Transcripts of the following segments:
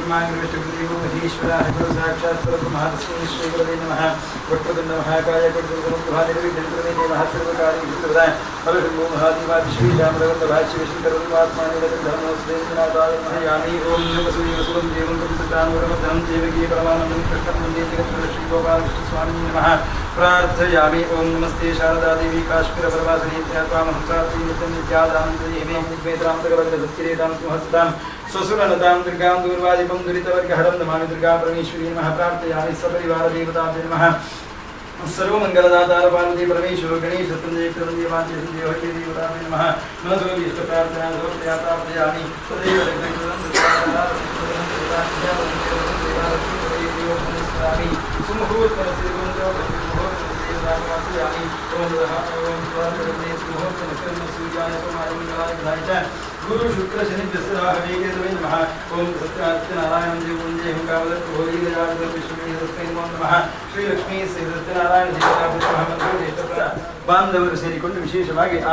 ಬ್ರಹ್ಮಾಂಗವಿಷ್ಣುದೇವೋ ಮಹೇಶ್ವರ ಗುರು ಸಾಕ್ಷಾತ್ ಪರಬ್ರಹ್ಮ ಶ್ರೀ ಗುರವೇ ನಮಃ. ವಕ್ರತುಂಡ ಮಹಾಕಾಯ ಕೊಡುಗುರುಭಾನಿರ್ವಿಘ್ನಕರವೇ ನಮಃ. ಸರ್ವಕಾರ್ಯೇಷು ಸರ್ವದಾ ಹರಶಂಭೋ ಮಹಾದೇವ ವಿಶ್ವೇಶಾಮರವಲ್ಲಭಾಷ್ಯವಿಶಂಕರಮಾತ್ಮಾನಿಲಕಂಧರ್ಮೋಸ್ವೇಂದ್ರನಾಥಾಯ ನಮಃ. ಯಾಮಿ ಓಂ ವಸುದೇವ ಸುಖಂ ದೇವಂ ಕಂಸಚಾನೂರಮರ್ದನಂ ದೇವಕೀ ಪರಮಾನಂದಂ ಕೃಷ್ಣಂ ವಂದೇ ಜಗದ್ಗುರು ಶ್ರೀ ಗೋಪಾಲಕೃಷ್ಣ ಸ್ವಾಮಿ ನಮಃ. ಪ್ರಾರ್ಥಯಾಮಿ ಓಂ ನಮಸ್ತೆ ಶಾರದಾ ದೇವಿ ಕಾಶ್ಮೀರ ಪರವಾಸಿನಿ ತ್ವಾಮಹಂ ಪ್ರಾರ್ಥಿ ನಿತ್ಯಂ ನಿತ್ಯಾದಾನಂದೇಮೇ ನಿಗ್ಮೇತ್ರಾಂತಕಲಗ್ರಸಚ್ಚಿರೇತಾಂ ಸಿಂಹಸ್ತಾಂ ಸ್ವಸುರನತಾಂ ದುರ್ಗಾಂ ದೂರ್ವಾದಿಪಂ ದುರಿತವರ್ಗಹರಂ ನಮಾಮಿ ದುರ್ಗಾ ಪರಮೇಶ್ವರಿ ನಮಃ. ಪ್ರಾರ್ಥಯಾಮಿ ಸಪರಿವಾರ ದೇವತಾಭ್ಯೋ ನಮಃ. ಸರ್ವಮಂಗಲದಾತಾರ ಪಾರ್ವತಿ ಪರಮೇಶ್ವರ ಗಣೇಶ ಸಂಜಯ ಕೃತಂಜಯ ವಾಂಚ ಸಂಜಯ ಹರಿ ದೇವತಾಭ್ಯೋ ನಮಃ. ಮನಸೋಭೀಷ್ಟ ಪ್ರಾರ್ಥನಾ ಸಮರ್ಪಯಾ ಪ್ರಾರ್ಥಯಾಮಿ. ತದೇವ ಗುರು ಶುಕ್ರ ಶನಿ ಹವೇಕೇತವೇ ನಮಃ. ಓಂ ಸತ್ಯನಾರಾಯಣ ದೇವ ವಂದೇ ವಿಷ್ಣುವೇ ನಮೋ ನಮಃ. ಶ್ರೀ ಲಕ್ಷ್ಮೀ ಶ್ರೀ ಸತ್ಯನಾರಾಯಣ ದೇವತಾ ಬಾಂಧವರು ಸೇರಿಕೊಂಡು ವಿಶೇಷವಾಗಿ ಆ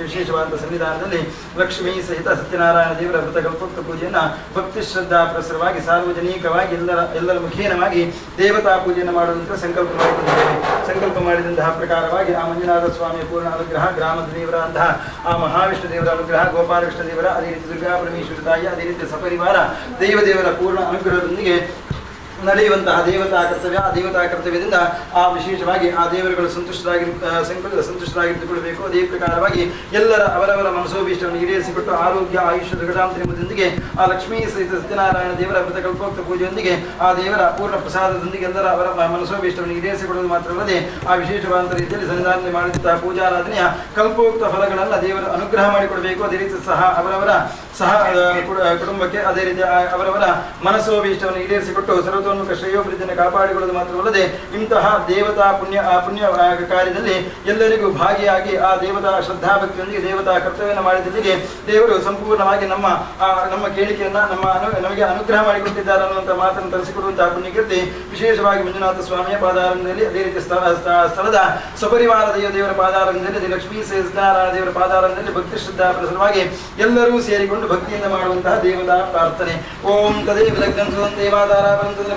ವಿಶೇಷವಾದ ಸನ್ನಿಧಾನದಲ್ಲಿ ಲಕ್ಷ್ಮೀ ಸಹಿತ ಸತ್ಯನಾರಾಯಣ ದೇವರ ವ್ರತ ಕಲ್ಪೋಕ್ತ ಪೂಜೆಯನ್ನು ಭಕ್ತಿ ಶ್ರದ್ಧಾ ಪ್ರಸರವಾಗಿ ಸಾರ್ವಜನಿಕವಾಗಿ ಎಲ್ಲರ ಮುಖೇನವಾಗಿ ದೇವತಾ ಪೂಜೆಯನ್ನು ಮಾಡುವಂತ ಸಂಕಲ್ಪ ಮಾಡಿಕೊಂಡಿದ್ದೇವೆ. ಸಂಕಲ್ಪ ಮಾಡಿದಂತಹ ಪ್ರಕಾರವಾಗಿ ಆ ಮಂಜುನಾಥ ಸ್ವಾಮಿಯ ಪೂರ್ಣ ಅನುಗ್ರಹ, ಗ್ರಾಮದ ದೇವರ ಅಂತಹ ಆ ಮಹಾವಿಷ್ಣು ದೇವರ ಅನುಗ್ರಹ, ಗೋಪಾಲಕೃಷ್ಣ ದೇವರ, ಅದೇ ರೀತಿ ದುರ್ಗಾ ಪರಮೇಶ್ವರ ತಾಯಿ, ಅದೇ ರೀತಿ ಸಪರಿವಾರ ದೇವದೇವರ ಪೂರ್ಣ ಅನುಗ್ರಹದೊಂದಿಗೆ ನಡೆಯುವಂತಹ ದೇವತಾ ಕರ್ತವ್ಯ. ಆ ದೇವತಾ ಕರ್ತವ್ಯದಿಂದ ಆ ವಿಶೇಷವಾಗಿ ಆ ದೇವರುಗಳು ಸಂತುಷ್ಟರಾಗಿದ್ದುಕೊಳ್ಳಬೇಕು. ಅದೇ ಪ್ರಕಾರವಾಗಿ ಎಲ್ಲರ ಅವರವರ ಮನಸೋಭೀಷ್ಟವನ್ನು ಈಡೇರಿಸಿಕೊಟ್ಟು ಆರೋಗ್ಯ ಆಯುಷ್ಯ ಸುಖಶಾಂತಿಯೊಂದಿಗೆ ಆ ಲಕ್ಷ್ಮೀ ಸಹಿತ ಸತ್ಯನಾರಾಯಣ ದೇವರ ವ್ರತ ಕಲ್ಪೋಕ್ತ ಪೂಜೆಯೊಂದಿಗೆ ಆ ದೇವರ ಪೂರ್ಣ ಪ್ರಸಾದದೊಂದಿಗೆ ಎಲ್ಲರ ಅವರ ಮನಸೋಭೀಷ್ಟವನ್ನು ಈಡೇರಿಸಿಕೊಡುವುದು ಮಾತ್ರವಲ್ಲದೆ ಆ ವಿಶೇಷವಾದಂಥ ರೀತಿಯಲ್ಲಿ ಸನ್ನಿಧಾನದಲ್ಲಿ ಮಾಡಿದಂತಹ ಪೂಜಾರಾಧನೆಯ ಕಲ್ಪೋಕ್ತ ಫಲಗಳನ್ನು ದೇವರ ಅನುಗ್ರಹ ಮಾಡಿಕೊಡಬೇಕು. ಅದೇ ರೀತಿ ಸಹ ಅವರವರ ಸಹ ಕುಟುಂಬಕ್ಕೆ ಅದೇ ರೀತಿ ಅವರವರ ಮನಸ್ಸೋಭೀಷ್ಟವನ್ನು ಈಡೇರಿಸಿಕೊಟ್ಟು ಸರ್ವತೋನ್ಮುಖ ಶ್ರೇಯೋಭಿವೃದ್ಧಿಯನ್ನು ಕಾಪಾಡಿಕೊಳ್ಳುವುದು ಮಾತ್ರವಲ್ಲದೆ ಇಂತಹ ದೇವತಾ ಪುಣ್ಯ ಪುಣ್ಯ ಕಾರ್ಯದಲ್ಲಿ ಎಲ್ಲರಿಗೂ ಭಾಗಿಯಾಗಿ ಆ ದೇವತಾ ಶ್ರದ್ಧಾಭಕ್ತಿಯೊಂದಿಗೆ ದೇವತಾ ಕರ್ತವ್ಯವನ್ನು ಮಾಡಿದಲ್ಲಿಗೆ ದೇವರು ಸಂಪೂರ್ಣವಾಗಿ ನಮ್ಮ ನಮ್ಮ ಕೇಳಿಕೆಯನ್ನು ನಮಗೆ ಅನುಗ್ರಹ ಮಾಡಿಕೊಟ್ಟಿದ್ದಾರೆ ಅನ್ನುವಂಥ ಮಾತನ್ನು ತರಿಸಿಕೊಡುವಂತಹ ಪುಣ್ಯಕೀರ್ತಿ ವಿಶೇಷವಾಗಿ ಮಂಜುನಾಥ ಸ್ವಾಮಿಯ ಪಾದಾರಂಭದಲ್ಲಿ, ಅದೇ ರೀತಿ ಸ್ಥಳದ ಸಪರಿವಾರ ದೇವರ ಪಾದಾರಂಭದಲ್ಲಿ, ಲಕ್ಷ್ಮೀ ಸತ್ಯನಾರಾಯಣ ದೇವರ ಪಾದಾರಂಭದಲ್ಲಿ ಭಕ್ತಿ ಶ್ರದ್ಧಾ ಪ್ರಸರವಾಗಿ ಎಲ್ಲರೂ ಸೇರಿಕೊಂಡು ಭಕ್ತಿಯಿಂದ ಮಾಡುವಂತಹ ದೇವತಾ ಪ್ರಾರ್ಥನೆ. ಓಂ ತದೇವ ಲಗ್ನಂ ಸುಧಂ ದೇವಾಧಾರ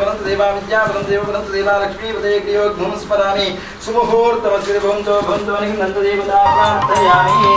ಬರಂತ ದೇವಾ ವಿದ್ಯಾ ಬರಂತ ದೇವ ಬರಂತ ದೇವಾ ಲಕ್ಷ್ಮೀ ಪದೇ ಕ್ರಿಯೋಗ್ಮಂ ಸ್ಮರಾಮಿ ಸುಮುಹೂರ್ತಮಸ್ಯ ಭವಂತೋ ಭವಂತೋ ನಂದ ದೇವತಾ ಪ್ರಾರ್ಥಯಾಮಿ.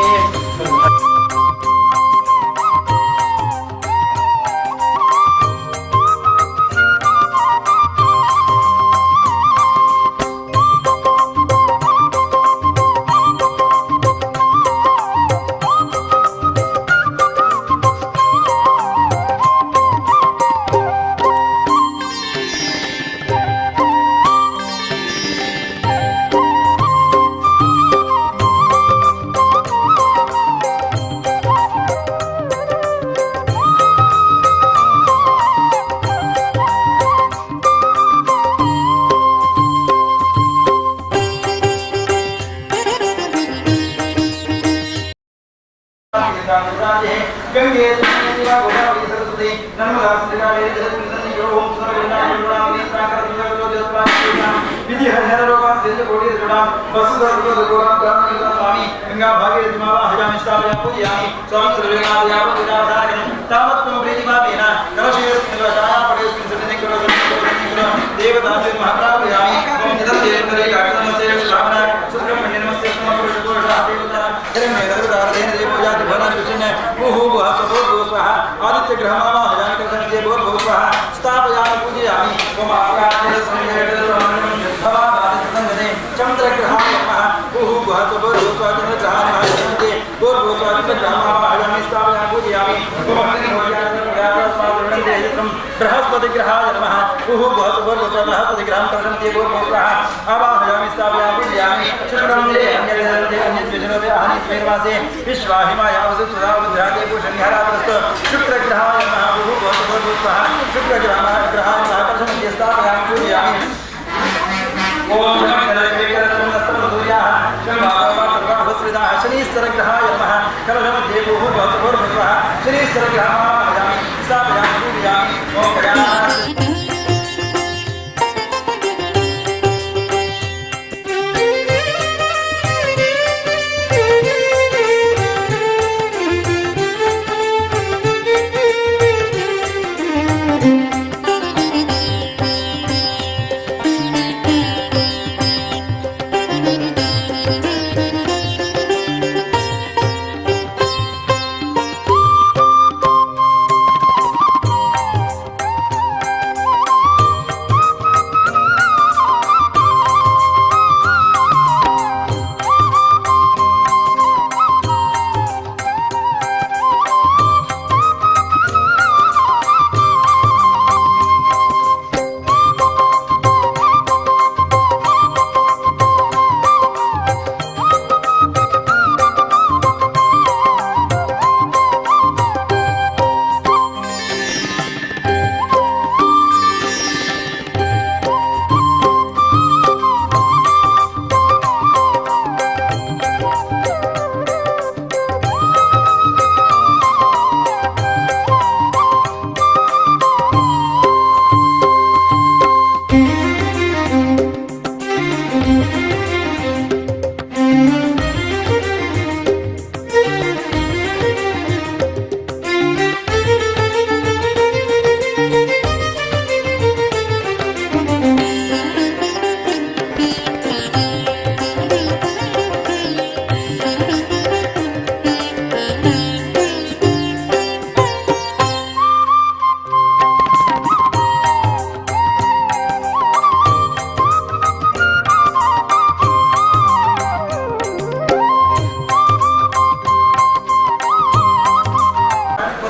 बृहस्पतिग्रहाय नमः। उहु बृहस्पतिग्रहं कलशन्ते भूर्भुवः आवाहयामि स्थापयामि पूजयामि शुक्रन्दे अन्यदन्ते अन्यद्विजनोपे अहनित्वैर्वासे विश्वाहिमायावसु सुधावुद्राते भूषणिहरापरस्तु शुक्रग्रहाय नमः। उहु भूर्भुवः शुक्रग्रहाय ग्रहाय नमः कलशन्ते स्थापयामि पूजयामि। ओम शनीश्वरग्रहाय नमः। कलशमध्ये भूर्भुवः शनीश्वरग्रहाय स्थापयामि पूजयामि। ओम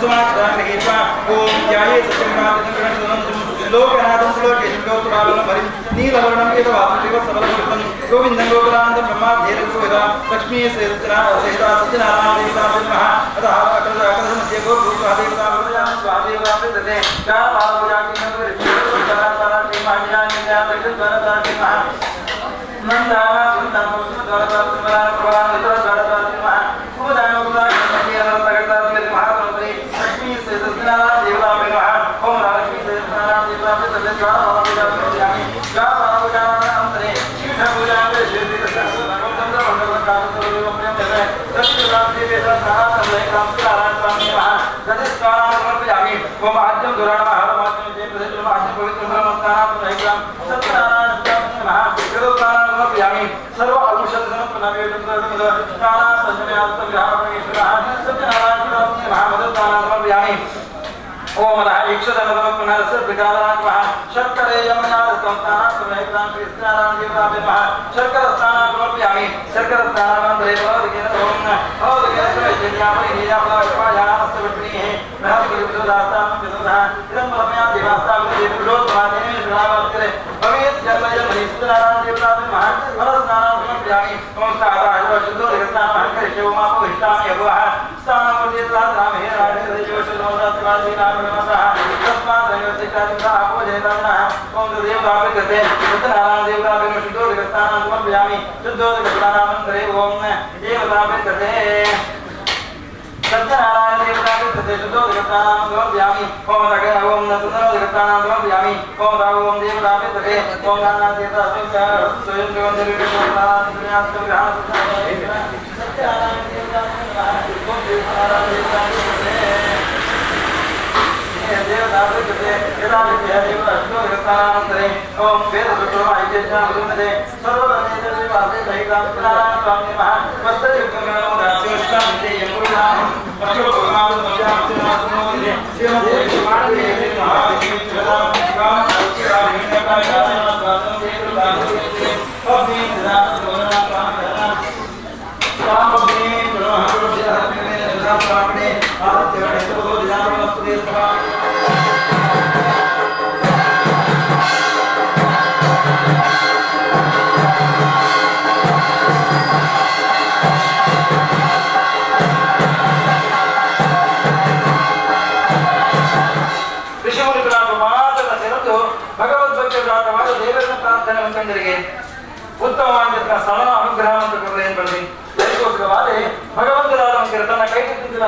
ಕುಂಕುಮಾಕ್ಷತಾಂ ಓಂ ಧ್ಯಾಯೇ ಸತ್ಯಂ ಲೋಕನಾಥಂ ಲೋಕೇಶಂ ಗೌತಮಾಲಂ ಹರಿಂ ನೀಲವರ್ಣಂ ಏತವಾಸಂ ಗೋವಿಂದಂ ಗೋಕುಲಾನಂದಂ ಬ್ರಹ್ಮಾಧ್ಯೇರಂ ಲಕ್ಷ್ಮೀ ಸಹಿತ ಸತ್ಯನಾರಾಯಣ ದೇವತಾ ನಮಃ ಅತಃ ಅಕಲಸಮಸ್ಯ ಗೋಭೂತ್ವಾ ದೇವತಾ ಸ್ವಾದೇವಾ ಪ್ರದತೆ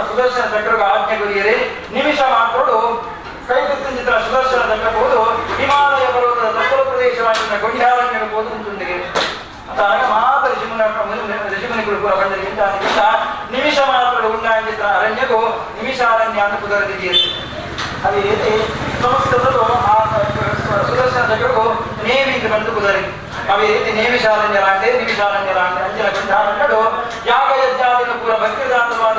ಸುದರ್ಶನ ಚಕ್ರಗ ಆಜ್ಞೆ ಗುರಿಯರೆ ನಿಮಿಷ ಮಾತ್ರೋಡು ಕೈಗುತ್ತಿನ ಸುದರ್ಶನ ಚಕ್ರಬಹುದು ಹಿಮಾಲಯ ಪರ್ವತದ ತಪ್ಪಲ ಪ್ರದೇಶವಾಗಿದ್ದ ಗೊಂಡಾರಣ್ಯ ಹೋದು ಉಂಟುಂದಿಗೆ ಆಗ ಮಾತ್ರ ಋಷಿಮುನಿಗಳು ಕೂಡ ಬಂದರಿಗಿಂತ ನಿಮಿಷ ಮಾತ್ರ ಉಂಡಾಗಿದ್ದ ಅರಣ್ಯಗೂ ನಿಮಿಷಾರಣ್ಯ ಅಂತ ಕುದರದಿದೆಯೇ. ಅದೇ ರೀತಿ ಸಂಸ್ಕೃತರು ಆ ಸುದರ್ಶನ ಚಕ್ರಗೂ ನೇಮಿ ಅಂತ ಬಂದು ಕುದರಿ ಅದೇ ರೀತಿ ನೇಮಿಷಾರಣ್ಯರಾಂಡೆ ನಿಮಿಷಾರಣ್ಯರಾಂಡೆ ಅಂಜನ ಗೊಂಡಾರಣ್ಯಡು ಯಾಗ ಯಜ್ಞಾದಿನ ಪೂರ ಭಕ್ತಿದಾತವಾದ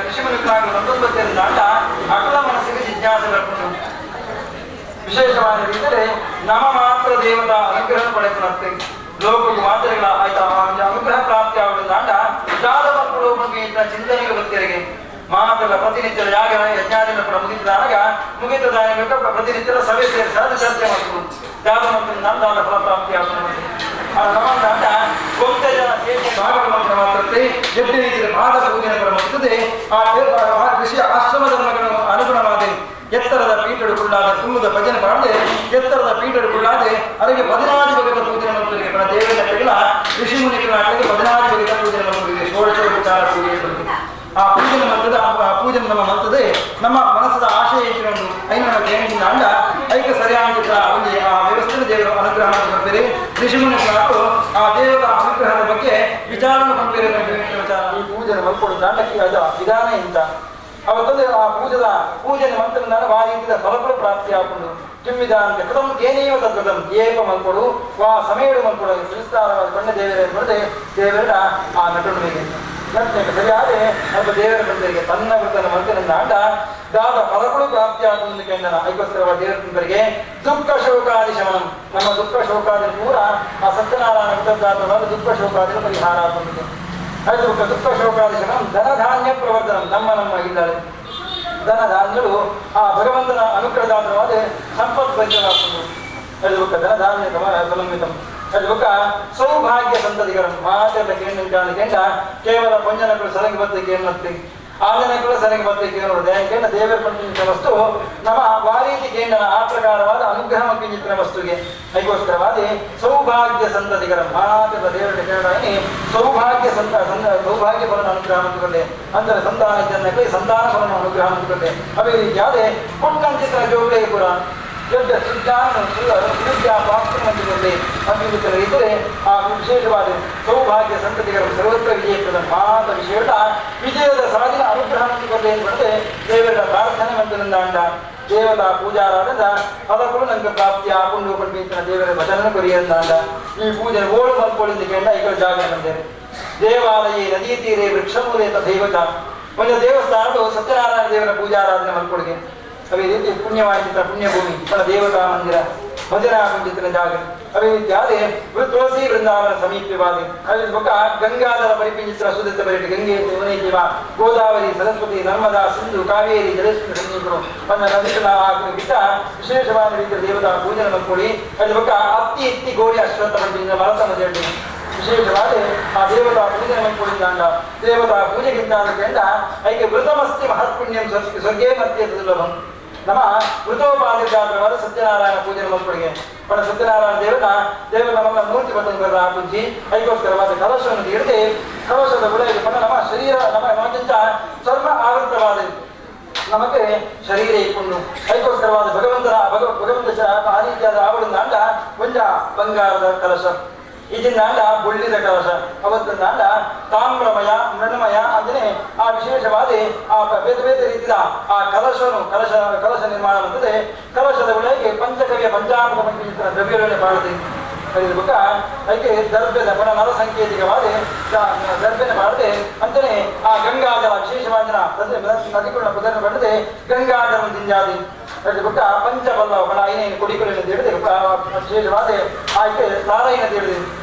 ಋಷಿಮುನಿಗಳಾಗಲು ಸಂತೋಷ ಅಕಲ ಮನಸ್ಸಿಗೆ ಜಿಜ್ಞಾಸೆ ಬರ್ಕೊಂಡು ವಿಶೇಷವಾದ ರೀತಿಯಲ್ಲಿ ನಮ್ಮ ಮಾತ್ರ ದೇವತಾ ಅನುಗ್ರಹ ಪಡೆದುನಂತೆ ಲೋಕಕ್ಕೂ ಮಾತ್ರೆಗಳ ಆಯ್ತಾ ಅನುಗ್ರಹ ಪ್ರಾಪ್ತಿ ಆಗುವುದಾಂಡ ಜಾದ ಮಕ್ಕಳು ಇಂಥ ಚಿಂತನೆಗೆ ಭಕ್ತರಿಗೆ ಮಾತ್ರ ಪ್ರತಿನಿತ್ಯದ ಯಾಗ ಯಜ್ಞಾದಿನ ಕೂಡ ಮುಗಿದಾಗ ಮುಗಿತದಾಗ ಪ್ರತಿನಿತ್ಯದ ಸಭೆ ಸೇರಿಸಾದ ಚರ್ಚೆ ಮಾಡ್ತು ಜಾದ ಮಂತ್ರ ನಂದಾದ ಫಲ ಪ್ರಾಪ್ತಿ ಆಗುತ್ತದೆ. ಆ ನಮ್ಮಂದಾಂಡ ಕೊಂತ ಜನ ಸೇರಿ ಭಾಗವ ಮಂತ್ರ ಮಾತ್ರತೆ ಎಡ್ಡು ರೀತಿಯ ಪಾದ ಪೂಜನೆ ಕೂಡ ಮುಗಿತದೆ. ಆ ಕೃಷಿ ಆಶ್ರಮ ಧರ್ಮಗಳ ಅನುಗುಣವಾದ ಎತ್ತರದ ಪೀಠಡು ಕುಳ್ಳಾದ ಕುಲ್ಲದ ಭಜನೆ ಮಾಡದೆ ಎತ್ತರದ ಪೀಠಡು ಕುಳ್ಳಾದೆ ಅದಕ್ಕೆ 14 ಬಗೆಯ ಪೂಜನೆ ಮಂತ್ರಿಗೆ ದೇವರ ಕಡೆಗಳ ಋಷಿ ಮುನಿಗಳ ಕಡೆಗೆ 14 ಬಗೆಯ ಪೂಜನೆ ಮಂತ್ರಿಗೆ ಷೋಡಶೋಪಚಾರ ಪೂಜೆ ಬರ್ತದೆ. ಆ ಪೂಜನೆ ಮಂತ್ರದ ಆ ಪೂಜನೆ ನಮ್ಮ ಮಂತ್ರದ ನಮ್ಮ ಮನಸ್ಸದ ಆಶಯ ಇಟ್ಟುಕೊಂಡು ಐನೂರ ಕೇಂದ್ರದಿಂದ ಅಂಡ ಐಕ ಸರಿಯಾಗಿದ್ದ ಒಂದು ಆ ವ್ಯವಸ್ಥೆ ದೇವರ ಅನುಗ್ರಹ ಬರ್ತಾರೆ. ಋಷಿ ಮುನಿಗಳು ಆ ದೇವರ ಅನುಗ್ರಹದ ಬಗ್ಗೆ ವಿಚಾರಣೆ ಮಾಡ್ತಾರೆ. ವಿಚಾರ ಈ ಪೂಜನೆ ಮಲ್ಕೊಡು ದಾಂಡಕ್ಕೆ ಅದು ವಿಧಾನ ಇಂತ ಅವತ್ತೊಂದು ಆ ಪೂಜದ ಪೂಜನೆ ಮಂತ್ರದಿಂದ ವಾರೀತಿದ ಫಲಗಳು ಪ್ರಾಪ್ತಿಯಾಕೊಂಡು ಕಿಮ್ಮಿದಾನಂತೆ ಕೃತಂ ಏನೇವ ತದ್ಗತಂ ಏಪ ಮಲ್ಕೊಡು ವಾ ಸಮಯಡು ಮಲ್ಕೊಡು ಸಂಸ್ಕಾರವಾದ ಬಣ್ಣ ದೇವರ ಬರದೆ ದೇವರ ಆ ನಟುಣಿಗೆ ನಟನೆ ಸರಿಯಾದೆ ಅಲ್ಪ ದೇವರ ಬಂದರಿಗೆ ತನ್ನ ವೃತನ ಮಂತ್ರದಿಂದ ಆಟ ದಾದ ಫಲಗಳು ಪ್ರಾಪ್ತಿಯಾಗುವುದು ಕೆಂಡನ ಐಕೋಸ್ಕರವಾದ ದೇವರ ಬಂದರಿಗೆ ದುಃಖ ಶೋಕಾದಿ ಶಮನಂ ನಮ್ಮ ದುಃಖ ಶೋಕಾದಿ ಪೂರ ಆ ಸತ್ಯನಾರಾಯಣ ವೃತದಾತವಾದ ದುಃಖ ಶೋಕಾದಿ ಪರಿಹಾರ ಆಗುತ್ತದೆ. ಅದು ದುಃಖ ಶೋಕಾದಿ ಶಮನಂ ಧನಧಾನ್ಯ ಪ್ರವರ್ಧನ ನಮ್ಮ ನಮ್ಮ ಇದ್ದಾಳೆ ಧನ ಧಾನ್ಯಗಳು ಆ ಭಗವಂತನ ಅನುಗ್ರಹದಾತ್ರವಾದ ಸಂಪದ್ಭರಿತವಾಗುವುದು. ಅದು ಧನ ಧಾನ್ಯ ಸಮನ್ವಿತಂ. ಅದು ಸೌಭಾಗ್ಯ ಸಂತತಿಗಳನ್ನು ಮಾತೆಲ್ಲ ಕೇಂದ್ರ ಕೇಂದ್ರ ಕೇವಲ ಪಂಜನಗಳು ಸಲಗಿ ಬತ್ತಕ್ಕೆ ಎನ್ನುತ್ತೆ ಆಂಜನಗಳು ಸಲಗಿ ಬತ್ತಕ್ಕೆ ಎನ್ನುವುದು ಕೇಂದ್ರ ದೇವರ ಪಂಚಿನ ವಸ್ತು ನಮ್ಮ ವಾರೀತಿ ಕೇಂದ್ರ ಆ ಪ್ರಕಾರವಾದ ಅನುಗ್ರಹ ಕಿಂಚಿತ್ತಿನ ವಸ್ತುಗೆ ಅದಕ್ಕೋಸ್ಕರವಾದಿ ಸೌಭಾಗ್ಯ ಸಂತತಿಗಳ ಮಾತೆಲ್ಲ ದೇವರ ಕೇಂದ್ರ ಸೌಭಾಗ್ಯ ಸಂತ ಸೌಭಾಗ್ಯ ಫಲನ ಅನುಗ್ರಹ ಮಂತುಕೊಂಡೆ ಅಂದರೆ ಸಂತಾನ ಜನಕ್ಕೆ ಸಂತಾನ ಫಲನ ಅನುಗ್ರಹ ಮಂತುಕೊಂಡೆ. ಅದೇ ರೀತಿಯಾದ ಪುಟ್ಟಂಚಿತ್ರ ಜೋಗಲೇ ಕೂಡ ದೊಡ್ಡ ಸುಜ್ಞಾನ ಸುವಿದ್ಯಾ ಪ್ರಾಪ್ತಿ ಹೊಂದಿಕೊಂಡೆ ಅಂತಿದ್ದರೆ ಇದ್ದರೆ ಆ ವಿಶೇಷವಾದ ಸೌಭಾಗ್ಯ ಸಂತತಿಗಳ ಸರ್ವತ್ರ ವಿಜಯಪ್ರದ ಮಾತ ವಿಷಯದ ವಿಜಯದ ಸಾಧಿನ ಅನುಗ್ರಹ ಹೊಂದಿಕೊಂಡೆ ಎಂಬುದೇ ದೇವರ ಪ್ರಾರ್ಥನೆ ಮಂದಿರಂದಾಂಡ ದೇವತಾ ಪೂಜಾರಾದ ಫಲಗಳು ನಂಗೆ ಪ್ರಾಪ್ತಿ ಆಕೊಂಡು ಪಂಡಿತನ ದೇವರ ಭಜನ ಕೊರಿಯಂದಾಂಡ ಈ ಪೂಜೆ ಓಳು ಮಲ್ಕೊಳ್ಳಿಂದ ಕೇಂದ್ರ ಈ ಜಾಗ ಬಂದೇನೆ. ದೇವಾಲಯ ನದಿ ತೀರೆ ವೃಕ್ಷಮೂಲೆ ತಥೈವಚ ಒಂದು ದೇವಸ್ಥಾನಗಳು ಸತ್ಯನಾರಾಯಣ ದೇವರ ಪೂಜಾರಾಧನೆ ಮಲ್ಕೊಳಿಗೆ. ಅದೇ ರೀತಿ ಪುಣ್ಯವಾಯಿತ ಪುಣ್ಯಭೂಮಿ ಫಲ ದೇವತಾ ಮಂದಿರ ಭಜನಾ ಮಂದಿರ ಜಾಗ. ಅದೇ ರೀತಿ ಆದ ತುಳಸಿ ವೃಂದಾವನ ಸಮೀಪವಾದ ಅದೇ ಮುಖ ಗಂಗಾಧರ ಪರಿಪಿಂಚಿತ್ರ ಸುದಿತ ಪರಿಟಿ ಗಂಗೆ ಯಮುನೆ ಜೀವ ಗೋದಾವರಿ ಸರಸ್ವತಿ ನರ್ಮದಾ ಸಿಂಧು ಕಾವೇರಿ ಜಲೇಶ್ವರ ಸನ್ನಿಧಿಗಳು ತನ್ನ ನದಿಗಳ ಬಿಟ್ಟ ವಿಶೇಷವಾದ ರೀತಿಯ ದೇವತಾ ಪೂಜನೆ ಮಲ್ಕೊಳ್ಳಿ. ಅದ್ರ ಮುಖ ಅತ್ತಿ ಇತ್ತಿ ಗೋರಿ ಅಶ್ವತ್ಥ ಮಂದಿರ ಮರತ ಮಧ್ಯೆ ವಿಶೇಷವಾದ ಆ ದೇವತಾ ಪೂಜನೆ ಮಲ್ಕೊಂಡಿದ್ದಾಗ ದೇವತಾ ಪೂಜೆಗಿಂತ ಐಕೆ ವೃತಮಸ್ತಿ ಮಹತ್ಪುಣ್ಯಂ ಸ್ವರ್ಗೇ ಮರ್ತ್ಯ ಸುಲಭಂ. ನಮ್ಮ ವೃತೋಪಾಧಿಕಾರವಾದ ಸತ್ಯನಾರಾಯಣ ಪೂಜೆ ಮಕ್ಕಳಿಗೆ ಪಣ ಸತ್ಯನಾರಾಯಣ ದೇವನ ದೇವರ ನಮ್ಮ ಮೂರ್ತಿ ಬರ್ತಂದ್ರೆ ಆ ಪೂಜೆ ಅದಕ್ಕೋಸ್ಕರವಾದ ಕಲಶವನ್ನು ಹಿಡಿದು ಕಲಶದ ಒಳಗೆ ಪಣ ನಮ್ಮ ಶರೀರ ನಮ್ಮ ನಮಗಿಂತ ಚರ್ಮ ಆವೃತವಾದ ನಮಗೆ ಶರೀರ ಇಟ್ಕೊಂಡು ಅದಕ್ಕೋಸ್ಕರವಾದ ಭಗವಂತನ ಭಗವಂತ ಆ ರೀತಿಯಾದ ಆವಳಿಂದ ಒಂಜ ಬಂಗಾರದ ಕಲಶ ಇದನ್ನಾಂಡ ಬುಳ್ಳಿದ ಕಲಶ ಅವತ್ತನ್ನಾಂಡ ತಾಮ್ರಮಯ ಮೃಣ್ಮಯ ಅಂದರೆ ಆ ವಿಶೇಷವಾದ ಆ ಬೇರೆ ಬೇರೆ ರೀತಿಯ ಆ ಕಲಶನು ಕಲಶ ಕಲಶ ನಿರ್ಮಾಣ ಬಂತದೆ. ಕಲಶದ ಒಳಗೆ ಪಂಚಕವ್ಯ ಪಂಚಾಮೃತ ಪಂಚ ದ್ರವ್ಯಗಳನ್ನು ಬಾಳದೆ ಬುಕ್ಕ ಅದಕ್ಕೆ ದರ್ಭ್ಯದ ಪಣ ನರ ಸಂಕೇತಿಕವಾದ ದರ್ಭ್ಯನ ಮಾಡದೆ ಅಂತಲೇ ಆ ಗಂಗಾಜಲ ವಿಶೇಷವಾದ ನದಿಗಳನ್ನ ಪುದರನ್ನು ಪಡೆದೆ ಗಂಗಾಜಲವನ್ನು ತಿಂಜಾದಿ ಅದಕ್ಕೆ ಬುಕ್ಕ ಪಂಚಬಲ್ಲ ಪಣ ಐನೇನು ಕುಡಿಕೊಳ್ಳಿ ಅಂತ ಹೇಳಿದೆ ವಿಶೇಷವಾದ ಆಯ್ಕೆ ಸಾರೈನ ಅಂತ ಹೇಳಿದೆ.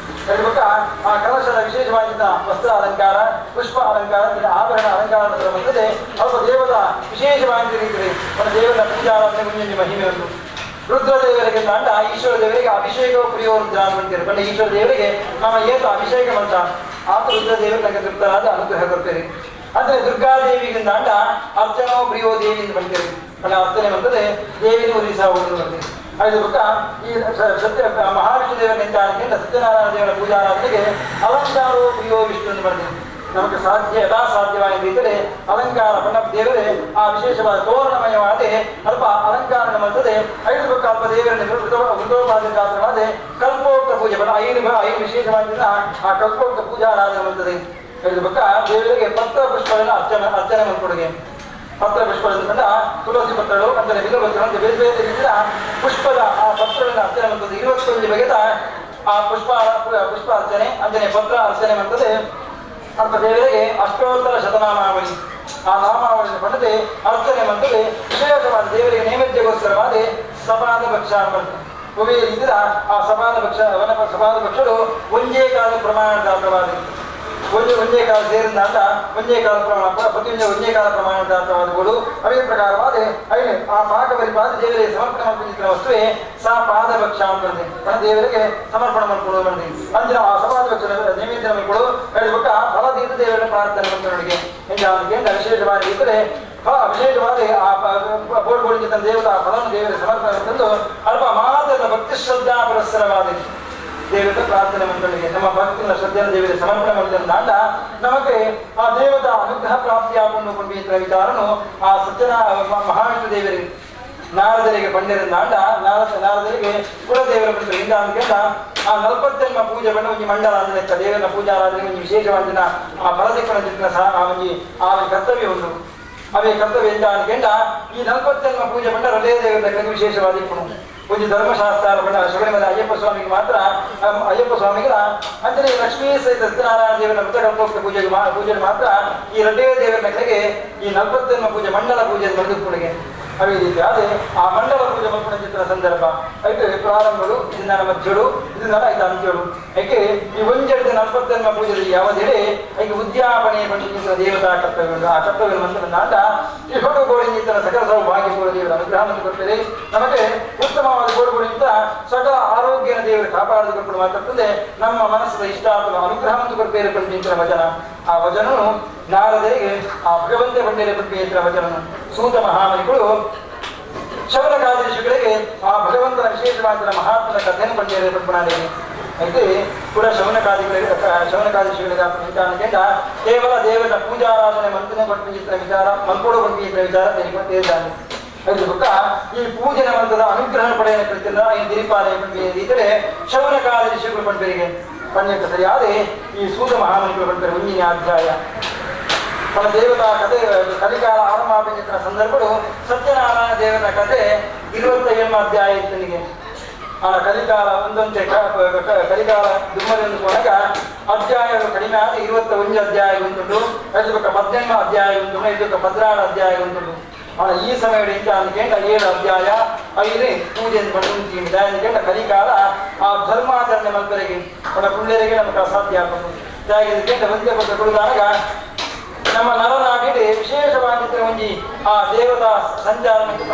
ಅದಕ್ಕೆ ಬುಕ್ಕ ಆ ಕಲಶದ ವಿಶೇಷವಾಗಿದ್ದ ವಸ್ತ್ರ ಅಲಂಕಾರ ಪುಷ್ಪ ಅಲಂಕಾರ ಆಭರಣ ಅಲಂಕಾರ ಬಂದದೆ ಅಲ್ಪ ದೇವರ ವಿಶೇಷವಾಗಿ ರೀತಿಯಲ್ಲಿ ಪಣ ದೇವರ ಪೂಜಾರಾಧನೆ ಮುಂದಿನ ಮಹಿಮೆಯನ್ನು ರುದ್ರದೇವರಿಗೆ ತಾಂಡ ಈಶ್ವರ ದೇವರಿಗೆ ಅಭಿಷೇಕ ಪ್ರಿಯೋ ರುದ್ರ ಅಂತೀರಿ. ಬಟ್ ಈಶ್ವರ ದೇವರಿಗೆ ನಮ್ಮ ಏತ ಅಭಿಷೇಕ ಮಂತ್ರ ಆತ ರುದ್ರದೇವರು ನನಗೆ ತೃಪ್ತರಾದ ಅನುಗ್ರಹ ಕೊಡ್ತೀರಿ. ಅಂದ್ರೆ ದುರ್ಗಾದೇವಿಗೆ ತಾಂಡ ಅರ್ಚನೋ ಪ್ರಿಯೋ ದೇವಿ ಅಂತ ಬಂತೀರಿ. ಬಟ್ ಅರ್ಚನೆ ಬಂತದೆ ದೇವಿನ ಉರಿಸ ಹೋಗುದು ಬರ್ತೀರಿ. ಅದು ಬುಕ್ಕ ಈ ಸತ್ಯ ಮಹಾವಿಷ್ಣು ದೇವರ ನಿಂತ ಸತ್ಯನಾರಾಯಣ ದೇವರ ಪೂಜಾರಾಧನೆಗೆ ಅಲಂಕಾರೋ ಪ್ರಿಯೋ ವಿಷ್ಣು ಅಂತ ಬರ್ತೀರಿ. ನಮಗೆ ಸಾಧ್ಯ ಯಥಾ ಸಾಧ್ಯವಾಗಿ ಇದ್ದರೆ ಅಲಂಕಾರ ಬಣ್ಣ ದೇವರೇ ಆ ವಿಶೇಷವಾದ ತೋರಣಮಯವಾದ ಅಲ್ಪ ಅಲಂಕಾರ ಮಾಡ್ತದೆ. ಐದು ಬುಕ್ಕ ಅಲ್ಪ ದೇವರನ್ನು ವೃತೋಪಾಧಿಕಾರವಾದ ಕಲ್ಪೋಕ್ತ ಪೂಜೆ ಬಣ್ಣ ಐದು ಐದು ವಿಶೇಷವಾಗಿದ್ದ ಆ ಕಲ್ಪೋಕ್ತ ಪೂಜಾರಾಧನೆ ಮಾಡ್ತದೆ. ಐದು ಬುಕ್ಕ ದೇವರಿಗೆ ಪತ್ರ ಪುಷ್ಪಗಳನ್ನು ಅರ್ಚನೆ ಅರ್ಚನೆ ಮಾಡ್ಕೊಡುಗೆ. ಪತ್ರ ಪುಷ್ಪಗಳನ್ನು ಕಂಡ ತುಳಸಿ ಪತ್ರಗಳು ಅಂದರೆ ಬಿಲ್ವ ಪತ್ರಗಳು ಅಂತ ಬೇರೆ ಬೇರೆ ರೀತಿಯ ಪುಷ್ಪದ ಆ ಪತ್ರಗಳನ್ನು ಅರ್ಚನೆ ಮಾಡ್ತದೆ. 21 ಬಗೆದ ಆ ಪುಷ್ಪ ಪುಷ್ಪ ಅರ್ಚನೆ ಅಂಜನೆ ಪತ್ರ ಅರ್ಚನೆ ಮಾಡ್ತದೆ. ಅಂತ ದೇವರಿಗೆ ಅಷ್ಟೋತ್ತರ ಶತನಾಮಾವಳಿ ಆ ನಾಮಾವಳಿಯನ್ನು ಪಡೆದು ಅರ್ಚನೆ ಮಾಡ್ತದೆ. ವಿಶೇಷವಾದ ದೇವರಿಗೆ ನೈವೇದ್ಯಕ್ಕೋಸ್ಕರವಾದ ಸಪಾದ ಭಕ್ಷ ಮಾಡ್ತದೆ. ಉಭಯ ರೀತಿಯ ಆ ಸಪಾದ ಭಕ್ಷ ಸಪಾದ ಭಕ್ಷರು ಒಂದೇ ಕಾಲ ಪ್ರಮಾಣದಾತವಾದ ಒಂದೇ ಒಂದೇ ಕಾಲ ಸೇರಿದಂತ ಒಂದೇ ಕಾಲ ಪ್ರಮಾಣ ಪ್ರತಿಯೊಂದು ಒಂದೇ ಕಾಲ ಪ್ರಮಾಣದಾತವಾದಗಳು ಅದೇ ಪ್ರಕಾರವಾದ ಐದು ಆ ಪಾಕ ಬರಿಪಾದ ದೇವರಿಗೆ ಸಮರ್ಪಣೆ ಮಾಡ್ಕೊಂಡಿದ್ದ ವಸ್ತುವೇ ಸಾ ಪಾದ ಭಕ್ಷ ಅಂತಂದೆ ಪಣ ದೇವರಿಗೆ ಸಮರ್ಪಣೆ ಮಾಡಿಕೊಡುವ ಬಂದಿ ಅಂದ್ರೆ ಆ ಸಪಾದ ಭಕ್ಷ ನೈವೇದ್ಯ ಮಾಡಿಕೊಡು ಹೇಳ್ಬೇಕ ಫಲದಿಂದ ದೇವರನ್ನು ಪ್ರಾರ್ಥನೆ ಮಾಡ್ತಾರೆ. ವಿಶೇಷವಾಗಿ ಇದ್ದರೆ ವಿಶೇಷವಾದ ಆ ಬೋರ್ಡ್ ತನ್ನ ದೇವರ ಆ ಫಲವನ್ನು ದೇವರಿಗೆ ಸಮರ್ಪಣೆ ತಂದು ಅಲ್ಪ ಮಾತ್ರ ಭಕ್ತಿ ಶ್ರದ್ಧಾ ಪುರಸ್ಸರವಾದ ದೇವರ ಪ್ರಾರ್ಥನೆ ಮಂಡಳಿಗೆ ನಮ್ಮ ಭಕ್ತಿನ ಶ್ರದ್ಧೆಯನ್ನು ದೇವರಿಗೆ ಸಮರ್ಪಣೆ ಮಾಡಿದಂತ ನಮಗೆ ಆ ದೇವದ ಅನುಗ್ರಹ ಪ್ರಾಪ್ತಿಯಾಗೊಂಡು ಕೊಂಡಿದ್ದ ವಿಚಾರನು ಆ ಸತ್ಯನ ಮಹಾವಿಷ್ಣು ದೇವರಿಗೆ ನಾರದರಿಗೆ ಬಂದಿರಂದಾಂಡ ನಾರದರಿಗೆ ಕುಲದೇವರ ಬಂದರು ಹಿಂದ ಅಂತ ಆ ನಲ್ಪತ್ತೆನ್ಮ ಪೂಜೆ ಬಣ್ಣ ಒಂಜಿ ಮಂಡಲ ಅಂದ್ರೆ ದೇವರ ಪೂಜಾರಾಧನೆ ಒಂಜಿ ವಿಶೇಷವಾದ ಆ ಫಲದಿಕ್ಕನ ಸಹ ಆ ಒಂಜಿ ಆ ಕರ್ತವ್ಯ ಉಂಟು. ಅವೇ ಕರ್ತವ್ಯ ಎಂದ ಅನ್ಕೊಂಡ ಈ ನಲ್ಪತ್ತೆನ್ಮ ಪೂಜೆ ಬಂಡ ಹೃದಯ ದೇವರ ವಿಶೇಷವಾದ ಒಂದು ಧರ್ಮಶಾಸ್ತ್ರ ಬಣ್ಣ ಶಬರಿಮಲೆ ಅಯ್ಯಪ್ಪ ಸ್ವಾಮಿಗೆ ಮಾತ್ರ ಅಯ್ಯಪ್ಪ ಸ್ವಾಮಿಗಳ ಅಂದರೆ ಲಕ್ಷ್ಮೀ ಸಹಿತ ಸತ್ಯನಾರಾಯಣ ದೇವರ ಮೃತಕಲ್ಪೋಕ್ತ ಪೂಜೆಗೆ ಪೂಜೆ ಮಾತ್ರ ಈ ರಡ್ಡೇ ದೇವರ ನಗರಿಗೆ ಈ ನಲ್ಪತ್ತೆನ್ಮ ಪೂಜೆ ಮಂಡಲ ಪೂಜೆ ಬರೆದುಕೊಡುಗೆ. ಅದೇ ರೀತಿ ಅದೇ ಆ ಮಂಡಲ ಪೂಜೆ ಮಲ್ಪುಣ ಚಿತ್ರ ಸಂದರ್ಭ ಐತೆ ಪ್ರಾರಂಭಗಳು ಇದನ್ನ ಮಧ್ಯಡು ಇದನ್ನ ಐದು ಅಂತ್ಯಡು ಏಕೆ ಈ ಒಂಜೆಡ್ದು ನಲ್ಪತ್ತೆನ್ಮ ಪೂಜೆ ಯಾವದೇಳಿ ಐಕೆ ಉದ್ಯಾಪನೆ ಪಂಡಿತ ದೇವತಾ ಕರ್ತವ್ಯ ಆ ಕರ್ತವ್ಯ ಮಂತ್ರ ಈ ಹೊಟ್ಟು ಗೋಡಿನ ಸಕಲ ಸೌಭಾಗ್ಯ ಕೂಡ ದೇವರ ಅನುಗ್ರಹವನ್ನು ಕೊಡ್ತಾರೆ. ನಮಗೆ ಉತ್ತಮವಾದ ಗೋಡುಗಳಿಂದ ಸಕಲ ಆರೋಗ್ಯನ ದೇವರು ಕಾಪಾಡಿದುಕೊಂಡು ಮಾತಾಡ್ತದೆ. ನಮ್ಮ ಮನಸ್ಸಿನ ಇಷ್ಟಾರ್ಥದ ಅನುಗ್ರಹವನ್ನು ಕೊಡ್ಬೇರೆ ಪಂಡಿತರ ವಚನ. ಆ ವಚನನು ನಾರದರಿಗೆ ಆ ಭಗವಂತ ಬಂಡೇರೆ ಪಂಡಿತರ ವಚನನು ಸೂತ ಮಹಾಮನಿಗಳು ಶೌನಕಾದಿಷಿಗಳಿಗೆ ಆ ಭಗವಂತನ ವಿಶೇಷವಾದ ಮಹಾತ್ಮನ ಕಥೆಯನ್ನು ಬಂಡೇರೆ ಪಂಪಣಾದೇವಿ అయితే ಕೂಡ ಶೌನಕಾದಿಷಿಗಳಿಗೆ ವಿಚಾರಣೆಯಿಂದ ಕೇವಲ ದೇವರ ಪೂಜಾರಾಧನೆ ಮಂತ್ರನೆ ಕೊಟ್ಟಿದ್ದ ವಿಚಾರ ಮಲ್ಕೋಡು ಕೊಟ್ಟಿದ್ದ ವಿಚಾರ ತೇರಿದ್ದಾನೆ. ಅದಕ್ಕೆ ಈ ಪೂಜೆನ ಮಂತ್ರದ ಅನುಗ್ರಹ ಪಡೆಯ ಕೃತಿನ ಈ ದಿರಿಪಾಲೆ ಇದ್ದರೆ ಶೌನಕಾದಿ ಋಷಿಗಳು ಪಂಪರಿಗೆ ಪಣ್ಯಕ್ಕೆ ಸರಿಯಾದ ಈ ಸೂತ ಮಹಾಮನಿಗಳು ಪಂಪರೆ ಒಂದಿನ ಅಧ್ಯಾಯ ತನ್ನ ದೇವತಾ ಕಥೆ ಕಲಿಕಾಲ ಆರಂಭ ಸಂದರ್ಭಗಳು ಸತ್ಯನಾರಾಯಣ ದೇವರ ಕಥೆ 27 ಅಧ್ಯಾಯ ಇತ್ತನಿಗೆ. ಆ ಕಲಿಕಾಲ ಒಂದೊಂದೇ ಕಲಿಕಾಲ ದುಮ್ಮರೆಂದು ಹೋದಾಗ ಅಧ್ಯಾಯಗಳು ಕಡಿಮೆ ಆದ 21 ಅಧ್ಯಾಯ ಉಂಟು, ಇದಕ್ಕೆ 18 ಅಧ್ಯಾಯ ಉಂಟು, ಇದಕ್ಕೆ 16 ಅಧ್ಯಾಯ ಉಂಟು. ಈ ಸಮಯ ಕೇಂದ್ರ 7 ಅಧ್ಯಾಯ 5 ಪೂಜೆ ಕೇಂದ್ರ ಕಲಿಕಾಲ ಆ ಧರ್ಮಾಚರಣೆ ಮಂತ್ರಿಗೆ ಅವನ ಪುಣ್ಯರಿಗೆ ನಮಗೆ ಅಸಾಧ್ಯ ಆಗ್ತದೆ. ಕೇಂದ್ರ ಒಂದೇ ಪತ್ರ ಕೊಡುವಾಗ ನಮ್ಮ ನರನಾಗಿಡಿ ವಿಶೇಷವಾಗಿದ್ದರೆ ಒಂಜಿ ಆ ದೇವತಾ ಸಂಚಾರಕ್ಕೆ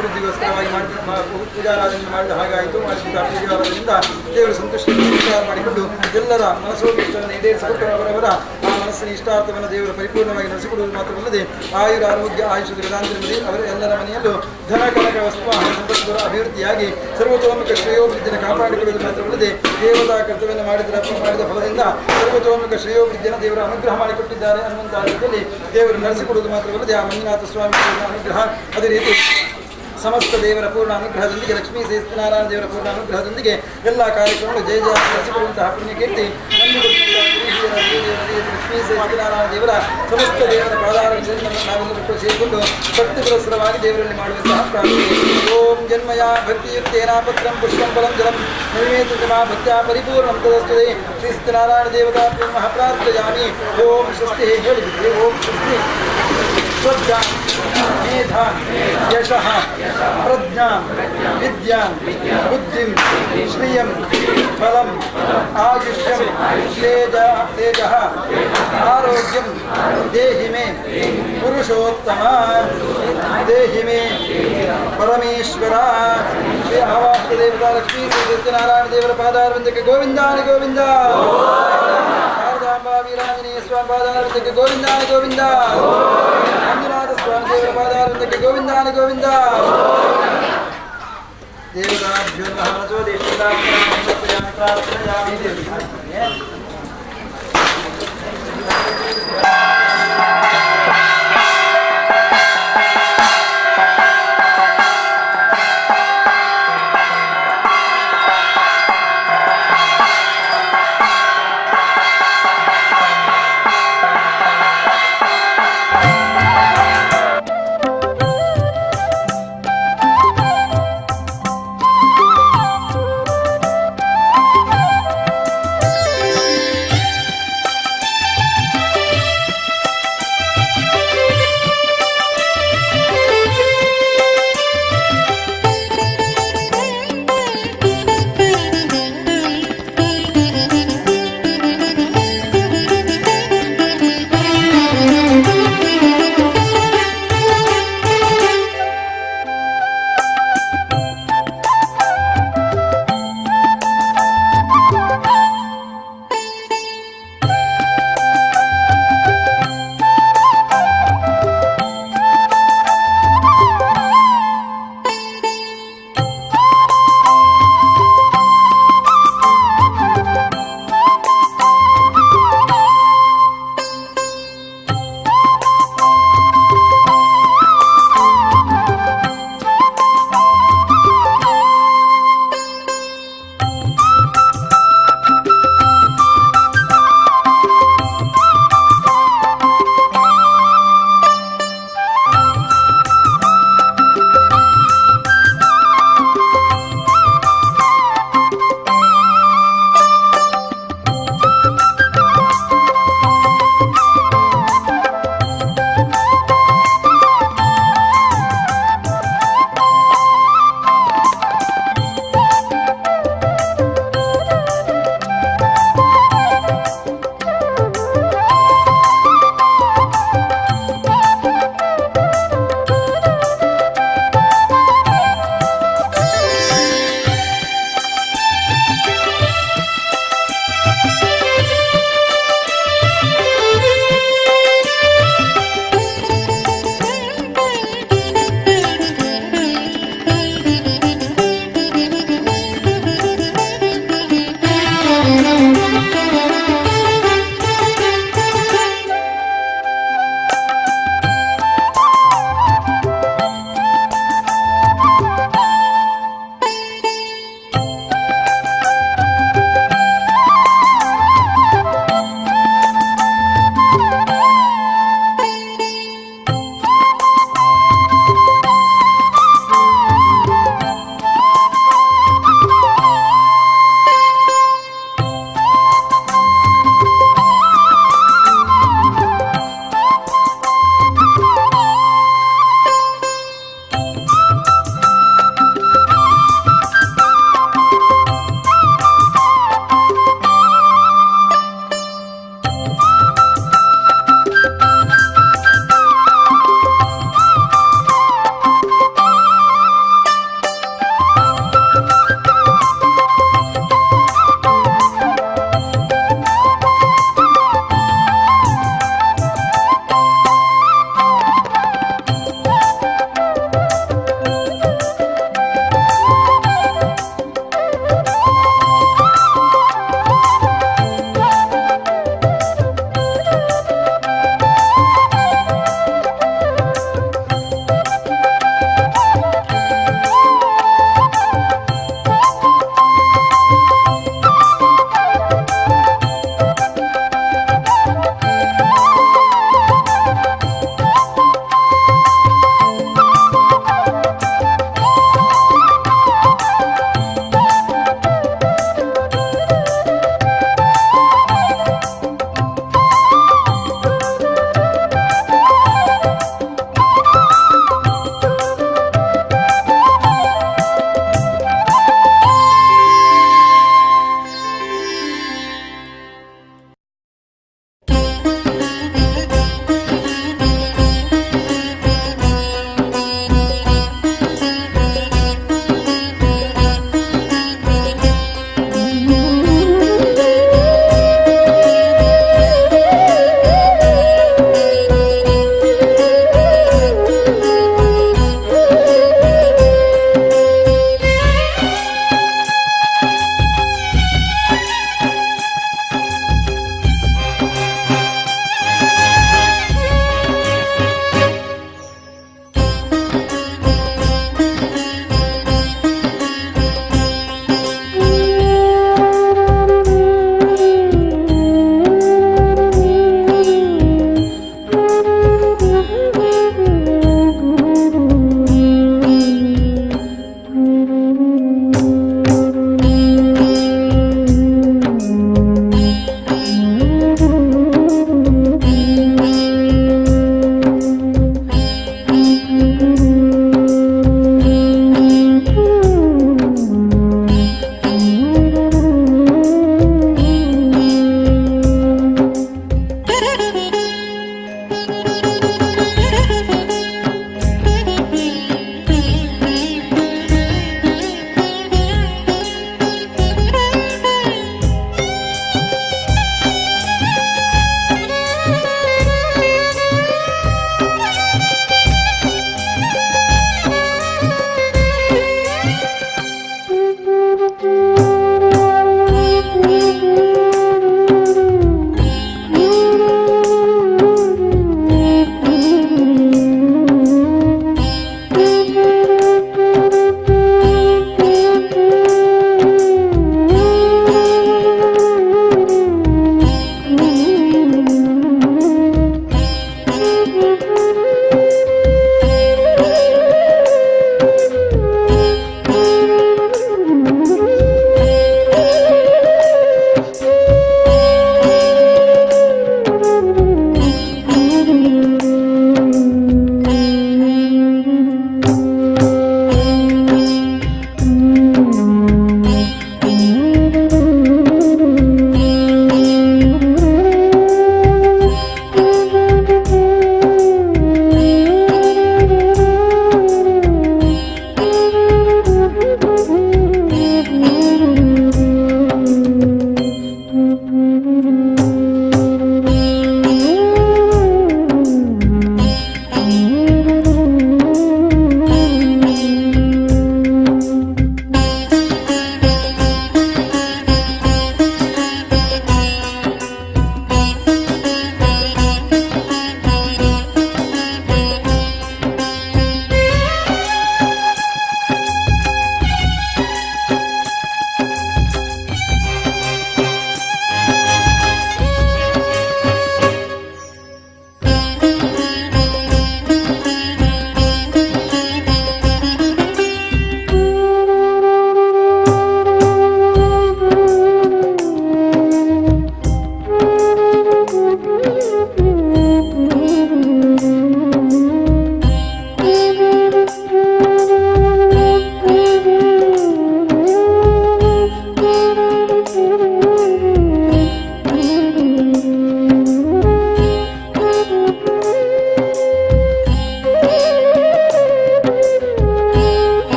ಕ್ಷೇಮಾಭಿವೃದ್ಧಿಗೋಸ್ಕರವಾಗಿ ಮಾಡಿದ ಪೂಜಾರಾಧನೆ ಮಾಡಿದ ಹಾಗಾಯಿತು. ಮಾಡಿದಂತಹ ಪೂಜಾರಾಧನೆಯಿಂದ ದೇವರು ಸಂತುಷ್ಟಿಯನ್ನು ಸ್ವೀಕಾರ ಮಾಡಿಕೊಂಡು ಎಲ್ಲರ ಮನಸ್ಸೋಭಿಷ್ಟವನ್ನು ಈಡೇರಿಸಿಕೊಟ್ಟು ಅವರವರ ಆ ಮನಸ್ಸಿನ ಇಷ್ಟಾರ್ಥವನ್ನು ದೇವರು ಪರಿಪೂರ್ಣವಾಗಿ ನಡೆಸಿಕೊಡುವುದು ಮಾತ್ರವಲ್ಲದೆ ಆಯುರ ಆರೋಗ್ಯ ಆಯುಷ ವೇದಾಂತದಲ್ಲಿ ಅವರ ಎಲ್ಲರ ಮನೆಯಲ್ಲೂ ಧನ ಕನಕ ವಸ್ತು ವಾಹನ ಸಂಪತ್ತುಗಳ ಅಭಿವೃದ್ಧಿಯಾಗಿ ಸರ್ವತೋಮುಖ ಶ್ರೇಯೋಭಿವೃದ್ಧಿಯನ್ನು ಕಾಪಾಡಿಕೊಳ್ಳುವುದು ಮಾತ್ರವಲ್ಲದೆ ದೇವತಾ ಕರ್ತವ್ಯವನ್ನು ಮಾಡಿದ ಫಲದಿಂದ ಸರ್ವತೋಮುಖ ಶ್ರೇಯೋಭಿವೃದ್ಧಿಯನ್ನು ದೇವರು ಅನುಗ್ರಹ ಮಾಡಿಕೊಟ್ಟಿದ್ದಾರೆ ಅನ್ನುವಂತಹ ರೀತಿಯಲ್ಲಿ ದೇವರು ನಡೆಸಿಕೊಡುವುದು ಮಾತ್ರವಲ್ಲದೆ ಆ ಮಂಜುನಾಥ ಸ್ವಾಮಿ ಅನುಗ್ರಹ, ಅದೇ ರೀತಿ ಸಮಸ್ತ ದೇವರ ಪೂರ್ಣ ಅನುಗ್ರಹದೊಂದಿಗೆ ಲಕ್ಷ್ಮೀ ಸತ್ಯನಾರಾಯಣ ದೇವರ ಪೂರ್ಣ ಅನುಗ್ರಹದೊಂದಿಗೆ ಎಲ್ಲ ಕಾರ್ಯಕ್ರಮಗಳು ಜಯ ಜಯ ನಡೆಸಿಕೊಳ್ಳುವಂತಹ ಪುಣ್ಯಕೀರ್ತಿ ಲಕ್ಷ್ಮೀ ಸತ್ಯನಾರಾಯಣ ದೇವರ ಸಮಸ್ತ ದೇವರ ಪಾದಾರವಿಂದದಿಂದ ನಾವೆಲ್ಲರೂ ಸೇರಿಕೊಂಡು ಭಕ್ತಿ ಪುರಸ್ಸರವಾಗಿ ದೇವರಲ್ಲಿ ಮಾಡುವಂತಹ ಪ್ರಾರ್ಥನೆ. ಓಂ ಜನ್ಮಯ ಭಕ್ತಿಯುಕ್ತೇನ ಪತ್ರಂ ಪುಷ್ಪಂ ಫಲಂ ಜಲಂ ನೈವೇದ್ಯಮಾ ಭಕ್ತ್ಯಾ ಪರಿಪೂರ್ಣಂ ತದಸ್ತುತೆ ಶ್ರೀ ಸತ್ಯನಾರಾಯಣ ದೇವತಾ ನಮಃ ಪ್ರಾರ್ಥಯಾಮಿ. ಓಂ ಸ್ವಸ್ತಿ ಹೇಳಿಬಿಟ್ರಿ. ಓಂ ಸ್ವಸ್ತಿ. ಸ್ವಜ್ಞ ಮೇಧಾ ಯಶಃ ಪ್ರಜ್ಞಾ ವಿದ್ಯಾ ಬುದ್ಧಿಂ ಶ್ರಿಯಂ ಫಲಂ ಆಯುಷ್ಯಂ ತೇಜ ತೇಜಃ ಆರೋಗ್ಯಂ ದೇಹಿ ಮೇ ಪುರುಷೋತ್ತಮ ದೇಹಿ ಮೇ ಪರಮೇಶ್ವರ. ಶ್ರೀ ಆವಾಸ ದೇವತಾ ಲಕ್ಷ್ಮೀ ಶ್ರೀ ಸತ್ಯನಾರಾಯಣ ದೇವರ ಪಾದಾರವಿಂದಕ್ಕೆ ಗೋವಿಂದಾನಿ ಗೋವಿಂದ. ಶಾರದಾಂಬಾ ವೀರಾಂಜನೇಯ ಸ್ವಾಮಿ ಪಾದಾರವಿಂದಕ್ಕೆ ಗೋವಿಂದಾನಿ ಗೋವಿಂದ. ಮಂಜುನಾಥ ಸ್ವಾಮಿ ದೇವರ ಪಾದಾರವಿಂದಕ್ಕೆ ಗೋವಿಂದಾನಿ ಗೋವಿಂದ. ದೇವತಾಭ್ಯೋ ನಮಃ. ಮನಸೋ ಪ್ರಾರ್ಥನೆಯಾಮಿ. Thank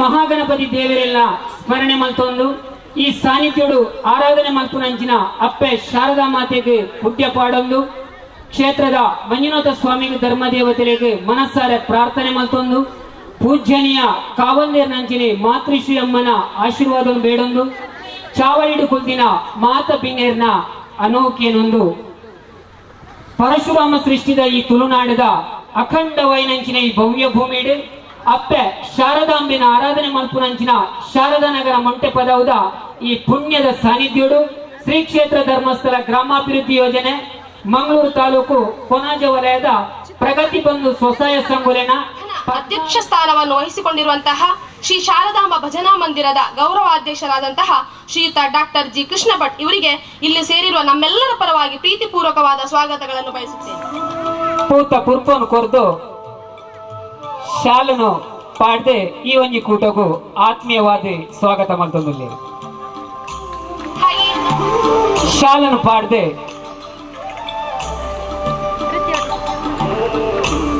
Mahaganapati ದೇವರೆಲ್ಲ ಸ್ಮರಣೆ ಮಲ್ತೊಂದು ಈ ಸಾನ್ನಿಧ್ಯೋಡು ಆರಾಧನೆ ಮಲ್ಪುನಂಚಿನ ಅಪ್ಪೆ ಶಾರದಾ ಮಾತೆಗೆ ಪುಣ್ಯ ಪಾಡೊಂದು ಕ್ಷೇತ್ರದ ಮಂಜುನಾಥ ಸ್ವಾಮಿಗೆ ಧರ್ಮದೇವತೆಗೆ ಮನಸ್ಸಾರೆ ಪ್ರಾರ್ಥನೆ ಮಲ್ತೊಂದು ಪೂಜ್ಯನೀಯ ಕಾವಂದೇರ್ನಂಚಿನಿ ಮಾತೃಶ್ರೀ ಅಮ್ಮನ ಆಶೀರ್ವಾದ ಬೇಡೊಂದು ಚಾವಳಿಡು ಕುಲ್ದಿನ ಮಾತ ಬಿನ್ನೇರ್ನ ಅನೋಕೇನೊಂದು ಪರಶುರಾಮ ಸೃಷ್ಟಿದ ಈ ತುಳುನಾಡದ ಅಖಂಡ ವೈನಂಚಿನ ಈ ಭವ್ಯ ಭೂಮಿಡು ಅಪ್ಪೆ ಶಾರದಾಂಬಿನ ಆರಾಧನೆ ಮಲ್ಪುನಂಚಿನ ಶಾರದಾ ನಗರ ಮೊಂಟೆ ಪದವುದ ಈ ಪುಣ್ಯದ ಸಾನ್ನಿಧ್ಯೋಡು ಶ್ರೀ ಕ್ಷೇತ್ರ ಧರ್ಮಸ್ಥಳ ಗ್ರಾಮಾಭಿವೃದ್ಧಿ ಯೋಜನೆ ಮಂಗಳೂರು ತಾಲೂಕು ಕೊನಾಜ ವಲಯದ ಪ್ರಗತಿ ಬಂಧು ಸ್ವಸಹಾಯ ಸಂಘಲೇನ ಅಧ್ಯಕ್ಷ ಸ್ಥಾನವನ್ನು ವಹಿಸಿಕೊಂಡಿರುವಂತಹ ಶ್ರೀ ಶಾರದಾಂಬ ಭಜನಾ ಮಂದಿರದ ಗೌರವಾಧ್ಯಕ್ಷರಾದಂತಹ ಶ್ರೀಯುತ ಡಾಕ್ಟರ್ ಜಿ ಕೃಷ್ಣ ಭಟ್ ಇವರಿಗೆ ಇಲ್ಲಿ ಸೇರಿರುವ ನಮ್ಮೆಲ್ಲರ ಪರವಾಗಿ ಪ್ರೀತಿಪೂರ್ವಕವಾದ ಸ್ವಾಗತಗಳನ್ನು ಬಯಸುತ್ತೇನೆ. ಪೂತ ಪುರ್ಪನು ಕೊರ್ದು ಶಾಲನು ಪಾಡ್ದೆ ಈ ಒಂಜಿ ಕೂಟಗೂ ಆತ್ಮೀಯವಾದ ಸ್ವಾಗತ ಮಲ್ತೊಂದುಲ್ಲೆ. ಶಾಲನು ಪಾಡ್ದೆ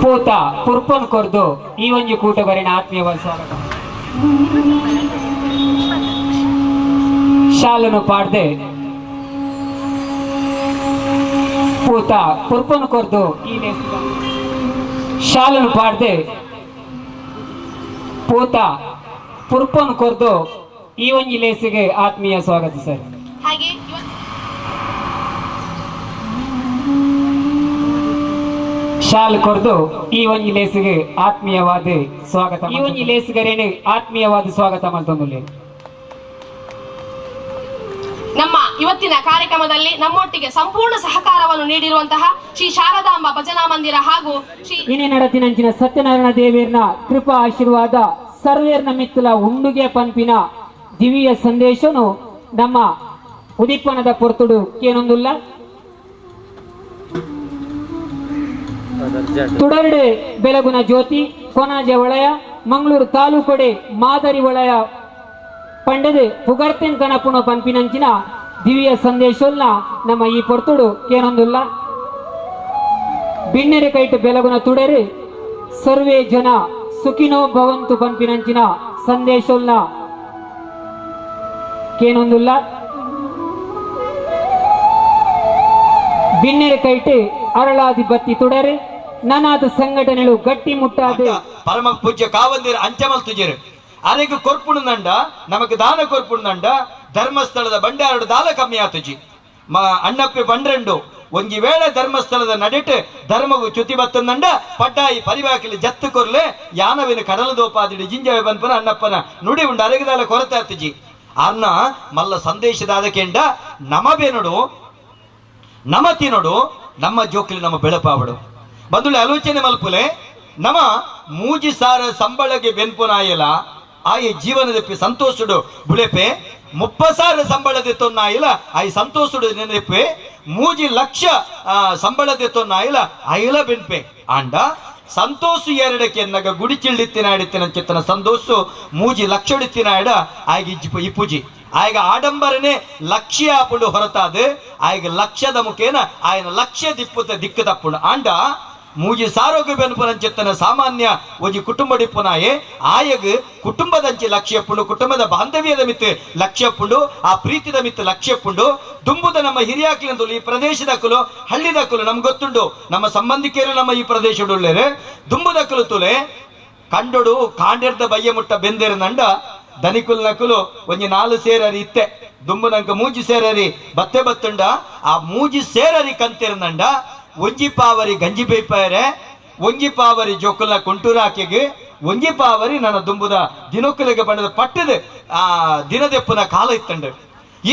ಪೂತ ಪುರ್ಪನ್ ಕೊರ್ದು ಈ ಒಂಜಿ ಕೂಟಗರಿನ ಆತ್ಮೀಯವಾದ ಸ್ವಾಗತ. ಶಾಲನು ಪಾಡ್ದೆ ಪೂತ ಪುರ್ಪನ್ ಕೊರ್ದು ಈ ಶಾಲನು ಪಾಡ್ದೆ ಪೂತ ಪುರ್ಪನ್ ಕೊರ್ದು ಈ ಒಂಜಿ ಲೇಸಿಗೆ ಆತ್ಮೀಯ ಸ್ವಾಗತ ಸರ್. ಹಾಗೆ ಶಾಲ್ ಕೊರ್ದು ಈ ಒಂಜಿ ಲೇಸಿಗೆ ಆತ್ಮೀಯವಾದ ಸ್ವಾಗತ. ಈ ಒಂಜಿ ಲೇಸಿಗರೇನೆ ಆತ್ಮೀಯವಾದ ಸ್ವಾಗತ ಮಲ್ತೊಂದುಲ್ಲೆ. ನಮ್ಮ ಇವತ್ತಿನ ಕಾರ್ಯಕ್ರಮದಲ್ಲಿ ನಮ್ಮೊಟ್ಟಿಗೆ ಸಂಪೂರ್ಣ ಸಹಕಾರವನ್ನು ನೀಡಿರುವಂತಹ ಶ್ರೀ ಶಾರದಾಂಬ ಭಜನಾ ಮಂದಿರ ಹಾಗೂ ಶ್ರೀ ಇನಿ ನಡತಿನಂಚಿನ ಸತ್ಯನಾರಾಯಣ ದೇವೇರ್ನ ಕೃಪಾ ಆಶೀರ್ವಾದ ಸರ್ವೇರ್ನ ಮಿತ್ತಲ ಉಂಡುಗೆ ಪನ್ಪಿನ ದಿವ್ಯ ಸಂದೇಶನು ನಮ್ಮ ಉದಿಪ್ಪನದ ಪೊರ್ತುಡು ಏನೊಂದುಲ್ಲ. ತುಡರ್ಡೆ ಬೆಳಗುನ ಜ್ಯೋತಿ ಕೊನಾಜೆ ವಲಯ ಮಂಗಳೂರು ತಾಲೂಕೊಡೆ ಮಾದರಿ ವಲಯ ಪಂಡದೆ ಪುಗರ್ತೆನ್ ಕನಪುಣ ಪನ್ಪಿನಂಚಿನ ದಿವ್ಯ ಸಂದೇಶೋಲ್ನ ನಮ್ಮ ಈ ಪೊರ್ತುಡು ಏನೊಂದುಲ್ಲ. ಬಿನ್ನೆರೆ ಕೈಟ್ ಬೆಳಗುನ ತುಡರೆ ಸರ್ವೇ ಜನ ಸುಖಿನೋ ಭವಂತು ಪನ್ಪಿನಂಚಿನ ಸಂದೇಶೋಲ್ನ ಕೇನೊಂದುಲ್ಲ. ಬಿನ್ನೆರೆ ಕೈಟ್ ಅರಳಾದಿ ಬತ್ತಿ ತುಡರೆ ನನಾದ ಸಂಘಟನೆಗಳು ಗಟ್ಟಿ ಮುಟ್ಟಾದ ಪರಮ ಪೂಜ್ಯ ಕಾವಂದಿರ ಅಂಚಮಲ್ ತುಜೇರು ಅರೆಗೆ ಕೊರ್ಪುಣದಂಡ ನಮಗೆ ದಾನ ಕೊರ್ಪುಣದಂಡ ಧರ್ಮಸ್ಥಳದ ಬಂಡಾರಡು ದಾಲ ಕಮ್ಮಿ ಆತುಜಿ ಅಣ್ಣಪ್ಪಿ ಬಂಡ್ರೆಂಡು ಒಂಜಿ ವೇಳೆ ಧರ್ಮಸ್ಥಳದ ನಡಿಟ್ ಧರ್ಮಗು ಚ್ಯುತಿ ಬತ್ತಂದಂಡ ಪಡ್ಡಾಯಿ ಪರಿವಾಕಿಲಿ ಜತ್ತು ಕೊರ್ಲೆ ಯಾನವಿನ ಕಡಲ ದೋಪಾದಿಡಿ ಜಿಂಜವೆ ಬನ್ಪನ ಅಣ್ಣಪ್ಪನ ನುಡಿ ಉಂಡು ಅರೆಗದಾಲ ಕೊರತೆ ಆತುಜಿ. ಅರ್ನ ಮಲ್ಲ ಸಂದೇಶದಾದ ಕೆಂಡ ನಮ ಬೇನೋಡು ನಮ ತಿನೋಡು ನಮ್ಮ ಜೋಕ್ಲಿ ನಮ್ಮ ಬೆಳಪಾವಡು ಬಂದುಳೆ ಆಲೋಚನೆ ಮಲ್ಪುಲೆ ನಮ ಮೂಜಿ ಸಾರ ಸಂಬಳಗೆ ಬೆನ್ಪುನಾಯಲ ಆಯಿ ಜೀವನದಪ್ಪಿ ಸಂತೋಷಡು ಬುಳೆಪೆ ಮುಪ್ಪಸಾರ ಸಂಬಳದ ತೊನ್ನಾಯಿಲ ಆಯಿ ಸಂತೋಷಡು ನೆನಪೆ 3 ಲಕ್ಷ ಸಂಬಳದ ತೊನ್ನಾಯಿಲ ಆಯಿಲ ಬೆನ್ಪೆ ಆಂಡ ಸಂತೋಷ ಎರಡಕ್ಕೆ ಎನ್ನಗ ಗುಡಿಚಿಳ್ಳಿತ್ತಿನಾಡಿತ್ತಿನ ಚಿತ್ತನ ಸಂತೋಷ 3 ಲಕ್ಷಡಿತ್ತಿನಾಡ ಆಗಿ ಇಪ್ಪುಜಿ ಆಯಗ ಆಡಂಬರನೆ ಲಕ್ಷ್ಯ ಆಪುಂಡು ಹೊರತಾದ ಆಯಗ ಲಕ್ಷ್ಯದ ಮುಖೇನ ಆಯನ ಲಕ್ಷ್ಯ ದಿಪ್ಪುತ್ತ ದಿಕ್ಕು ತಪ್ಪುಂಡು ಆಂಡ 3 ಸಾರೋಗ್ಯ ಬೆನ್ಪುನಂಚಿತ್ತನ ಸಾಮಾನ್ಯ ಒಂಜಿ ಕುಟುಂಬ ಡಿಪ್ಪುನಾಯೆ ಆಯಗ್ ಕುಟುಂಬದಂಚಿ ಲಕ್ಷ್ಯ ಪುಂಡು ಕುಟುಂಬದ ಬಾಂಧವ್ಯದ ಮಿತ್ತು ಲಕ್ಷ್ಯ ಪುಂಡು ಆ ಪ್ರೀತಿದ ಮಿತ್ತು ಲಕ್ಷ್ಯ ಪುಂಡು ದುಂಬುದ ನಮ್ಮ ಹಿರಿಯಾಕ್ಲಿಂದಲು ಈ ಪ್ರದೇಶದಕ್ಕಲು ಹಳ್ಳಿದಕ್ಕಲು ನಮ್ಗೆ ಗೊತ್ತುಂಡು ನಮ್ಮ ಸಂಬಂಧಿಕರು ನಮ್ಮ ಈ ಪ್ರದೇಶಡುಳ್ಳೇರೆ ದುಂಬುದಕ್ಕಲು ತುಲೆ ಕಂಡೊಡು ಕಾಂಡೆರ್ದ ಬಯ್ಯ ಮುಟ್ಟ ಬೆಂದಿರನಂಡ ದನಿಕುಲ್ ನಕುಲು ಒಂಜಿ 4 ಸೇರರಿ ಇತ್ತೆ ದುಂಬು ನಂಕ 3 ಸೇರರಿ ಬತ್ತೆ ಬತ್ತುಂಡ ಆ 3 ಸೇರರಿ ಕಂತಿರನಂಡ ಒಂಜಿ ಪಾವರಿ ಗಂಜಿ ಬೇಪಾಯರೆ ಒಂಜಿ ಪಾವರಿ ಜೋಕುಲ್ನ ಕುಂಟೂರಾಕೆಗೆ ಒಂಜಿ ಪಾವರಿ ನನ್ನ ದುಂಬುದ ದಿನೊಕ್ಕಲಿಗೆ ಬಣ್ಣದ ಪಟ್ಟದ ಆ ದಿನದೆಪ್ಪುನ ಕಾಲ ಇತ್ತಂಡು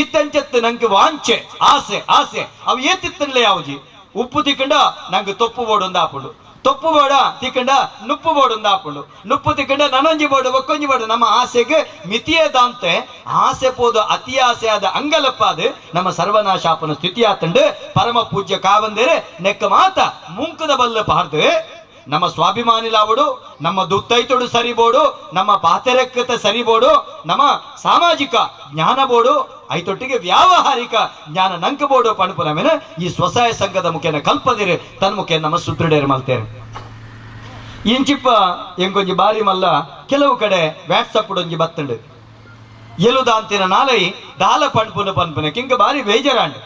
ಇತ್ತಂಚತ್ತು ನಂಗೆ ವಾಂಚೆ ಆಸೆ ಆಸೆ ಅವು ಏತಿತ್ತನ್ಲೇ ಯಾವಜಿ ಉಪ್ಪು ತಿಕ್ಕಂಡ ನಂಗೆ ತೊಪ್ಪು ಬೋಡು ಒಂದು ಆಪುಂಡು ತೊಪ್ಪು ಬೋಡ ತಿಕ್ಕಂಡ ನುಪ್ಪು ಬೋಡು ಒಂದು ಆಪುಂಡು ನುಪ್ಪು ತಿಕ್ಕಂಡ ನನೊಂಜಿ ಬೋಡು ಒಕ್ಕೊಂಜಿ ಬೋಡು ನಮ್ಮ ಆಸೆಗೆ ಮಿತಿಯೇ ದಾಂತೆ ಆಸೆ ಪೋದು ಅತಿ ಆಸೆ ಆದ ಅಂಗಲಪ್ಪಾದ ನಮ್ಮ ಸರ್ವನಾಶಾಪನ ಸ್ಥಿತಿ ಆತಂಡು ಪರಮ ಪೂಜ್ಯ ಕಾವಂದೇರೆ ನೆಕ್ಕ ಮಾತ ಮುಂಕದ ಬಲ್ಲ ಪಾರ್ದು ನಮ್ಮ ಸ್ವಾಭಿಮಾನಿಲಾವಡು ನಮ್ಮ ದುತ್ತೈತೋಡು ಸರಿಬೋಡು ನಮ್ಮ ಪಾತೆರಕ್ಕತೆ ಸರಿಬೋಡು ನಮ್ಮ ಸಾಮಾಜಿಕ ಜ್ಞಾನ ಬೋಡು ಐತೊಟ್ಟಿಗೆ ವ್ಯಾವಹಾರಿಕ ಜ್ಞಾನ ನಂಕ ಬೋಡು ಪಣಪುನ ಈ ಸ್ವಸಹಾಯ ಸಂಘದ ಮುಖೇನ ಕಲ್ಪದಿರು ತನ್ನ ಮುಖೇನ ನಮ್ಮ ಸುದೃಢರು ಮಲ್ತೇರು. ಇಂಚಿಪ್ಪ ಎಂಕೊಂಜಿ ಬಾರಿ ಮಲ್ಲ ಕೆಲವು ಕಡೆ ವ್ಯಾಟ್ಸಪ್ ಒಂಜಿ ಬತ್ತಂಡು ಎಲುದಾಂತಿನ ನಾಲೈ ದಾಲ ಪಣ್ಪುನ ಪನ್ಪುನ ಕಿಂಕ ಬಾರಿ ಬೇಜಾರಾಂಡ್.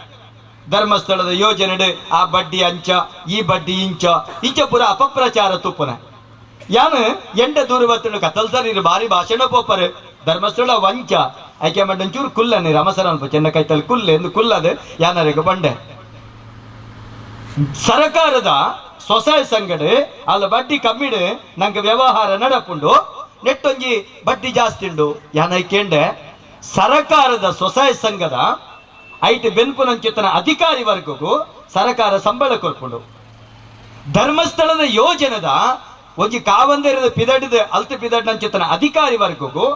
ಧರ್ಮಸ್ಥಳದ ಯೋಜನೆಡು ಆ ಬಡ್ಡಿ ಅಂಚ ಈ ಬಡ್ಡಿ ಇಂಚ ಇಂಚ ಪೂರ ಅಪಪ್ರಚಾರ ತುಪ್ಪನ ಯಾನು ಎಂಡ ದೂರ ಬತ್ತಂಡು ಕತ್ತಲ್ ಸರ್ ಇರು ಬಾರಿ ಭಾಷಣ ಪೋಪರು ಧರ್ಮಸ್ಥಳ ವಂಚ ಐಕೆ ಮಂಡಂಚೂರು ಕುಲ್ಲ ನೀರು ಅಮಸರ ಅಲ್ಪ ಚೆನ್ನ ಕೈತಲ್ ಕುಲ್ಲೆ ಎಂದು ಕುಲ್ಲದು ಯಾನರಿಗೆ ಬಂಡೆ. ಸರಕಾರದ ಸ್ವಸಹಾಯ ಸಂಘಡು ಅಲ್ಲ ಬಡ್ಡಿ ಕಮ್ಮಿಡು ನಂಗೆ ವ್ಯವಹಾರ ನಡಪುಂಡು ನೆಟ್ಟೊಂಜಿ ಬಡ್ಡಿ ಜಾಸ್ತಿ ಉಂಡು ಯಾನೈಕೆಂಡೆ. ಸರಕಾರದ ಸ್ವಸಹಾಯ ಸಂಘದ ಐಟ್ ಬೆನ್ಪುನಂಚಿತನ ಅಧಿಕಾರಿ ವರ್ಗಕ್ಕೂ ಸರಕಾರ ಸಂಬಳ ಕೊರ್ಪುಂಡು. ಧರ್ಮಸ್ಥಳದ ಯೋಜನೆದ ಒಂಜಿ ಕಾವಂದೇರದ ಪಿದಡಿದ ಅಲ್ತ ಪಿದಡ್ನಂಚಿತನ ಅಧಿಕಾರಿ ವರ್ಗಕ್ಕೂ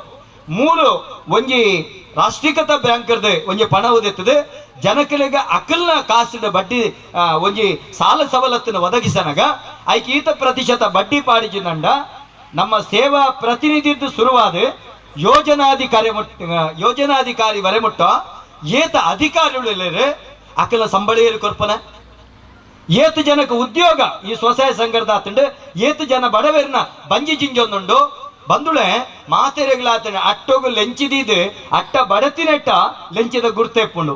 ಮೂರು ಒಂಜಿ ರಾಷ್ಟ್ರೀಕೃತ ಬ್ಯಾಂಕ್ರ್ದು ಒಂಜಿ ಪಣ ಉದಿತ್ತದೆ ಜನಕಲಿಗೆ ಅಕಲ್ನ ಕಾಸಿನ ಬಡ್ಡಿ ಒಂಜಿ ಸಾಲ ಸವಲತ್ತನ್ನು ಒದಗಿಸನಗ ಐಕೆ ಈತ ಪ್ರತಿಶತ ಬಡ್ಡಿ ಪಾಡಿಜಿನಂಡ ನಮ್ಮ ಸೇವಾ ಪ್ರತಿನಿಧಿದ್ದು ಶುರುವಾದ ಯೋಜನಾಧಿಕಾರಿ ಯೋಜನಾಧಿಕಾರಿ ವರೆಮುಟ್ಟ ಏತ ಅಧಿಕಾರಿಗಳು ಇಲ್ಲರೆ ಅಕಲ ಸಂಬಳ ಏರು ಕೊರ್ಪನ ಏತು ಜನಕ್ಕೆ ಉದ್ಯೋಗ ಈ ಸ್ವಸಹಾಯ ಸಂಘದ ಆತಂಡು ಏತು ಜನ ಬಡವೇರ್ನ ಬಂಜಿ ಜಿಂಜೊಂದುಂಡು ಬಂದುಳೆ ಮಾತೆರೆಗಳಾತನ ಅಟ್ಟೋಗು ಲೆಂಚಿದೀದು ಅಟ್ಟ ಬಡತಿನೆಟ್ಟ ಲೆಂಚಿದ ಗುರ್ತೆಪ್ಪುಂಡು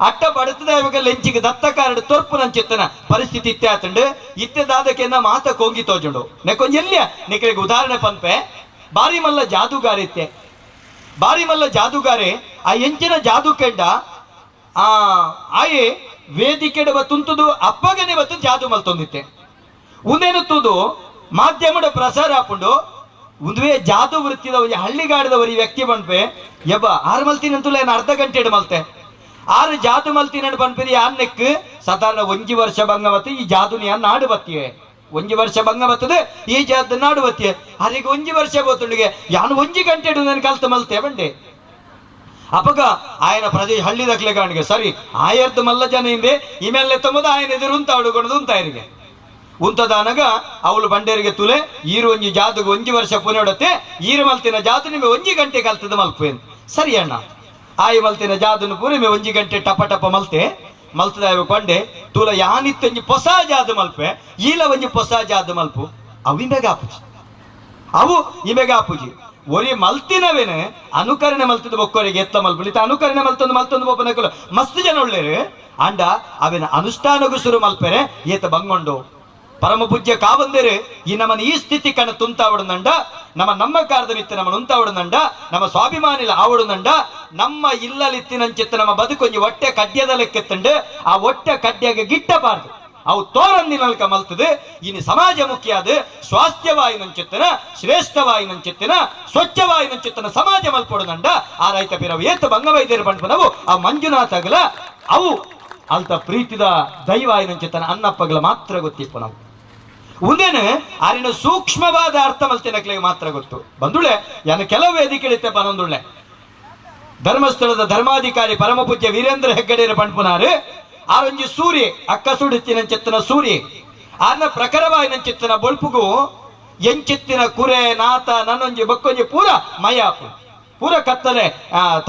ಅಟ್ಟ ಬಡತದ ಇವಾಗ ಲೆಂಚಿಗೆ ದತ್ತ ಕಾರಡು ತೊರ್ಪು ನಂಚಿತ್ತನ ಪರಿಸ್ಥಿತಿ ಇತ್ತೆ ಆತಂಡು ಇತ್ತೆದಾದಕ್ಕೆನ್ನ ಮಾತ ಕೋಂಗಿ ತೋಜುಂಡು. ನೆಕ್ಕೊಂಜೆಲ್ಲಿಯ ನಿಕಲಿಗೆ ಉದಾಹರಣೆ ಪನ್ಪೆ ಬಾರಿ ಮಲ್ಲ ಜಾದೂಗಾರ ಇತ್ತೆ ಬಾರಿ ಮಲ್ಲ ಜಾದೂಗಾರೆ ಆ ಎಂಚಿನ ಜಾದೂ ಕೆಂಡ ಆ ಆಯೆ ವೇದಿಕೆಡವ ತುಂತುದು ಅಪ್ಪಗನೆ ಬತ್ತು ಜಾದೂ ಮಲ್ತೊಂದಿತ್ತೆ ಉಂದೇನು ತೂದು ಮಾಧ್ಯಮದ ಪ್ರಸಾರ ಹಾಕೊಂಡು ಉಂದುವೇ ಜಾದು ವೃತ್ತಿದ ಒಂಜಿ ಹಳ್ಳಿಗಾಡದವರಿ ವ್ಯಕ್ತಿ ಬಂಡ್ಪೆ ಯಬ್ಬ ಆರು ಮಲ್ತಿನಂತುಲ ಏನು ಅರ್ಧ ಗಂಟೆ ಮಲ್ತೆ ಆರು ಜಾದು ಮಲ್ತಿನ ಪನ್ಪಿರಿ ಯಾನ್ನೆಕ್ ಸಾಧಾರಣ ಒಂಜಿ ವರ್ಷ ಭಂಗ ಬತ್ತು ಈ ಜಾದು ಯಾನ್ ನಾಡು ಬತ್ತಿಯೆ ಒಂಜಿ ವರ್ಷ ಭಂಗ ಬರ್ತದೆ ಈ ಜಾದು ನಾಡು ಬತ್ತಿಯೆ ಅರಿಗೆ ಒಂಜಿ ವರ್ಷ ಬೋತುಂಡಿಗೆ ಯಾನು ಒಂಜಿ ಗಂಟೆ ನಾನು ಕಲ್ತು ಮಲ್ತೆ ಬಂಡೆ. ಅಪಗ ಆಯನ ಪ್ರದೇಶ ಹಳ್ಳಿ ದಕ್ಲೆಗಾಣಿಗೆ ಸರಿ ಆಯರ್ದು ಮಲ್ಲ ಜನ ಹಿಂದೆ ಇಮೇಲೆ ತುಂಬದ ಆಯನ ಎದುರು ಉಂತ ಹುಡುಕೊಂಡು ಉಂತಾಯರಿಗೆ ಉಂತದಾನಗ ಅವಳು ಬಂಡೇರಿಗೆ ತುಲೆ ಈರು ಒಂಜಿ ಜಾದುಗೆ ಒಂಜಿ ವರ್ಷ ಪುನೊಡತ್ತೆ ಈರು ಮಲ್ತಿನ ಜಾದು ನಿಮಗೆ ಒಂಜಿ ಗಂಟೆ ಕಲ್ತದ ಮಲ್ಪೇನು ಸರಿ ಅಣ್ಣ ಆಯಿ ಮಲ್ತಿನ ಜಾದನ್ನು ಪೂರ ಮೇ ಒಂಜಿ ಗಂಟೆ ಟಪ ಟಪ ಮಲ್ತೆ ಮಲ್ತದ ಬಂಡೆ ತುಲ ಯಾನಿತ್ತೊಂಜಿ ಹೊಸ ಜಾದು ಮಲ್ಪೆ ಈಲ ಒಂಜಿ ಹೊಸ ಜಾದು ಮಲ್ಪು ಅವು ಇಮೆಗ ಆಪುಜಿ ಅವು ಇಮೆಗ ಆಪುಜಿ ಒರಿ ಮಲ್ತಿನವೇನೆ ಅನುಕರಣೆ ಮಲ್ತದ ಬೊಕ್ಕೋರಿಗೆ ಎತ್ತ ಮಲ್ಪುಲಿ ಅನುಕರಣೆ ಮಲ್ತೊಂದು ಮಲ್ತೊಂದು ಬೊಪ್ಪನಕಲು ಮಸ್ತ್ ಜನ ಒಳ್ಳೇರು ಅಂಡ ಅವೇನ ಅನುಷ್ಠಾನಗೂ ಶುರು ಮಲ್ಪೆರೆ ಏತ ಬಂಗೊಂಡು ಪರಮ ಪೂಜ್ಯ ಕಾವಂದೇರು ಈ ನಮ್ಮನ್ನು ಈ ಸ್ಥಿತಿ ಕಣ ತುಂತಾವಡುನಂಡ ನಮ್ಮ ನಮ್ಮ ಕಾರದ ಮಿತ್ತ ನಮ್ಮ ಉಂತಾವಡುನಂಡ ನಮ್ಮ ಸ್ವಾಭಿಮಾನಿಲ ಆವಡುನಂಡ ನಮ್ಮ ಇಲ್ಲಲಿತ್ತಿನಂಚಿತ್ತ ನಮ್ಮ ಬದುಕೊಂಜಿ ಹೊಟ್ಟೆ ಕಡ್ಯದ ಲೆಕ್ಕೆತ್ತಂಡು ಆ ಹೊಟ್ಟೆ ಕಡ್ಯಾಗ ಗಿಟ್ಟಬಾರ್ದು ಅವು ತೋರಂದಿನಲ್ಕ ಮಲ್ತದೆ ಇನ್ನು ಸಮಾಜ ಮುಖ್ಯ ಅದು ಸ್ವಾಸ್ಥ್ಯವಾಯಿನಂಚಿತ್ತನ ಶ್ರೇಷ್ಠವಾಯಿನಂಚಿತ್ತನ ಸ್ವಚ್ಛವಾಯಿನಂಚಿತ್ತನ ಸಮಾಜ ಮಲ್ಪೊಡುನಂಡ ಆ ರೈತ ಪಿರವು ಏತ ಬಂಗವೈದ್ಯರು ಪಂಡ್ಪನವು ಆ ಮಂಜುನಾಥಗಲ ಅವು ಅಲ್ತ ಪ್ರೀತಿದ ದೈವಾಯಿನಂಚಿತ್ತನ ಅನ್ನಪ್ಪಗಲ ಮಾತ್ರ ಗೊತ್ತಿಪ್ಪ ನಾವು ಉಂದೇನು ಆರಿನ ಸೂಕ್ಷ್ಮವಾದ ಅರ್ಥ ಮಲ್ತಿನಕ್ಲಿಗೆ ಮಾತ್ರ ಗೊತ್ತು ಬಂದುಳೆ ಯಾನು ಕೆಲವು ವೇದಿಕೆಳಿತೆ ಬನೊಂದುಳ್ಳೆ ಧರ್ಮಸ್ಥಳದ ಧರ್ಮಾಧಿಕಾರಿ ಪರಮಪೂಜ್ಯ ವೀರೇಂದ್ರ ಹೆಗ್ಗಡೆಯರ ಪಂಡ್ಪುನಾರು ಆರೊಂಜಿ ಸೂರ್ಯ ಅಕ್ಕ ಸುಡಿತ್ತಿನಂಚಿತ್ತನ ಸೂರ್ಯ ಆರ್ನ ಪ್ರಖರವಾಯಿನಂಚಿತ್ತನ ಬೊಳ್ಪುಗು ಎಂಚಿತ್ತಿನ ಕುರೆ ನಾತ ನನ್ನೊಂಜಿ ಬಕ್ಕೊಂಜಿ ಪೂರ ಮಯಾಪು ಪೂರ ಕತ್ತಲೆ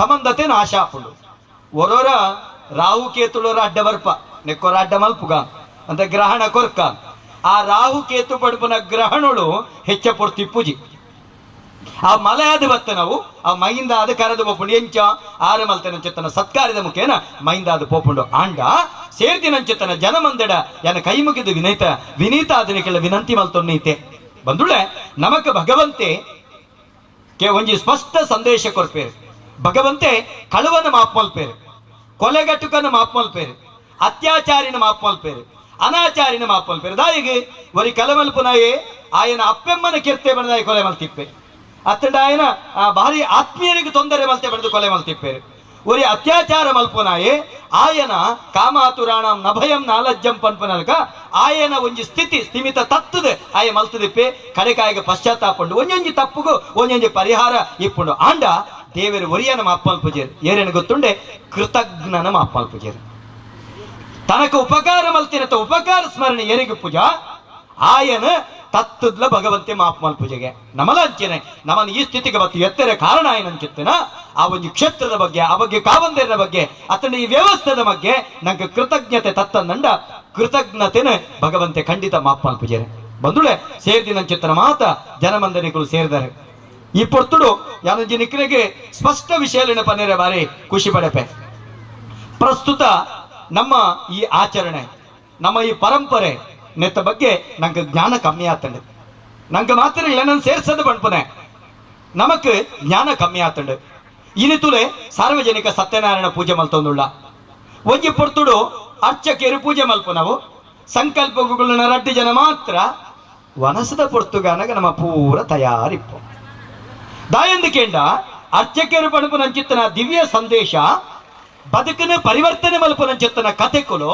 ತಮಂದತೆ ನಾಶಾಪುಂಡು ಒರೋರ ರಾಹು ಕೇತುಳೋರ ಅಡ್ಡ ಬರ್ಪ ನೆಕ್ಕೋರ ಅಡ್ಡ ಮಲ್ಪುಗ ಅಂತ ಗ್ರಹಣ ಕೊರ್ಕ ಆ ರಾಹು ಕೇತು ಪಡುಪುನ ಗ್ರಹಣಗಳು ಹೆಚ್ಚ ಪೊರ್ತಿ ಪೂಜಿ ಆ ಮಲೆ ಆದ ಬತ್ತ ನಾವು ಆ ಮೈಂದ ಆದ ಕರೆದು ಪೋಪುಂಡು ಎಂಚ ಆರು ಮಲ್ತನಂಚಿತ್ತನ ಸತ್ಕಾರದ ಮುಖೇನ ಮೈಂದ ಆದ ಪೋಪುಂಡು ಆಂಡ ಸೇರ್ದಿನಂಚಿತ್ತನ ಜನಮಂದಡ ಯಾನ ಕೈ ಮುಗಿದು ವಿನೀತ ವಿನೀತ ಆದನಿಕೆಲ್ಲ ವಿನಂತಿ ಮಲ್ತೊನ್ನೀತೆ ಬಂದುಳೆ ನಮಕ ಭಗವಂತೆ ಕೆ ಒಂಜಿ ಸ್ಪಷ್ಟ ಸಂದೇಶ ಕೊರ್ಪೇರು ಭಗವಂತೆ ಕಳುವನ ಮಾಪ್ ಮಲ್ಪೇರು ಕೊಲೆಗಟ್ಟುಕನ ಮಾಪ್ ಮಲ್ಪೇರು ಅತ್ಯಾಚಾರಿನ ಮಾಪ್ ಮಲ್ಪೇರು ಅನಾಚಾರಿನ ಮಾಪ್ ಮಲ್ಪೇರು ದಾಯಿಗೆ ಒರಿ ಕಲಮಲ್ಪುನಾಯೇ ಆಯನ ಅಪ್ಪೆಮ್ಮನ ಕಿರ್ತೆ ಬಣದಾಯಿ ಕೊಲೆ ಮಲ್ತಿಪ್ಪೆ ಅತ್ತಂಡ ಆಯನ ಭಾರಿ ಆತ್ಮೀಯರಿಗೆ ತೊಂದರೆ ಮಲ್ತೆ ಬಣದು ಕೊಲೆ ಮಲ್ತಿಪ್ಪೇರು ಒರಿ ಅತ್ಯಾಚಾರ ಮಲ್ಪುನಾಯೇ ಆಯನ ಕಾಮಾತುರಾಣಂ ನಭಯಂ ನಾಲಜ್ಜಂ ಪನ್ಪನಲ್ಕ ಆಯನ ಒಂಜಿ ಸ್ಥಿತಿ ಸ್ಥಿಮಿತ ತತ್ತದೆ ಆಯ ಮಲ್ತದಿಪ್ಪೆ ಕಡೆಕಾಯಿಗೆ ಪಶ್ಚಾತ್ತಾಪಂಡು ಒಂಜೊಂಜಿ ತಪ್ಪುಗು ಒಂಜೊಂಜಿ ಪರಿಹಾರ ಇಪ್ಪುಂಡು ಆಂಡ ದೇವರು ಒರಿಯನ ಮಾಪ್ಪಲ್ಪುಜೇರು ಏರೇನು ಗೊತ್ತುಂಡೆ ಕೃತಜ್ಞನ ಮಾಪ್ಪಲ್ಪುಜೇರು ತನಕ ಉಪಕಾರ ಮಲ್ತಿನತ ಉಪಕಾರ ಸ್ಮರಣೆ ಏರಿಗೆ ಪೂಜಾ ಆಯನ ತತ್ತದ್ಲ ಭಗವಂತೆ ಮಾಪ್ ಮಲ್ಪುಜೆಗೆ ನಮಲಂಚನೆ ನಮ್ಮನ್ನು ಈ ಸ್ಥಿತಿಗೆ ಬತ್ತು ಎತ್ತರ ಕಾರಣ ಏನಂಚಿತ್ತನ ಆ ಒಂದು ಕ್ಷೇತ್ರದ ಬಗ್ಗೆ ಆ ಬಗ್ಗೆ ಕಾವಂದೇರ ಬಗ್ಗೆ ಅತನ ಈ ವ್ಯವಸ್ಥೆದ ಬಗ್ಗೆ ನಂಗೆ ಕೃತಜ್ಞತೆ ತತ್ತಂದಂಡ ಕೃತಜ್ಞತೆನ ಭಗವಂತೆ ಖಂಡಿತ ಮಾಪ್ ಮಲ್ಪುಜೇರೆ. ಬಂದುಳೆ ಸೇರ್ದಿನಂಚಿತ್ತನ ಮಾತ ಜನಮಂದನಿಗಳು ಸೇರಿದ್ದಾರೆ. ಈ ಪೊರ್ತುಡು ಯಾನೊಂಜಿ ನಿಕ್ಲೆಗೆ ಸ್ಪಷ್ಟ ವಿಷಯ ಪನ್ನೆರೆ ಬಾರಿ ಖುಷಿ ಪಡೆಪೆ. ಪ್ರಸ್ತುತ ನಮ್ಮ ಈ ಆಚರಣೆ, ನಮ್ಮ ಈ ಪರಂಪರೆ ನೆತ್ತ ಬಗ್ಗೆ ನಂಗೆ ಜ್ಞಾನ ಕಮ್ಮಿ ಆತಂಡು. ನಂಗೆ ಮಾತ್ರ ಇಲ್ಲ, ನಾನು ಸೇರ್ಸೋದು ಪಣ್ಪನೆ ನಮಕ್ ಜ್ಞಾನ ಕಮ್ಮಿ ಆತಂಡು. ಇನಿತುಲೆ ಸಾರ್ವಜನಿಕ ಸತ್ಯನಾರಾಯಣ ಪೂಜೆ ಮಲ್ತೊಂದುಳ್ಳ ಒಂಜಿ ಪೊರ್ತುಡು ಅರ್ಚಕೇರು ಪೂಜೆ ಮಲ್ಪ ನಾವು ಸಂಕಲ್ಪಗಳನ್ನ ರಡ್ಡು ಜನ ಮಾತ್ರ ವನಸದ ಪೊರ್ತುಗಾನಗ ನಮ್ಮ ಪೂರ ತಯಾರಿಪ್ಪು. ದಾಯಂದು ಕೇಂಡ ಅರ್ಚಕೇರು ಪಣಪುನಂಚಿತ್ತನ ದಿವ್ಯ ಸಂದೇಶ ಬದುಕಿನ ಪರಿವರ್ತನೆ ಮಲ್ಪುನಂಚಿತ್ತನ ಕತೆಕುಲು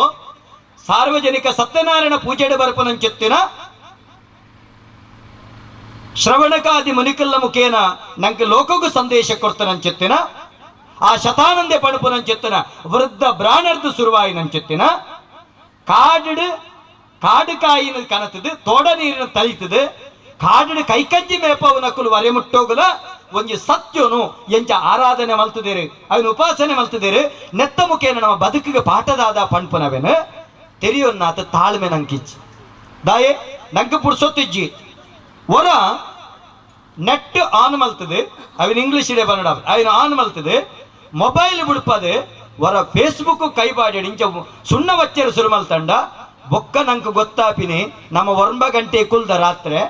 ಸಾರ್ವಜನಿಕ ಸತ್ಯನಾರಾಯಣ ಪೂಜೆಡೆ ಬರ್ಪುನಂಚಿತ್ತಿನ ಶ್ರವಣಕಾದಿ ಮುನಿಕಲ್ಲ ಮುಖೇನ ನಂಗೆ ಲೋಕಗೂ ಸಂದೇಶ ಕೊಡ್ತನಂಚಿತ್ತಿನ ಆ ಶತಾನಂದೆ ಪಣಪುನಂಚಿತ್ತನ ವೃದ್ಧ ಬ್ರಾಣರ್ದು ಸುರುವಾಯಿನಂಚಿತ್ತಿನ ಕಾಡು ಕಾಡು ಕಾಯಿನ ಕನತದು ತೋಡ ನೀರಿನ ತಳಿತದು ಕಾಡು ಕೈಕಂಜಿ ಮೇಪವು ನಕುಲು ವರೆ ಮುಟ್ಟೋಗಲ ಒಂಜಿ ಸತ್ಯನು ಎಂಚ ಆರಾಧನೆ ಮಲ್ತದೇರು ಅವನು ಉಪಾಸನೆ ಮಲ್ತದೇರು ನೆತ್ತ ಮುಖೇನ ನಮ್ಮ ಬದುಕಿಗೆ ಪಾಠದಾದ ಪಣ್ಪುನವೇನು ತೆರಿಯೊನ್ನಾತ ತಾಳ್ಮೆ ನಂಕಿಚ್ಚಿ ದಾಯೆ ನಂಗೆ ಪುಡ್ಸೊತ್ತಿಜ್ಜಿ ಒರ ನೆಟ್ ಆನ್ ಮಲ್ತದೆ ಅವನ ಇಂಗ್ಲಿಷ್ ಇಡೆ ಬನ್ನಡ ಅವನ ಆನ್ ಮಲ್ತದೆ ಮೊಬೈಲ್ ಬಿಡ್ಪದೆ ವರ ಫೇಸ್ಬುಕ್ ಕೈಬಾಡಿ ಇಂಚ ಸುಣ್ಣ ವಚ್ಚರು ಸುರು ಮಲ್ತಂಡ ಬೊಕ್ಕ ನಂಗೆ ಗೊತ್ತಾಪಿನಿ ನಮ್ಮ ಒಂಬ ಗಂಟೆ ಕುಲ್ದ ರಾತ್ರಿ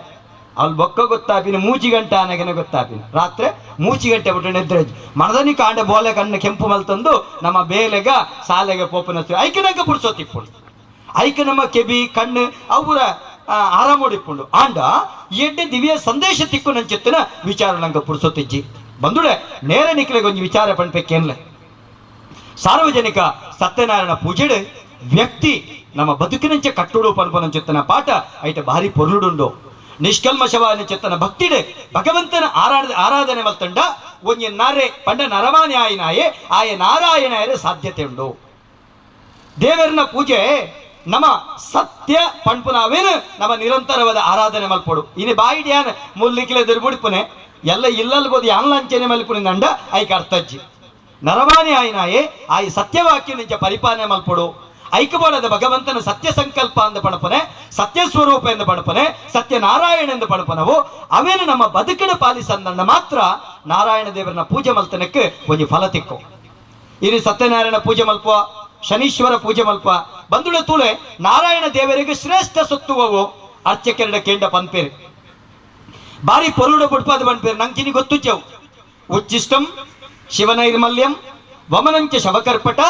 ಅಲ್ಲಿ ಬೊಕ್ಕ ಗೊತ್ತಾಪಿನಿ ಮೂಚಿ ಗಂಟೆ ಆನಗನೆ ಗೊತ್ತಾಪಿನಿ ರಾತ್ರಿ ಮೂಚಿ ಗಂಟೆ ಬಿಟ್ಟು ನಿದ್ರೆ ಮನದನಿ ಕಾಂಡೆ ಬೋಲೆ ಕಣ್ಣು ಕೆಂಪು ಮಲ್ತಂದು ನಮ್ಮ ಬೇಲೆಗ ಸಾಲೆಗೆ ಪೋಪನ ಐಕೆ ನಂಗೆ ಪುಡ್ಸೋತಿಪ್ಪುಂಡು ಐಕೆ ನಮ್ಮ ಕೆಬಿ ಕಣ್ಣು ಅವರ ಆರಾಮೋಡಿಪ್ಪುಂಡು ಆಂಡ ಎಡ್ಡೆ ದಿವ್ಯ ಸಂದೇಶ ತಿಕ್ಕು ನಂಚಿತ್ತಿನ ವಿಚಾರ ನಂಗೆ ಪುಡ್ಸೋತಿಜ್ಜಿ. ಬಂದುಡೆ ನೇರ ನಿಕ್ಲೆಗೆ ಒಂಜಿ ವಿಚಾರ ಪಣ್ಪೆಕ್ಕೇನ್ಲೆ ಸಾರ್ವಜನಿಕ ಸತ್ಯನಾರಾಯಣ ಪೂಜೆಡು ವ್ಯಕ್ತಿ ನಮ್ಮ ಬದುಕಿನಂಚೆ ಕಟ್ಟುಡು ಪನ್ಪನಂಚಿತ್ತನ ಪಾಠ ಐಟ ಭಾರಿ ಪೊರ್ಲುಡುಂಡು. ನಿಷ್ಕಲ್ಮಶವಾದ ಚಿತ್ತನ ಭಕ್ತಿಡೆ ಭಗವಂತನ ಆರಾಧನೆ ಮಲ್ತಂಡ ಒಂಜಿ ನರೆ ಪಂಡ ನರಮಾನಿ ಆಯಿನಾಯೆ ಆಯ ನಾರಾಯಣಾಯರ ಸಾಧ್ಯತೆ ಉಂಡು. ದೇವರನ ಪೂಜೆ ನಮ್ಮ ಸತ್ಯ ಪಣ್ಪುನಾವೇನು ನಮ್ಮ ನಿರಂತರವಾದ ಆರಾಧನೆ ಮಲ್ಪೊಡು. ಇನಿ ಬಾಯಿಡ್ಯಾನ ಮುಲ್ಲಿಕ್ಲೆ ದುರ್ಬುಡಿಪುನೆ ಎಲ್ಲ ಇಲ್ಲಲ್ಬೋದು ಯಾನ್ಲಂಚನೆ ಮಲ್ಪುನಿ ನಂಡ ಐಕ ಅರ್ಥಜ್ಜಿ ನರಮಾನಿ ಆಯಿನಾಯೆ ಆಯಿ ಸತ್ಯವಾಕ್ಯ ನಿಂಚ ಪರಿಪಾಲನೆ ಮಲ್ಪೊಡು. ಐಕ್ಯಬೋಡದ ಭಗವಂತನ ಸತ್ಯ ಸಂಕಲ್ಪ ಅಂದ ಪಣಪನೆ ಸತ್ಯ ಸ್ವರೂಪ ಎಂದು ಪಣಪನೆ ಸತ್ಯನಾರಾಯಣ ಎಂದು ಪಣಪನವು ಅವೇನು ನಮ್ಮ ಬದುಕಿನ ಪಾಲಿಸಂದಣ್ಣ ಮಾತ್ರ ನಾರಾಯಣ ದೇವರನ್ನ ಪೂಜೆ ಮಲ್ತನಕ್ಕೆ ಒಂಜಿ ಫಲ ತಿಕ್ಕು. ಇಲ್ಲಿ ಸತ್ಯನಾರಾಯಣ ಪೂಜೆ ಮಲ್ಪ ಶನೀಶ್ವರ ಪೂಜೆ ಮಲ್ಪ ಬಂದುಳ ತೂಳೆ ನಾರಾಯಣ ದೇವರಿಗೆ ಶ್ರೇಷ್ಠ ಸೊತ್ತುವವು ಅರ್ಚಕೆರಡ ಕೇಂಡ ಪನ್ಪೇರು ಬಾರಿ ಪೊರುಡ ಬುಡ್ಪಾದ ಪನ್ಪೇರು ನಂಗಿನಿ ಗೊತ್ತು ಚೆವು ಉಚ್ಚಿಷ್ಟಂ ಶಿವನೈರ್ಮಲ್ಯಂ ವಮನಂಚ ಶವಕರ್ಪಟ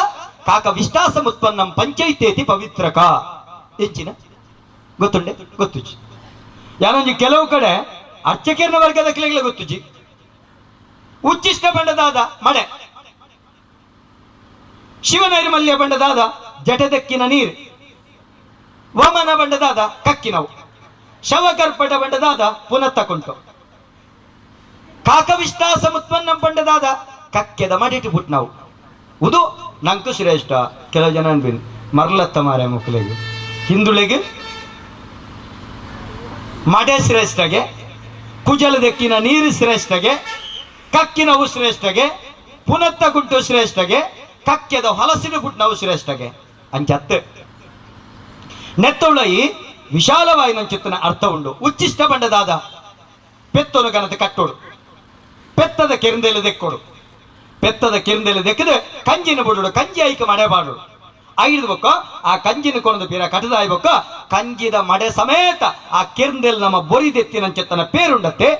ಕಾಕ ವಿಷ್ಟಾಸ ಉತ್ಪನ್ನಂ ಪಂಚೈತೇತಿ ಪವಿತ್ರಕ ಹೆಚ್ಚಿನ ಗೊತ್ತುಂಡೆ ಗೊತ್ತುಜಿ. ಯಾನೊಂಜಿ ಕೆಲವು ಕಡೆ ಅರ್ಚಕರ್ನ ವರ್ಗದ ಕಿಲೆಗಳ ಗೊತ್ತುಜಿ. ಉಚ್ಚಿಷ್ಟ ಬಂಡದಾದ ಮಳೆ ಶಿವನೈರ್ಮಲ್ಯ ಬಂಡದಾದ ಜಟದಕ್ಕಿನ ನೀರು ವಮನ ಬಂಡದಾದ ಕಕ್ಕಿನವು ಶವಕರ್ಪಟ ಬಂಡದಾದ ಪುನಃ ಕುಂಟು ಕಾಕವಿಷ್ಟಾಸ ಉತ್ಪನ್ನಂ ಬಂಡದಾದ ಕಕ್ಕೆದ ಮಡಿಟು ಪುಟ್ನವು ಉದು ನಂಕು ಶ್ರೇಷ್ಠ. ಕೆಲವು ಜನ ಅನ್ಬಿನ್ ಮರ್ಲತ್ತ ಮಾರೆ ಮುಕ್ಕಲಿಗೆ ಹಿಂದುಳಿಗೆ ಮಡೆ ಶ್ರೇಷ್ಠಗೆ ಕುಜಲದಕ್ಕಿನ ನೀರು ಶ್ರೇಷ್ಠಗೆ ಕಕ್ಕಿನವು ಶ್ರೇಷ್ಠಗೆ ಪುನತ್ತ ಗುಂಟು ಶ್ರೇಷ್ಠಗೆ ಕಕ್ಕೆದ ಹೊಲಸಿನ ಗುಟ್ಟನವು ಶ್ರೇಷ್ಠಗೆ ಅಂಚತ್ತು ನೆತ್ತೊಳಯಿ ವಿಶಾಲವಾಗಿ ನಂಚಿತ್ತನ ಅರ್ಥ ಉಂಡು. ಉಚ್ಚಿಷ್ಟ ಬಂಡದಾದ ಪೆತ್ತೊನು ಕನತ ಕಟ್ಟೋಡು ಪೆತ್ತದ ಕೆರಿಂದೆಲೆ ದೆಕ್ಕೋಡು ಪೆತ್ತದ ಕಿರಿಂದೆಲೆ ದೆಕ್ಕದ ಕಂಜಿನ ಬುಡುಡು ಕಂಜಿ ಐಕ ಮಡೆ ಬಾಡುಡು ಐದು ಬೊಕ್ಕ ಆ ಕಂಜಿನ ಕೊನದು ಪೀರ ಕಟದಾಯಿ ಬೊಕ್ಕ ಕಂಜಿದ ಮಡೆ ಸಮೇತ ಆ ಕಿರಿಂದೆಲ್ ನಮ್ಮ ಬೊರಿದೆತ್ತಿನಂచెತ್ತನ ಪೇರುಂಡತ್ತೆ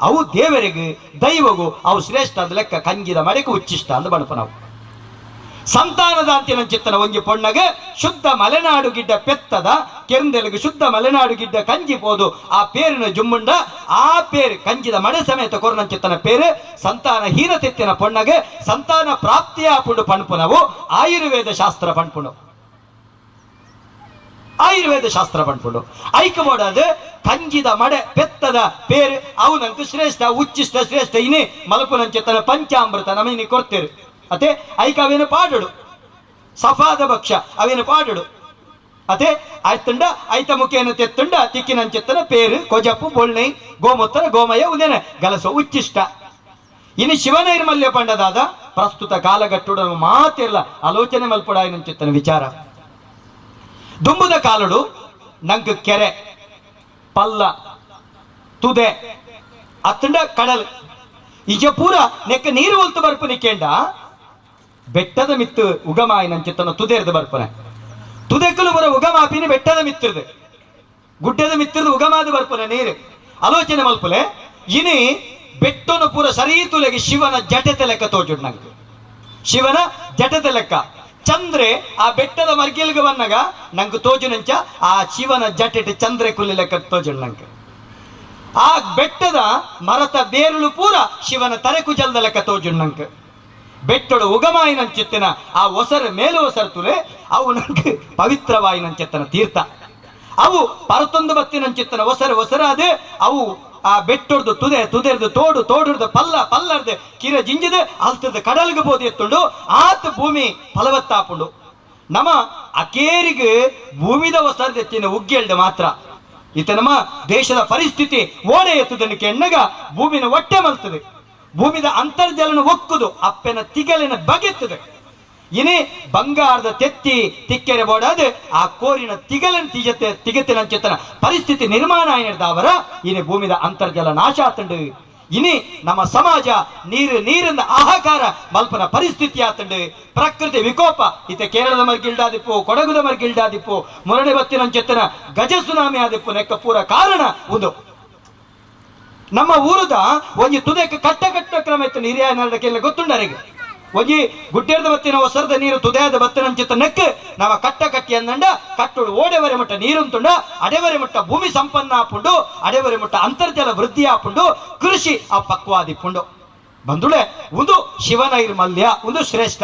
ಅವು ದೇವರಿಗೆ ದೈವಗೂ ಅವು ಶ್ರೇಷ್ಠ ಅಂದ ಲೆಕ್ಕ ಕಂಜಿದ ಮಡೆಗೂ ಉಚ್ಚಿಷ್ಟ ಅಂದ ಬಣಪ ನಾವು. ಸಂತಾನದಾಂತಿನಂಚಿತ್ತನ ಒಂಜಿ ಪೊಣ್ಣಗೆ ಶುದ್ಧ ಮಲೆನಾಡು ಗಿಡ್ಡ ಪೆತ್ತದ ಕೆರಂದೆಲಗು ಶುದ್ಧ ಮಲೆನಾಡು ಗಿಡ್ಡ ಕಂಜಿ ಪೋದು ಆ ಪೇರಿನ ಜುಮ್ಮುಂಡ ಆ ಪೇರು ಕಂಜಿದ ಮಡೆ ಸಮೇತ ಕೊರನಂಚಿತ್ತನ ಪೇರು ಸಂತಾನ ಹೀನತೆತ್ತಿನ ಪೊಣ್ಣಗೆ ಸಂತಾನ ಪ್ರಾಪ್ತಿಯ ಪುಂಡು ಪಣ್ಪುನವು ಆಯುರ್ವೇದ ಶಾಸ್ತ್ರ ಪಣ್ಪುಣು ಆಯುರ್ವೇದ ಶಾಸ್ತ್ರ ಪಣ್ಪುಂಡು ಐಕಬೋಡದು ಕಂಜಿದ ಮಡೆ ಪೆತ್ತದ ಪೇರು ಅವು ನಂಗೆ ಶ್ರೇಷ್ಠ ಉಚ್ಚಿಷ್ಟ ಶ್ರೇಷ್ಠ ಇನಿ ಮಲಪುನಂಚಿತ್ತನ ಪಂಚಾಮೃತ ನಮಿನಿ ಕೊಡ್ತೇರು ಅತೆ ಐಕ ಅವೇನು ಪಾಡಡು ಸಫಾದ ಭಕ್ಷ ಅವೇನು ಪಾಡಡು ಅತೆ ಆಯ್ತುಂಡ ಐತ ಮುಖೇನ ತೆತ್ತುಂಡ ತಿಕ್ಕಿನಂచెತ್ತನ ಪೇರು ಕೊಜಪ್ಪು ಬೊಳ್ಣೈ ಗೋಮೂತ್ರ ಗೋಮಯ ಉದೇನ ಗಲಸು ಉಚ್ಚಿಷ್ಟ. ಇನ್ನು ಶಿವನೈರ್ಮಲ್ಯ ಪಂಡದಾದ ಪ್ರಸ್ತುತ ಕಾಲಗಟ್ಟುಡ ಮಾತಿರಲ್ಲ ಆಲೋಚನೆ ಮಲ್ಪಡಾಯಿನಂಚಿತ್ತನ ವಿಚಾರ. ದುಂಬುದ ಕಾಲುಡು ನಂಗೆ ಕೆರೆ ಪಲ್ಲ ತುದೆ ಅತ್ತಂಡ ಕಡಲ್ ಇಜ ಪೂರ ನೆಕ್ಕ ನೀರು ಒಲ್ತು ಬರ್ಪನೆ ಕೇಂಡ ಬೆಟ್ಟದ ಮಿತ್ತು ಉಗಮಾಯಿನಂಚಿತ್ತನ ತುದೆರ್ದು ಬರ್ಪನೆ ತುದೆಕ್ಕಲು ಬರ ಉಗಮಾಪಿನಿ ಬೆಟ್ಟದ ಮಿತ್ತಿರ್ದು ಗುಡ್ಡದ ಮಿತ್ತಿರ್ದು ಉಗಮಾದ ಬರ್ಪನೆ ನೀರು ಆಲೋಚನೆ ಮಲ್ಪಲೆ ಇನಿ ಬೆಟ್ಟನು ಪೂರ ಸರಿ ತುಲೆಗೆ ಶಿವನ ಜಟತೆ ಲೆಕ್ಕ ತೋಜುಡ್ ನಂಗೆ ಶಿವನ ಜಟತೆ ಲೆಕ್ಕ ಚಂದ್ರೆ ಆ ಬೆಟ್ಟದ ಮರ್ಗಿಲ್ಗೆ ಬಂದಾಗ ನಂಗೆ ತೋಜುನಂಚ ಆ ಶಿವನ ಜಟೆಟ್ ಚಂದ್ರೆ ಕುಲ್ಲಿ ಲೆಕ್ಕ ತೋಜುಡ್ ನಂಗೆ ಆ ಬೆಟ್ಟದ ಮರತ ಬೇರುಳು ಪೂರ ಶಿವನ ತರೆ ಕುಜಲ್ದ ಲೆಕ್ಕ ತೋಜುಡ್ ನಂಗೆ ಬೆಟ್ಟಡು ಉಗಮಾಯಿನಂಚಿತ್ತಿನ ಆ ಒಸರ ಮೇಲು ಒಸರು ತುಲೆ ಅವು ನಂಗೆ ಪವಿತ್ರವಾಯಿನಂಚಿತ್ತನ ತೀರ್ಥ ಅವು ಪರತೊಂದು ಬತ್ತಿನಂಚಿತ್ತನ ಒಸರು ಒಸರಾದೆ ಅವು ಆ ಬೆಟ್ಟೊಡ್ದು ತುದೆ ತುದೆರ್ದು ತೋಡು ತೋಡುರ್ದು ಪಲ್ಲ ಪಲ್ಲರ್ದು ಕಿರ ಜಿಂಜಿದ ಅಲ್ತದ ಕಡಲ್ಗೆ ಬೋದಿ ಎತ್ತುಂಡು ಆತ ಭೂಮಿ ಫಲವತ್ತಾಪುಂಡು ನಮ್ಮ ಅಕೇರಿಗೆ ಭೂಮಿದ ಒಸರ್ದೆತ್ತಿನ ಉಗ್ಗೆಲ್ಡು ಮಾತ್ರ ಈತ ನಮ್ಮ ದೇಶದ ಪರಿಸ್ಥಿತಿ ಓಡೆ ಎತ್ತದನ್ನು ಕೆಣ್ಣಗ ಭೂಮಿನ ಹೊಟ್ಟೆ ಮಲ್ತದೆ ಭೂಮಿದ ಅಂತರ್ಜಲನ ಒಕ್ಕುದು ಅಪ್ಪೆನ ತಿಗಲಿನ ಬಗೆತ್ತದೆ ಇನಿ ಬಂಗಾರದ ತೆತ್ತಿ ತಿಕ್ಕೆರೆ ಬೋಡಾದ ಆ ಕೋರಿನ ತಿಗಲನ್ ತಿಜತೆ ತಿಗತಿನಂಚೆತನ ಪರಿಸ್ಥಿತಿ ನಿರ್ಮಾಣ ಆಯ್ನದಾವರ ಇನಿ ಭೂಮಿದ ಅಂತರ್ಜಲ ನಾಶ ಆತಂಡು ಇನಿ ನಮ್ಮ ಸಮಾಜ ನೀರು ನೀರಿನ ಆಹಾಕಾರ ಮಲ್ಪನ ಪರಿಸ್ಥಿತಿ ಆತಂಡು ಪ್ರಕೃತಿ ವಿಕೋಪ ಇತ ಕೇರಳದ ಮರ್ಗಿಲ್ಡಾದಿಪ್ಪು ಕೊಡಗುದ ಮರ್ಗಿಲ್ಡಾದಿಪ್ಪು ಮುರಳಿ ಬತ್ತಿನಂಚೆತನ ಗಜ ಸುನಾಮಿ ಆದಿಪ್ಪು ನೆಕ್ಕ ಪೂರ ಕಾರಣ ಒಂದು ನಮ್ಮ ಊರದ ಒಂಜಿ ತುದೆಕ್ ಕಟ್ಟ ಕಟ್ಟ ಕ್ರಮ ಇತ್ತು ಹಿರಿಯ ನಡಕೆಲ್ಲ ಗೊತ್ತುಂಡರಿಗೆ ಒಂಜಿ ಗುಡ್ಡೇರ್ದ ಬತ್ತಿನ ಒಸರದ ನೀರು ತುದೆಯಾದ ಬತ್ತಿನಂಚಿತ್ತ ನೆಕ್ ನಮ್ಮ ಕಟ್ಟ ಕಟ್ಟಿ ಅಂದಂಡ ಕಟ್ಟುಡು ಓಡೆವರೆ ಮಟ್ಟ ನೀರುಂತುಂಡ ಅಡೆವರೆ ಮಟ್ಟ ಭೂಮಿ ಸಂಪನ್ನ ಆಪುಂಡು ಅಡೆವರೆ ಮಟ್ಟ ಅಂತರ್ಜಲ ವೃದ್ಧಿ ಆಪುಂಡು ಕೃಷಿ ಆ ಪಕ್ವಾದಿಪ್ಪುಂಡು ಬಂದುಳೆ ಒಂದು ಶಿವನೈರ್ಮಲ್ಯ ಒಂದು ಶ್ರೇಷ್ಠ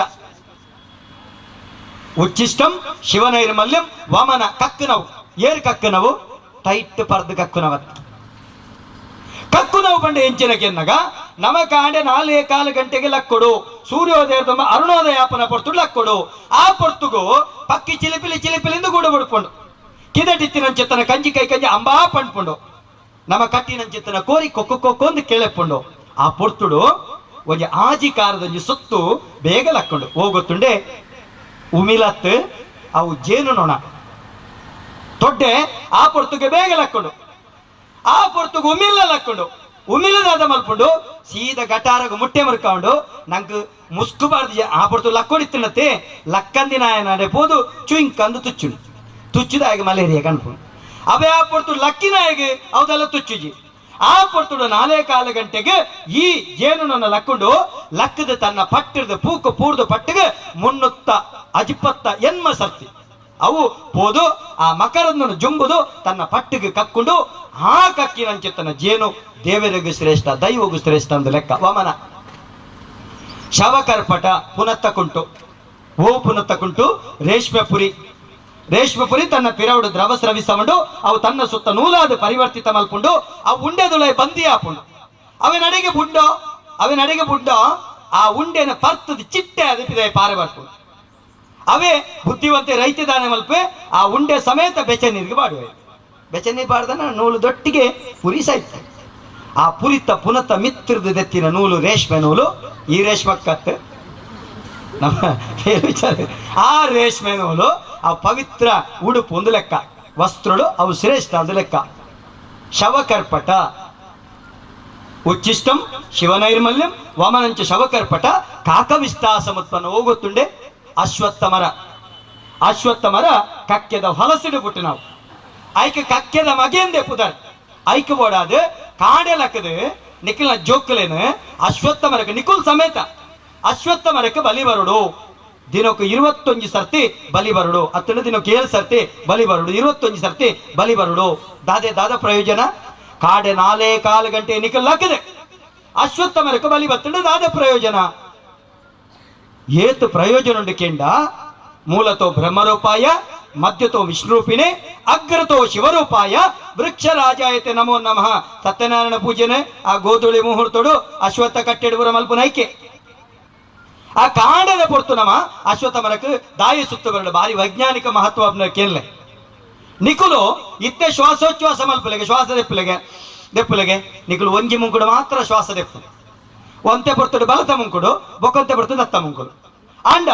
ಉಚ್ಚಿಷ್ಟಂ ಶಿವನೈರ್ಮಲ್ಯಂ ವಾಮನ ಕಕ್ಕುನವು ಏರ್ ಕಕ್ಕುನವು ಟೈಟ್ ಪರ್ದು ಕಕ್ಕುನವತ್ತು ಕಕ್ಕು ನಾವು ಬಂಡೆ ಎಂಚಿನ ಕೆನ್ನಗ ನಮ ಕಾಂಡೆ 4.25 ಗಂಟೆಗೆ ಲಕ್ಕೊಡು ಸೂರ್ಯೋದಯ ತುಂಬ ಅರುಣೋದಯಾಪನ ಪೊರ್ತು ಲಕ್ಕೊಡು ಆ ಪೊರ್ತುಗು ಪಕ್ಕಿ ಚಿಲಿಪಿಲಿ ಚಿಲಿಪಿಲಿಂದ ಗೂಡು ಬಡ್ಕೊಂಡು ಕಿದಟಿತ್ತಿನಂಚೆತ್ತನ ಕಂಜಿ ಕೈ ಕಂಜಿ ಅಂಬಾ ಪಂಡ್ಪುಂಡು ನಮ್ಮ ಕಟ್ಟಿನಂಚೆತ್ತನ ಕೋರಿ ಕೊಕ್ಕು ಕೊಕ್ಕು ಅಂದು ಕೇಳೆಪ್ಪುಂಡು ಆ ಪೊರ್ತುಡು ಒಂಜಿ ಆಜಿ ಕಾರದೊಂಜಿ ಸುತ್ತು ಬೇಗ ಲಕ್ಕೊಂಡು ಹೋಗೊತ್ತುಂಡೆ ಉಮಿಲತ್ತು ಅವು ಜೇನು ನೊಣ ತೊಡ್ಡೆ ಆ ಪೊರ್ತುಗೆ ಬೇಗ ಲಕ್ಕೊಂಡು ಆ ಪೊರ್ತುಗು ಉಮಿಲ್ಲ ಲಕ್ಕೊಂಡು ಉಮಿಲ್ಲದಾದ ಮಲ್ಪುಂಡು ಸೀದ ಗಟಾರಗ ಮುಟ್ಟೆ ಮರ್ಕೊಂಡು ನಂಗೆ ಮುಸ್ಕುಬಾರ್ದು ಆ ಪೊರ್ತು ಲಕ್ಕೊಡಿತ್ತಿನತ್ತೆ ಲಕ್ಕಂದಿನಾಯನಾಡೆ ಪೋದು ಚುಯಿಂಕಂದು ತುಚ್ಚುಂಡು ತುಚ್ಚಿದಾಗೆ ಮಲೇರಿಯಾ ಕಣ್ಪುಂಡು ಅವೇ ಆ ಪೊರ್ತು ಲಕ್ಕಿನಾಯಗೆ ಅವದೆಲ್ಲ ತುಚ್ಚುಜಿ ಆ ಪೊರ್ತುಡು 4.25 ಗಂಟೆಗೆ ಈ ಜೇನುನನ್ನು ಲಕ್ಕೊಂಡು ಲಕ್ಕದ ತನ್ನ ಪಟ್ಟಿರ್ದು ಪೂಕು ಪೂರ್ದು ಪಟ್ಟಿಗೆ 380 ಸರ್ತಿ ಅವು ಪೋದು ಆ ಮಕರನ್ನು ಜುಂಬುದು ತನ್ನ ಪಟ್ಟಿಗೆ ಕಕ್ಕೊಂಡು ಆ ಕಕ್ಕಿನಂಚಿತ್ತನ ಜೇನು ದೇವರಿಗೂ ಶ್ರೇಷ್ಠ ದೈವಗೂ ಶ್ರೇಷ್ಠ ಅಂದ ಲೆಕ್ಕ ವಾಮನ ಶವಕರ್ಪಟ ಪುನತ್ತ ಕುಂಟು ಓ ಪುನತ್ತ ಕುಂಟು ರೇಷ್ಮೆ ಪುರಿ ರೇಷ್ಮೆ ಪುರಿ ತನ್ನ ಪಿರೌಡು ದ್ರವ ಸ್ರವಿಸವಂಡು ಅವು ತನ್ನ ಸುತ್ತ ನೂಲಾದ ಪರಿವರ್ತಿತ ಮಲ್ಪುಂಡು ಅವು ಉಂಡೆದುಳೆ ಬಂದಿ ಆಪುಂಡು ಅವನಡೆಗೆ ಬುಂಡೋ ಅವನಡೆಗೆ ಬುಂಡೋ ಆ ಉಂಡೆನ ಪರ್ತದ ಚಿಟ್ಟೆ ಅದಕ್ಕಿದೆ ಪಾರೆ ಬರ್ಪುಂಡು ಅವೇ ಬುದ್ಧಿವಂತೆ ರೈತ ದಾನೆ ಮಲ್ಪೆ ಆ ಉಂಡೆ ಸಮೇತ ಬೆಚೆ ನೀರಿಗೆ ಬಾಡುವೆ ಬೆಚೆ ನೀರು ಬಾಡ್ದನ ನೂಲು ದೊಟ್ಟಿಗೆ ಪುರಿ ಸಾಯ್ತ ಆ ಪುರಿತ ಪುನತ ಮಿತ್ರದ ದೆತ್ತಿನ ನೂಲು ರೇಷ್ಮೆ ನೂಲು ಈ ರೇಷ್ಮಕ್ಕತ್ತೆ ನಮ್ಮ ವಿಚಾರ ಆ ರೇಷ್ಮೆ ನೂಲು ಆ ಪವಿತ್ರ ಉಡುಪು ಒಂದು ಲೆಕ್ಕ ವಸ್ತ್ರಗಳು ಅವು ಶ್ರೇಷ್ಠ ಒಂದು ಲೆಕ್ಕ ಶವಕರ್ಪಟ ಉಚ್ಚಿಷ್ಟಂ ಶಿವನೈರ್ಮಲ್ಯಂ ವಾಮನಂಚ ಶವಕರ್ಪಟ ಕಾಕವಿಷ್ಟಾಸಮತ್ವನ ಹೋಗುತ್ತುಂಡೆ ಅಶ್ವತ್ಥ ಮರ ಅಶ್ವತ್ಥ ಮರ ಕಕ್ಕೆದ ಹೊಲಸಿಡು ಪುಟ್ಟು ನಾವು ಐಕೆ ಕಕ್ಕೆದ ಮಗೆಂದೆ ಪುದರ್ ಐಕೆ ಬೋಡಾದು ಕಾಡೆಲಕ್ಕದು ನಿಖಿಲ್ನ ಜೋಕ್ಲೇನು ಅಶ್ವತ್ಥ ಮರಕ್ಕೆ ನಿಖುಲ್ ಸಮೇತ ಅಶ್ವತ್ಥ ಮರಕ್ಕೆ ಬಲಿ ಬರುಡು ದಿನಕ್ಕೆ 21 ಸರ್ತಿ ಬಲಿ ಬರುಡು ಹತ್ತನೇ ದಿನಕ್ಕೆ 7 ಸರ್ತಿ ಬಲಿ ಬರುಡು 21 ಸರ್ತಿ ಬಲಿ ಬರುಡು ದಾದೆ ದಾದ ಪ್ರಯೋಜನ ಕಾಡೆ 4.25 ಗಂಟೆ ನಿಖಲ್ ಹಾಕಿದೆ ಅಶ್ವತ್ಥ ಮರಕ್ಕೆ ಬಲಿ ಬತ್ತಂಡು ದಾದ ಪ್ರಯೋಜನ ಏತು ಪ್ರಯೋಜನ ಉಂಡು ಕೆಂಡ ಮೂಲತೋ ಬ್ರಹ್ಮರೂಪಾಯ ಮಧ್ಯತೋ ವಿಷ್ಣುರೂಪಿಣೆ ಅಗ್ರತೋ ಶಿವರೂಪಾಯ ವೃಕ್ಷರಾಜಾಯತೆ ನಮೋ ನಮಃ ಸತ್ಯನಾರಾಯಣ ಪೂಜೆನೆ ಆ ಗೋಧುಳಿ ಮುಹೂರ್ತೋಡು ಅಶ್ವತ್ಥ ಕಟ್ಟೆಡುವರ ಮಲ್ಪುನೈಕೆ ಆ ಕಾಂಡದ ಪೊರ್ತು ನಮ ಅಶ್ವತ್ಥ ಮರಕ್ಕೆ ದಾಯಿ ಸುತ್ತು ಬರಡು ಭಾರಿ ವೈಜ್ಞಾನಿಕ ಮಹತ್ವ ಕೇಳಲೆ ನಿಕುಲು ಇತ್ತೆ ಶ್ವಾಸೋಚ್ಛ್ವಾಸ ಮಲ್ಪುಲೆಗೆ ಶ್ವಾಸ ದೆಪ್ಪುಲೆಗೆ ದೆಪ್ಪುಲೆಗೆ ನಿಕುಲು ಒಂಜಿ ಮುಂಕುಡು ಮಾತ್ರ ಶ್ವಾಸ ದೆಪ್ಪು ಒಂತೆ ಪೊರ್ತುಡು ಬಲತ ಮುಂಕುಡು ಬೊಕೊಂತೆ ಪೊರ್ತು ದತ್ತ ಮುಂಕುಡು ಅಂಡ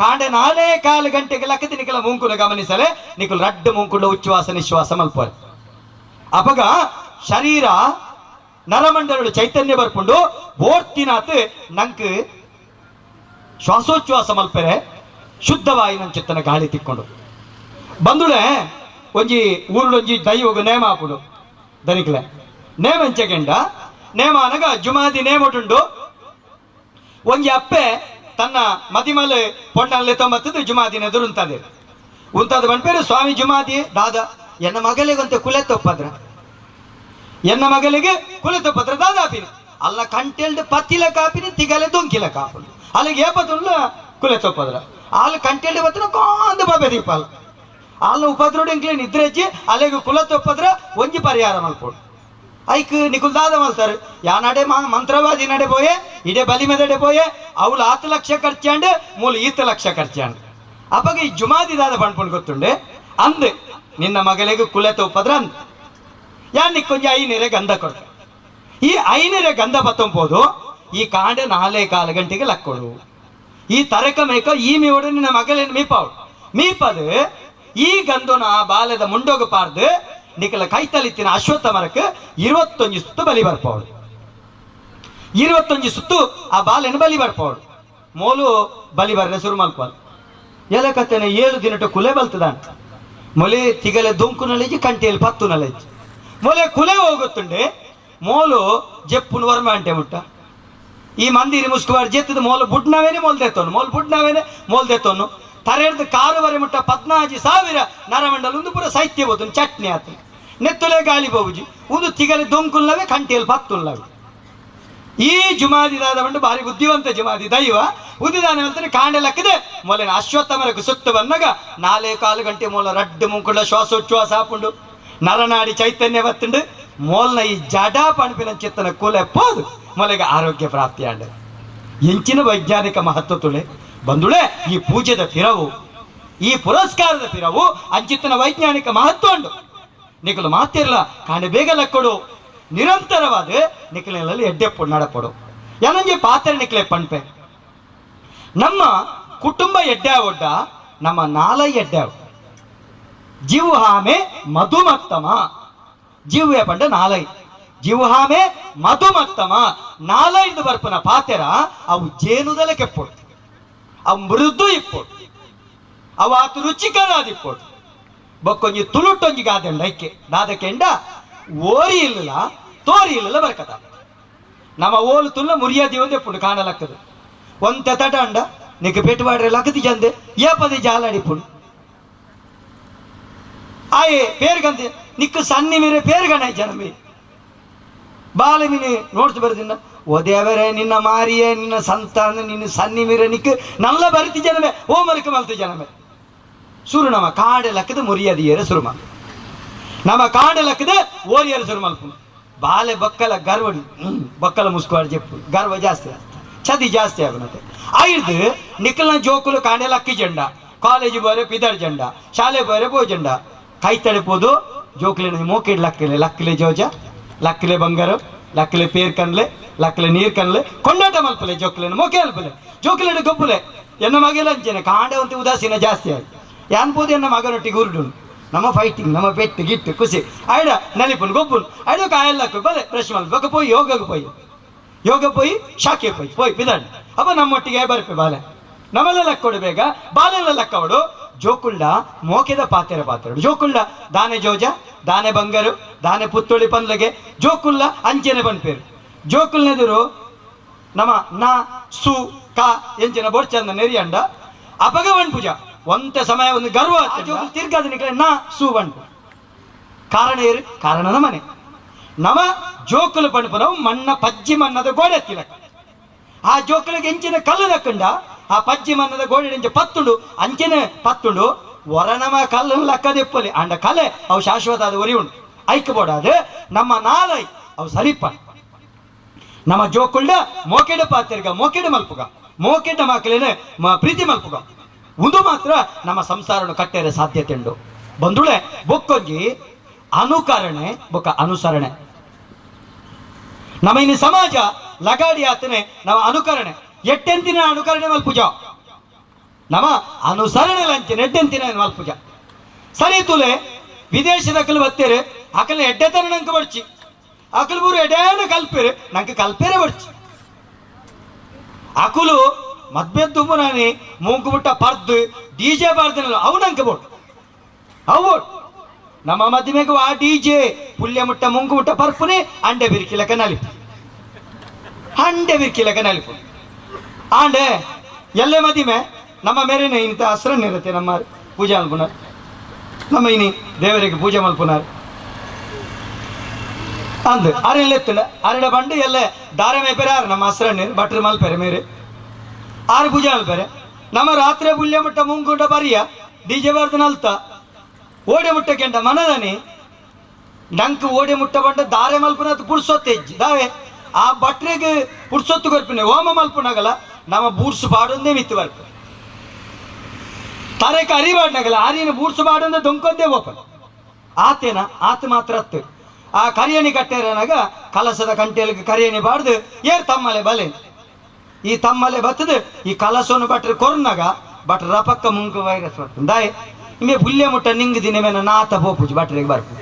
ಕಾಂಡೆ 4.25 ಗಂಟೆಗೆ ಲಕ್ಕದ ನಿಕಲ ಮುಂಕುನು ಗಮನಿಸಲೆ ನಿಕುಲು ರಡ್ಡು ಮುಂಕುಡು ಉಚ್ಛ್ವಾಸ ನಿಶ್ವಾಸ ಮಲ್ಪುವರು. ಅಪಗ ಶರೀರ ನರಮಂಡಲಡು ಚೈತನ್ಯ ಬರ್ಪುಂಡು ಬೋರ್ತಿನಾತ್ ನಂಕ್ ಶ್ವಾಸೋಚ್ಛ್ವಾಸ ಮಲ್ಪೆರೆ ಶುದ್ಧವಾಯಿನ ಚಿತ್ತನ ಗಾಳಿ ತಿಕ್ಕೊಂಡು ಬಂದುಳೆ ಒಂಜಿ ಊರುಡೊಂಜಿ ದೈವಗು ನೇಮ ಆಪುಡು ದನಿಕ್ಲೆ ನೇಮ ಎಂಚಗೆಂಡ ನೇಮ ಅನಗ ಜುಮಾದಿ ನೇಮಟುಂಡು ಒಂಜಿ ಅಪ್ಪೆ ತನ್ನ ಮದಿಮಲೆ ಪೊಣ್ಣಲ್ಲಿ ತೊಂಬತ್ತದು ಜುಮಾದಿನ ಎದುರುಂತದೆ ಉಂತಾದ ಬಂದ್ಪೇರು ಸ್ವಾಮಿ ಜುಮಾದಿ ದಾದ ಎನ್ನ ಮಗಲಿಗಂತೆ ಕುಲೆ ತಪ್ಪದ್ರ ಎನ್ನ ಮಗಲಿಗೆ ಕುಲೆ ತಪ್ಪದ್ರ ದಾದಾಪಿನಿ ಅಲ್ಲ ಕಂಟೆಲ್ಡ್ ಪತ್ತಿಲ ಕಾಪಿನಿ ತಿಗಲೆ ದೊಂಕಿಲ ಕಾಪುನು ಅಲ್ಲಿಗೆ ಏಪತ್ತುಂಡ್ಲ ಕುಲೆ ತಪ್ಪದ್ರ ಅಲ್ಲಿ ಕಂಟೆಲ್ಡ್ ಬತ್ತಿನ ಕಾಂದ ಬಾಬೆ ದೀಪಾಲ ಅಲ್ಲ ಉಪದ್ರೋಡು ಎಂಕ್ಲೆ ನಿದ್ರೆಚ್ಚಿ ಅಲ್ಲಿಗೆ ಕುಲ ತಪ್ಪದ್ರ ಒಂಜಿ ಪರಿಹಾರ ಮಲ್ಪೋಡು ಐಕ್ ನಿಕುಲ್ ದಾದ ಮಲ್ತಾರೆ ಯಾನಡೆ ಮಂತ್ರವಾದಿ ನಡೆ ಪೋಯೆ ಇಡೆ ಬಲಿ ಮೆದಡೆ ಪೋಯೆ ಅವಳು 10 ಲಕ್ಷ ಖರ್ಚಾಂಡ್ ಮೂಲ ಈತ ಲಕ್ಷ ಖರ್ಚಾಂಡ್ ಅಪಗ ಈ ಜುಮಾದಿ ದಾದ ಪಣ್ಪುಂಡು ಗೊತ್ತುಂಡೆ ಅಂದ್ ನಿನ್ನ ಮಗಳಿಗೆ ಕುಲೆ ತಪ್ಪದ್ರ ಅಂದ್ ಯಾನ್ ನಿಕ್ಕೊಂಜಿ 5 ಗಂಧ ಕೊಡ್ತ ಈ 5 ಗಂಧ ಬತ್ತೊಂಬೋದು ಈ ಕಾಂಡೆ 4.15 ಗಂಟೆಗೆ ಲಕ್ಕೊಡು ಈ ತರಕ ಮೇಕ ಈ ಮೀವಡು ನಿನ್ನ ಮಗಳೇನು ಮೀಪಾವಳು ಮೀಪದು ಈ ಗಂಧನ ಆ ಬಾಲ್ಯದ ಮುಂಡೋಗ ಪಾರ್ದು ನಿಕಲ ಕೈತಲಿತ್ತಿನ ಅಶ್ವತ್ಥ ಮರಕ್ಕೆ 21 ಸುತ್ತು ಬಲಿ ಬರ್ಪವಳು 21 ಸುತ್ತು ಆ ಬಾಲೆನ ಬಲಿ ಬರ್ಪವಳು ಮೋಲು ಬಲಿ ಬರ್ರೆ ಶುರು ಮಲ್ಪವಳು ಎಲೆ ಕತ್ತನೆ 7 ದಿನಟ ಕುಲೆ ಬಲ್ತದಾನ ಮೊಲೆ ತಿಗಲೆ ದೊಂಕು ನಲೆಜಿ ಕಂಟೆಯಲ್ಲಿ ಪತ್ತು ನಲೆಜಿ ಮೊಲೆ ಕುಲೆ ಹೋಗುತ್ತುಂಡೆ ಮೋಲು ಜೆಪ್ಪುನು ವರ್ಮ ಅಂಟೆ ಮುಟ್ಟ ಈ ಮಂದಿರಿ ಮುಸ್ಕುವಾರ್ ಜೆತ್ತದ ಮೋಲು ಬುಡ್ನವೇನೆ ಮೋಲ್ದೆತ್ತೋನು ಮೋಲ್ ಬುಡ್ನವೇನೆ ಮೋಲ್ದೆತ್ತೋನು ತರೆಡ್ದು ಕಾರುವರೆ ಮುಟ್ಟ 14,000 ನರಮಂಡಲ ಒಂದು ಪೂರ ಸಾಹಿತ್ಯ ಬೋದು ಚಟ್ನಿ ಆತ ನೆತ್ತುಲೆ ಗಾಳಿ ಬೋಬುಜಿ ಒಂದು ತಿಗಲೆ ದೊಂಕುಲ್ಲವೇ ಕಂಟೆಯಲ್ಲಿ ಪತ್ತುಲ್ಲವೆ ಈ ಜುಮಾದಿದಾದ ಬಂಡು ಭಾರಿ ಬುದ್ಧಿವಂತ ಜುಮಾದಿ ದೈವ ಉದಿದಾನೆ ಹೇಳ್ತಾನೆ ಕಾಂಡೆ ಲಕ್ಕದೆ ಮೊದಲಿನ ಅಶ್ವತ್ಥಮರಕ್ಕೆ ಸುತ್ತ ಬಂದಾಗ 4.15 ಗಂಟೆ ಮೂಲ ರಡ್ಡು ಮುಂಕುಂಡ ಶ್ವಾಸೋಚ್ಛ್ವಾಸ ಹಾಪುಂಡು ನರನಾಡಿ ಚೈತನ್ಯ ಬತ್ತುಂಡು ಮೋಲ್ನ ಈ ಜಡ ಪಣಪಿನ ಚಿತ್ತನ ಕೂಲೆ ಪೋದು ಮೊಲೆಗೆ ಆರೋಗ್ಯ ಪ್ರಾಪ್ತಿ ಆಂಡ ಎಂಚಿನ ವೈಜ್ಞಾನಿಕ ಮಹತ್ವ ತುಳೆ ಬಂದುಳೆ ಈ ಪೂಜೆದ ಪಿರವು ಈ ಪುರಸ್ಕಾರದ ಪಿರವು ಅಂಚಿತ್ತನ ವೈಜ್ಞಾನಿಕ ಮಹತ್ವ ಉಂಡು ನಿಕಲು ಮಾತಿರಲ್ಲ ಕಾಣೆ ಬೇಗ ಲಕ್ಕೊಡು ನಿರಂತರವಾದ ನಿಕಲಿನಲ್ಲಿ ಎಡ್ಡೆಪ್ಪು ನಡಪಡು ಏನಂಜೆ ಪಾತ್ರೆ ನಿಕ್ಲೆ ಪಣ್ಪೆ ನಮ್ಮ ಕುಟುಂಬ ಎಡ್ಡೆ ಒಡ್ಡ ನಮ್ಮ ನಾಲೈ ಎಡ್ಡೆ ಜಿವ್ಹಾಮೆ ಮಧುಮತ್ತಮ ಜಿವ್ವೆ ಪಂಡ ನಾಲೈ ಜಿವ್ಹಾಮೆ ಮಧುಮತ್ತಮ ನಾಲೈದು ಬರ್ಪನ ಪಾತೆರ ಅವು ಜೇನುದಲೆ ಕೆಪ್ಪೊಡು ಅವು ಮೃದು ಇಪ್ಪೊಡು ಅವು ಆತು ರುಚಿಕರಾದಿಪ್ಪೊಡು ಬೊಕ್ಕೊಂಜಿ ತುಳುಟೊಂಜಿ ಗಾದೆಂಡ ಐಕೆ ದಾದಕೆಂಡ ಓರಿ ಇಲ್ಲ ತೋರಿ ಇಲ್ಲ ಬರ್ಕತ ನಮ್ಮ ಓಲು ತುಲ್ಲ ಮುರಿಯಾದಿ ಒಂದೇ ಪುಂಡು ಕಾಣಲಾಗ್ತದೆ ಒಂತೆ ತಟ ಅಂಡ ನಿಕ್ ಪೆಟ್ಟು ಬಾಡ್ರೆ ಲಕತಿ ಚಂದೆ ಏಪದಿ ಜಾಲಾಡಿ ಪುಂಡು ಆಯೆ ಪೇರ್ಗಂತೆ ನಿಕ್ಕು ಸನ್ನಿ ಮೀರೆ ಪೇರ್ಗಣ ಜನಮಿ ಬಾಲೆ ಮೀನಿ ನೋಡ್ತು ಬರುದಿನ್ನ ಓದೇವರೇ ನಿನ್ನ ಮಾರಿಯೇ ನಿನ್ನ ಸಂತಾನ ನಿನ್ನ ಸನ್ನಿ ಮೀರೆ ನಿಕ್ಕು ನಲ್ಲ ಬರಿತಿ ಜನಮೆ ಓ ಮರಕ ಮಲ್ತು ಜನಮೆ ಸುರು ನಮ್ಮ ಕಾಡೆ ಲಕ್ಕದ ಮುರಿಯದಿಯರೆ ಸುರುಮ ನಮ್ಮ ಕಾಡೆ ಲಕ್ಕದ ಓರಿಯರ ಸುರು ಮಲ್ಪು ಬಾಲೆ ಬಕ್ಕಲ ಗರ್ವ ಬಕ್ಕಲ ಮುಸ್ಕುವಾಡ ಜೆಪ್ಪು ಗರ್ವ ಜಾಸ್ತಿ ಆಗ್ತದೆ ಚದಿ ಜಾಸ್ತಿ ಆಗುನತೆ ಐದು ನಿಕ್ಕಲ್ನ ಜೋಕುಲು ಕಾಂಡೆ ಲಕ್ಕಿ ಜೆಂಡ ಕಾಲೇಜ್ ಬೋರೆ ಪಿದರ್ ಜೆಂಡ ಶಾಲೆ ಬೋರೆ ಪೋ ಜೆಂಡ ಕೈ ತಡೆಪೋದು ಜೋಕುಲಿನ ಮೋಕಿಡ್ ಲಕ್ಕಿಲೆ ಲಕ್ಕಿಲೆ ಜೋಜ ಲಕ್ಕಿಲೆ ಬಂಗಾರ ಲಕ್ಕಿಲೆ ಪೇರ್ ಕನ್ಲೆ ಲಕ್ಕಿಲೆ ನೀರ್ ಕನ್ಲೆ ಕೊಂಡಾಟ ಮಲ್ಪಲೆ ಜೋಕುಲಿನ ಮೋಕೆ ಅಲ್ಪಲೆ ಜೋಕುಲಿನ ಗೊಬ್ಬುಲೆ ಎನ್ನ ಮಗೆಲ್ಲ ಅಂಚೇನೆ ಕಾಂಡೆ ಅಂತ ಉದಾಸೀನ ಜಾಸ್ತಿ ಆಗಿ ಯಾನ್ಬೋದು ಎನ್ನ ಮಗನೊಟ್ಟಿಗೆ ಉರುಡುನು ನಮ್ಮ ಫೈಟಿಂಗ್ ನಮ್ಮ ಪೆಟ್ಟು ಗಿಟ್ಟು ಖುಷಿ ಐಡ ನಲಿಪುನ್ ಗೊಬ್ಬುನ್ ಐಡ ಕಾಯಲ್ಲಕ್ಕು ಬಲೆ ಬ್ರಷ್ ಮಲ್ಪ ಪೋಯಿ ಯೋಗಕ್ಕೆ ಪೋಯಿ ಯೋಗ ಪೋಯಿ ಶಾಖೆ ಪೋಯಿ ಪೋಯ್ ಬಿದಾಂಡ್ ಅಪ್ಪ ನಮ್ಮೊಟ್ಟಿಗೆ ಬರ್ಪೆ ಬಾಲೆ ನಮ್ಮೆಲ್ಲ ಲಕ್ಕೊಡು ಬೇಗ ಬಾಲೆಲ್ಲ ಲಕ್ಕವಡು ಜೋಕುಳ್ಳ ಮೋಕೆದ ಪಾತೆರ ಪಾತೆರಡು ಜೋಕುಳ್ಳ ದಾನೆ ಜೋಜ ದಾನೆ ಬಂಗಾರು ದಾನೆ ಪುತ್ತೊಳಿ ಪಂದ್ಲಗೆ ಜೋಕುಳ್ಳ ಅಂಚೆನೆ ಪನ್ಪೇರು ಜೋಕುಲ್ನೆದುರು ನಮ್ಮ ನಾ ಸು ಕಾ ಎಂಚಿನ ಬೋರ್ಚಂದ ನೆರಿಯಂಡ ಅಪಗ ಪೂಜಾ ಒಂತೆ ಸಮಯ ಒಂದು ಗರ್ವ ತಿರ್ಗಾದ ನಿಕಲೆ ನಾ ಸು ಬಂಟು ಕಾರಣ ಏರು ಕಾರಣ ನಮನೆ ನಮ ಜೋಕುಲು ಪಣಪನವು ಮಣ್ಣ ಪಜ್ಜಿ ಮಣ್ಣದ ಗೋಡೆ ತಿಲಕ ಆ ಜೋಕುಲಿಗೆ ಎಂಚಿನ ಕಲ್ಲು ಲಕ್ಕಂಡ ಆ ಪಜ್ಜಿ ಮಣ್ಣದ ಗೋಡೆ ಎಂಚ ಪತ್ತುಂಡು ಅಂಚೆನೆ ಪತ್ತುಂಡು ಹೊರನಮ ಕಲ್ಲು ಲಕ್ಕದೆಪ್ಪಲಿ ಅಂಡ ಕಲೆ ಅವು ಶಾಶ್ವತ ಅದು ಒರಿ ಉಂಡು ಐಕ್ಬೋಡಾದ ನಮ್ಮ ನಾಲೈ ಅವು ಸರಿಪ ನಮ್ಮ ಜೋಕುಳ್ಳ ಮೋಕೆಡ ಪಾತಿರ್ಗ ಮೋಕೆಡ ಮಲ್ಪುಗ ಮೋಕೆಡ ಮಕ್ಕಳೇನೆ ಪ್ರೀತಿ ಮಲ್ಪುಗ ಒಂದು ಮಾತ್ರ ನಮ್ಮ ಸಂಸಾರವನ್ನು ಕಟ್ಟೆರೆ ಸಾಧ್ಯತೆ ಉಂಡು ಬಂದುಳೆ ಬೊಕ್ಕೊಂಜಿ ಅನುಕರಣೆ ಬೊಕ್ಕ ಅನುಸರಣೆ ನಮ್ಮ ಇನ್ನು ಸಮಾಜ ಲಗಾಡಿ ಆತನೆ ನಮ್ಮ ಅನುಕರಣೆ ಎಟ್ಟೆಂತಿನ ಅನುಕರಣೆ ಮಲ್ಪುಜ ನಮ್ಮ ಅನುಸರಣೆ ಲಂಚನೆ ಎಟ್ಟೆಂತಿನ ಮಲ್ಪುಜ ಸರಿ ತುಲೆ ವಿದೇಶದ ಕಲು ಬತ್ತೇರೆ ಅಕಲ್ನ ಎಡ್ಡೆತನ ನಂಗೆ ಬಡ್ಚಿ ಅಕಲ್ ಬೂರು ಎಡೇನ ಕಲ್ಪೇರು ನಂಗೆ ಕಲ್ಪೇರೆ ಬಡ್ಚಿ ಅಕುಲು ಮದ್ಬೆದ್ದು ನಾನಿ ಮೂಂಕು ಬಿಟ್ಟ ಪರ್ದು ಡಿಜೆ ಬಾರ್ದನಲ್ಲ ಅವು ನಂಗೆ ಬೋಟ್ ಅವು ಬೋಟ್ ನಮ್ಮ ಮದುವೆಗೂ ಆ ಡಿಜೆ ಪುಲ್ಯ ಮುಟ್ಟ ಮುಂಗು ಮುಟ್ಟ ಪರ್ಪುನೆ ಅಂಡೆ ಬಿರಿಕಿಲಕ ನಲಿಪು ಅಂಡೆ ಬಿರಿಕಿಲಕ ನಲಿಪು ಆಂಡೆ ಎಲ್ಲೇ ಮದಿಮೆ ನಮ್ಮ ಮೇರೆನೆ ಇಂಥ ಹಸ್ರನ್ನಿರುತ್ತೆ ನಮ್ಮ ಪೂಜೆ ಮಲ್ಪುನಾರ್ ನಮ್ಮ ಇನಿ ದೇವರಿಗೆ ಪೂಜೆ ಮಲ್ಪುನಾರ್ ಅಂದು ಅರೆಲ್ಲ ಎತ್ತುಂಡ ಅರೆಡ ಬಂಡು ಎಲ್ಲ ದಾರೆ ಮೇಪೆರೆ ಆರು ನಮ್ಮ ಹಸ್ರಣ್ಣು ಬಟ್ರು ಮಲ್ಪೆರೆ ಮೇರೆ ಆರು ಪೂಜೆ ಮಲ್ಪೆರೆ ನಮ್ಮ ರಾತ್ರಿ ಪುಲ್ಯ ಮುಟ್ಟ ಮುಂಗುಂಡ ಬರಿಯ ಡಿಜೆ ಬಾರ್ದು ನಲ್ತ ಓಡೆ ಮುಟ್ಟ ಕೆಂಡ ಮನದನಿ ನಂಕ್ ಓಡೆ ಮುಟ್ಟ ಬಂಡ ದಾರೆ ಮಲ್ಪುನ ಅದು ಪುಡ್ಸೊತ್ತೆ ಹೆಜ್ಜೆ ದಾವೆ ಆ ಬಟ್ರೆಗೆ ಪುಡ್ಸೊತ್ತು ಕೊರ್ಪಿನ ಹೋಮ ಮಲ್ಪುನಾಗಲ್ಲ ನಮ್ಮ ಬೂಡ್ಸು ಬಾಡೊಂದೇ ಮಿತ್ತು ಬರ್ಪು ತರೆಕ ಅರಿಬಾಡ್ನಾಗಲ್ಲ ಆರಿನ ಬೂಡ್ಸು ಬಾಡೊಂದೇ ದೊಂಕೊಂದೇ ಓಪನ್ ಆತೇನ ಆತ ಮಾತ್ರ ಅತ್ತು ಆ ಕರಿಯಣಿ ಕಟ್ಟೇರನಾಗ ಕಲಸದ ಕಂಟೆಲಿಗೆ ಕರಿಯಣಿ ಬಾಡ್ದು ಏರ್ ತಮ್ಮಲೆ ಬಲೆ ಈ ತಮ್ಮಲೆ ಬತ್ತದ ಈ ಕಲಸವನ್ನು ಬಟ್ರೆ ಕೊರ್ನಾಗ ಬಟ್ರ ರಪಕ್ಕ ಮುಂಕು ವೈರಸ್ ಬರ್ತದೆ ದಾಯೆ ಇಮೆ ಪುಲ್ಯ ಮುಟ್ಟ ನಿಂಗ್ ದಿನ ಮೇನ ನಾತ ಪೋಪುಜಿ ಬಟ್ರಿಗೆ ಬರ್ಪು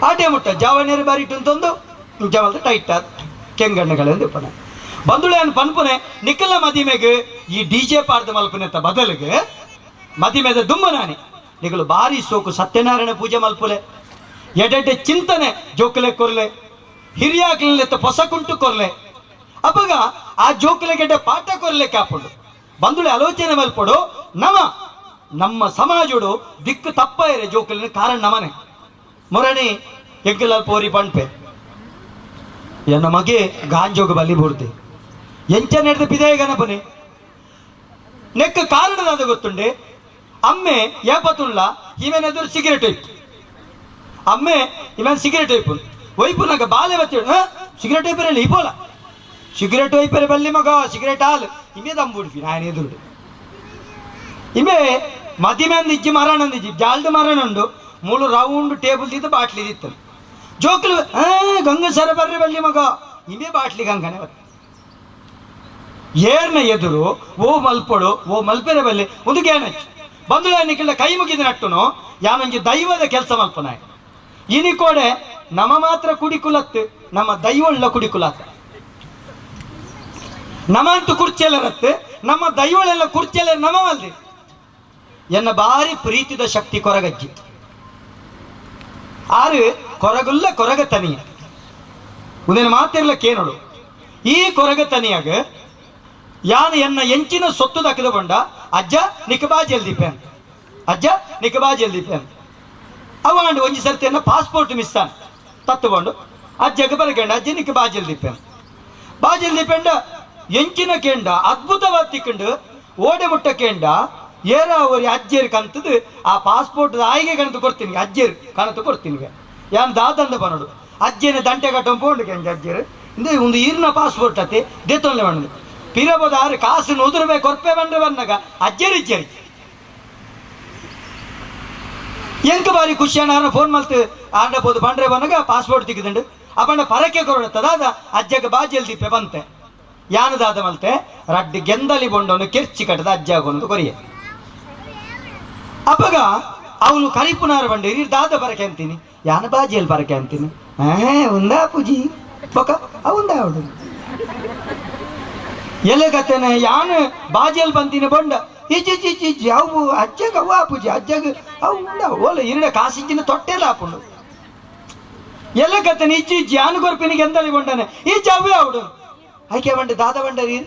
ಆಟೆ ಮುಟ್ಟ ಜಾವಣೀರು ಬಾರಿಟ್ಟು ಅಂತಂದು ಜವಲ್ದ ಟೈಟ್ ಆದ ಕೆಂಗಣ್ಣಗಳೆಂದು ಪನ ಬಂದುಳೆ ಪನ್ಪುನೆ ನಿಕ್ಕಲ ಮದಿಮೆಗೆ ಈ ಡಿಜೆ ಪಾರ್ದ ಮಲ್ಪನೆ ಅಂತ ಬದಲಿಗೆ ಮದಿಮೆದ ದುಮ್ಮನಾನಿ ನಿಗಲು ಬಾರಿ ಸೋಕು ಸತ್ಯನಾರಾಯಣ ಪೂಜೆ ಮಲ್ಪುಲೆ ಎಡೆಡ್ಡೆ ಚಿಂತನೆ ಜೋಕಲೆ ಕೊರ್ಲೆ ಹಿರಿಯಾಗ್ಲೆತ್ತ ಪೊಸಕುಂಟು ಕೊರ್ಲೆ ಅಪ್ಪಗ ಆ ಜೋಕಲೆ ಗೆಡ್ಡೆ ಪಾಠ ಕೊರ್ಲೆ ಕಾಪುಂಡು ಬಂದುಳೆ ಆಲೋಚನೆ ಮಲ್ಪಡು ನಮ ನಮ್ಮ ಸಮಾಜಡು ದಿಕ್ಕು ತಪ್ಪ ಇರೆ ಜೋಕಲಿನ ಕಾರಣ ನಮನೆ ಮೊರಣಿ ಎಂಕಲಾಲ್ ಪೋರಿ ಪಣ್ಪೆ ಎನ್ನ ಮಗೆ ಗಾಂಜೋಗ ಬಲಿ ಬುಡ್ದೆ ಎಂಚ ನಡೆದ ಪಿದೇ ಗಣಪನೆ ನೆಕ್ಕ ಕಾರಣದಾದ ಗೊತ್ತುಂಡೆ ಅಮ್ಮೆ ಏಪತುಳ್ಳ ಈಮೆನ ಎದುರು ಸಿಗರೇಟ್ ಒಯ್ಪು ಅಮ್ಮೆ ಇವೆನ್ ಸಿಗರೇಟ್ ಒಯ್ಪು ಒಯ್ಪು ನಾಗ ಬಾಲೆ ಬತ್ತಿ ಸಿಗರೇಟ್ ಒಯ್ಪರಲ್ಲಿ ಇಪೋಲ ಸಿಗರೇಟ್ ಒಯ್ಪರೆ ಬಲ್ಲಿ ಮಗ ಸಿಗರೇಟ್ ಹಾಲು ಇಮೆ ತಂಬುಡ್ಪಿ ನಾನು ಎದುರು ಇಮೆ ಮದಿಮೆಂದಿಜ್ಜಿ ಮರಣಂದಿಜ್ಜಿ ಜಾಲ್ದು ಮರಣುಂಡು ಮೂಳು ರೌಂಡ್ ಟೇಬಲ್ ತಿದ್ದು ಬಾಟ್ಲಿ ದಿತ್ತು ಜೋಕ್ಲು ಗಂಗಸರ ಬರ್ರಿ ಬಲ್ಲಿ ಮಗ ಇಮೆ ಬಾಟ್ಲಿ ಗಂಗನೆ ಬತ್ತ ಏರ್ನ ಎದುರು ಓ ಮಲ್ಪಡು ಓ ಮಲ್ಪೆರೆ ಬಲ್ಲಿ ಒಂದು ಗೇಣಚ್ಚು ಬಂದುಳ ನಿಕ್ಕಿಲ್ಲ ಕೈ ಮುಗಿದ ನಟ್ಟುನು ಯಾನೊಂಜಿ ದೈವದ ಕೆಲಸ ಮಲ್ಪನಾಯ ಇನಿ ಕೋಡೆ ನಮ್ಮ ಮಾತ್ರ ಕುಡಿಕುಲತ್ತು ನಮ್ಮ ದೈವಳ್ಳ ಕುಡಿಕುಲತ್ತ ನಮ್ಮಂತೂ ಕುರ್ಚೆಲ್ಲರತ್ತು ನಮ್ಮ ದೈವಳೆಲ್ಲ ಕುರ್ಚೆಲ್ಲ ನಮ್ಮ ಮಲ್ದಿ ಎನ್ನ ಬಾರಿ ಪ್ರೀತಿದ ಶಕ್ತಿ ಕೊರಗಜ್ಜಿ ಆರು ಕೊರಗುಲ್ಲ ಕೊರಗ ತನಿಯ ಒಂದೇನು ಮಾತಿರ್ಲಕ್ಕೇನೋಡು ಈ ಕೊರಗ ತನಿಯಾಗ ಯಾನು ಎನ್ನ ಎಂಚಿನ ಸೊತ್ತು ದಕ್ಕದುಕೊಂಡ ಅಜ್ಜ ನಿಕ್ ಬಾ ಜಲ್ದಿ ಪೇನ್ ಅಜ್ಜ ನಿಕ್ ಬಾ ಜಲ್ದಿ ಪೇನ್ ಅವಾಂಡು ಒಂಜಿ ಸರ್ತಿ ಎನ್ನ ಪಾಸ್ಪೋರ್ಟ್ ಮಿಸ್ ಆನ್ ತತ್ತುಕೊಂಡು ಅಜ್ಜಗೆ ಬರಕಂಡ ಅಜ್ಜ ನಿಕ್ ಬಾ ಜಲ್ದಿ ಪೇನ್ ಬಾ ಜಲ್ದಿ ಪೆಂಡ ಎಂಚಿನ ಕೆಂಡ ಅದ್ಭುತವಾದ ತಿಕ್ಕಂಡು ಓಡೆ ಮುಟ್ಟ ಕೆಂಡ ಏರ ಅವರಿ ಅಜ್ಜೇರು ಕಂತದ್ದು ಆ ಪಾಸ್ಪೋರ್ಟ್ ಆಯ್ಗೆ ಕಣತು ಕೊಡ್ತೀನಿ ಅಜ್ಜೇರು ಕಣತು ಕೊಡ್ತೀನಿ ಯಾನ್ ದಾದಂದ ಬನ್ನೋಡು ಅಜ್ಜೇನೆ ದಂಟೆ ಕಟ್ಟೊಂದು ಪೋಂಡು ಕೆಂಜ ಅಜ್ಜೇರು ಇಂದು ಒಂದು ಈರ್ನ ಪಾಸ್ಪೋರ್ಟ್ ಅತ್ತೆ ದೇತೊಂದೆ ಬಂದು ಪಿರಬೋದ ಆರು ಕಾಸು ನೂದು ರೂಪಾಯಿ ಕೊರ್ಪೆ ಬಂದ್ರೆ ಬಂದಾಗ ಅಜ್ಜೇರು ಇಜ್ಜೇರು ಎಂಕ ಬಾರಿ ಖುಷಿಯಾನ ಫೋನ್ ಮಲ್ತು ಆಂಡ ಪೋದು ಬಂಡ್ರೆ ಬಂದಾಗ ಪಾಸ್ಪೋರ್ಟ್ ತಿಕ್ಕಿದಂಡು ಆ ಬಂಡ ಪರಕೆ ಕೊರಡತ್ತದಾದ ಅಜ್ಜಗೆ ಬಾ ಜಲ್ದಿಪ್ಪೆ ಬಂತೆ ಯಾನದಾದ ಮಲ್ತೆ ರಡ್ಡು ಗೆಂದಲಿ ಬೊಂಡವನು ಕೆರ್ಚಿ ಕಟ್ಟದ ಅಜ್ಜ ಆಗೋನು ಕೊರಿಯೆ ಅಪ್ಪಗ ಅವನು ಕರಿಪುನಾರ ಬಂಡೆ ಇರ್ ದಾದ ಬರಕೆ ಅಂತೀನಿ ಯಾನ ಬಾಜಿಯಲ್ಲಿ ಬರಕೆ ಅಂತೀನಿ ಉಂದಾ ಪೂಜಿ ಬೊಕ ಅವುಂದ ಅವಳು ಎಲ್ಲ ಕತ್ತೇನೆ ಯಾನು ಬಾಜಿಯಲ್ಲಿ ಬಂತೀನಿ ಬೊಂಡ ಇಜ್ಜಿ ಇಜ್ಜಿ ಇಜ್ಜಿ ಅವು ಅಜ್ಜಗ ಅವು ಆ ಪೂಜೆ ಅಜ್ಜಗ ಅವು ಉಂಡ ಓಲ ಇರಡ ಕಾಸಿಂಚಿನ ತೊಟ್ಟೆಲ್ಲ ಹಾಕೊಂಡು ಎಲ್ಲ ಕತ್ತೇನೆ ಇಜ್ಜಿ ಇಜ್ಜಿ ಯಾನು ಕೊರ್ಪಿನಿಗೆ ಎಂದಲಿ ಬೊಂಡನೆ ಈಚೆ ಅವೇ ಅವಡು ಐಕೆ ಬಂಡೆ ದಾದ ಬಂಡ ರೀ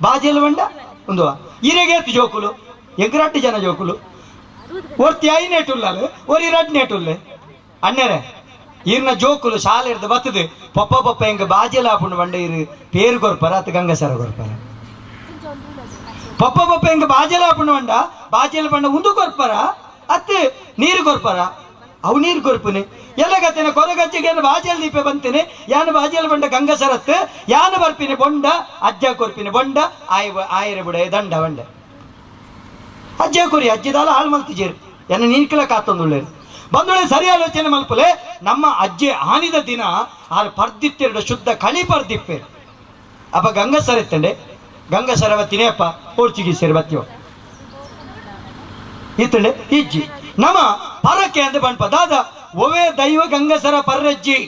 ಬಾಜಿಯಲ್ಲಿ ಬಂಡ ಒಂದು ಇರೆಗೆ ಜೋಕುಲು ಎಂಕರಟ್ಟು ಜನ ಜೋಕುಲು ಒರ್ತಿ I ನೇಟುಲ್ಲಾಲು ಒರಿ ರಡ್ ನೇಟುಲ್ಲೆ ಅಣ್ಣರೆ ಈರ್ನ ಜೋಕುಲು ಶಾಲೆ ಇರ್ದು ಬತ್ತದು ಪಪ್ಪ ಪಪ್ಪ ಹೆಂಗ ಬಾಜಿಯಲ್ಲಿ ಹಾಕೊಂಡು ಬಂಡೆ ಇರು ಪೇರು ಕೊರ್ಪಾರ ಅತ್ತ ಗಂಗಸರ ಕೊರ್ಪಾರ ಪಪ್ಪ ಪಪ್ಪ ಹೆಂಗ ಬಾಜಿಯಲ್ಲಿ ಹಾಕೊಂಡು ಬಂಡ ಬಾಜಿಯಲ್ಲಿ ಬಂಡ ಉಂದು ಕೊರ್ಪಾರ ಅತ್ತೆ ನೀರು ಕೊರ್ಪಾರ ಅವು ನೀರು ಕೊರ್ಪುನೆ ಎಲ್ಲ ಕತ್ತೇನೆ ಕೊರಗಜ್ಜಿಗೆ ಬಾಜಿಯಲ್ಲಿ ದೀಪೆ ಬಂತೇನೆ ಯಾನು ಬಾಜಿಯಲ್ಲಿ ಬಂಡ ಗಂಗಸರತ್ತು ಯಾನು ಬರ್ಪಿನಿ ಬೊಂಡ ಅಜ್ಜ ಕೊರ್ಪಿನಿ ಬೊಂಡ ಆಯ ಆಯರೆ ಬುಡ ದಂಡ ಬಂಡ ಅಜ್ಜ ಕೊರಿ ಅಜ್ಜಿದಾಲ ಹಾಳು ಮಲ್ತಿಜೇರು ಎನ್ನ ನೀನ್ಕಿಲ ಕಾತೊಂದುಳ್ಳೇರು ಬಂದೊಳೆ ಸರಿ ಆಲೋಚನೆ ಮಲ್ಪಲೆ ನಮ್ಮ ಅಜ್ಜೆ ಆನಿದ ದಿನ ಆರು ಪರ್ದಿತ್ತೆರಡು ಶುದ್ಧ ಕಳಿ ಪರ್ದಿಪ್ಪೇರು ಅಪ್ಪ ಗಂಗಸರ ಎತ್ತಂಡೆ ಗಂಗಸರ ಬತ್ತಿನೇ ಅಪ್ಪ ಪೋರ್ಚುಗೀಸರು ಬತ್ತಿವ ಇತ್ತಂಡೆ ಇಜ್ಜಿ ನಮ್ಮ ಪರಕ್ಕೆ ಅಂದ ಬಣ್ಪ ದಾದ ಒವೇ ದೈವ ಗಂಗಸರ ಪರ್ರಜ್ಜಿ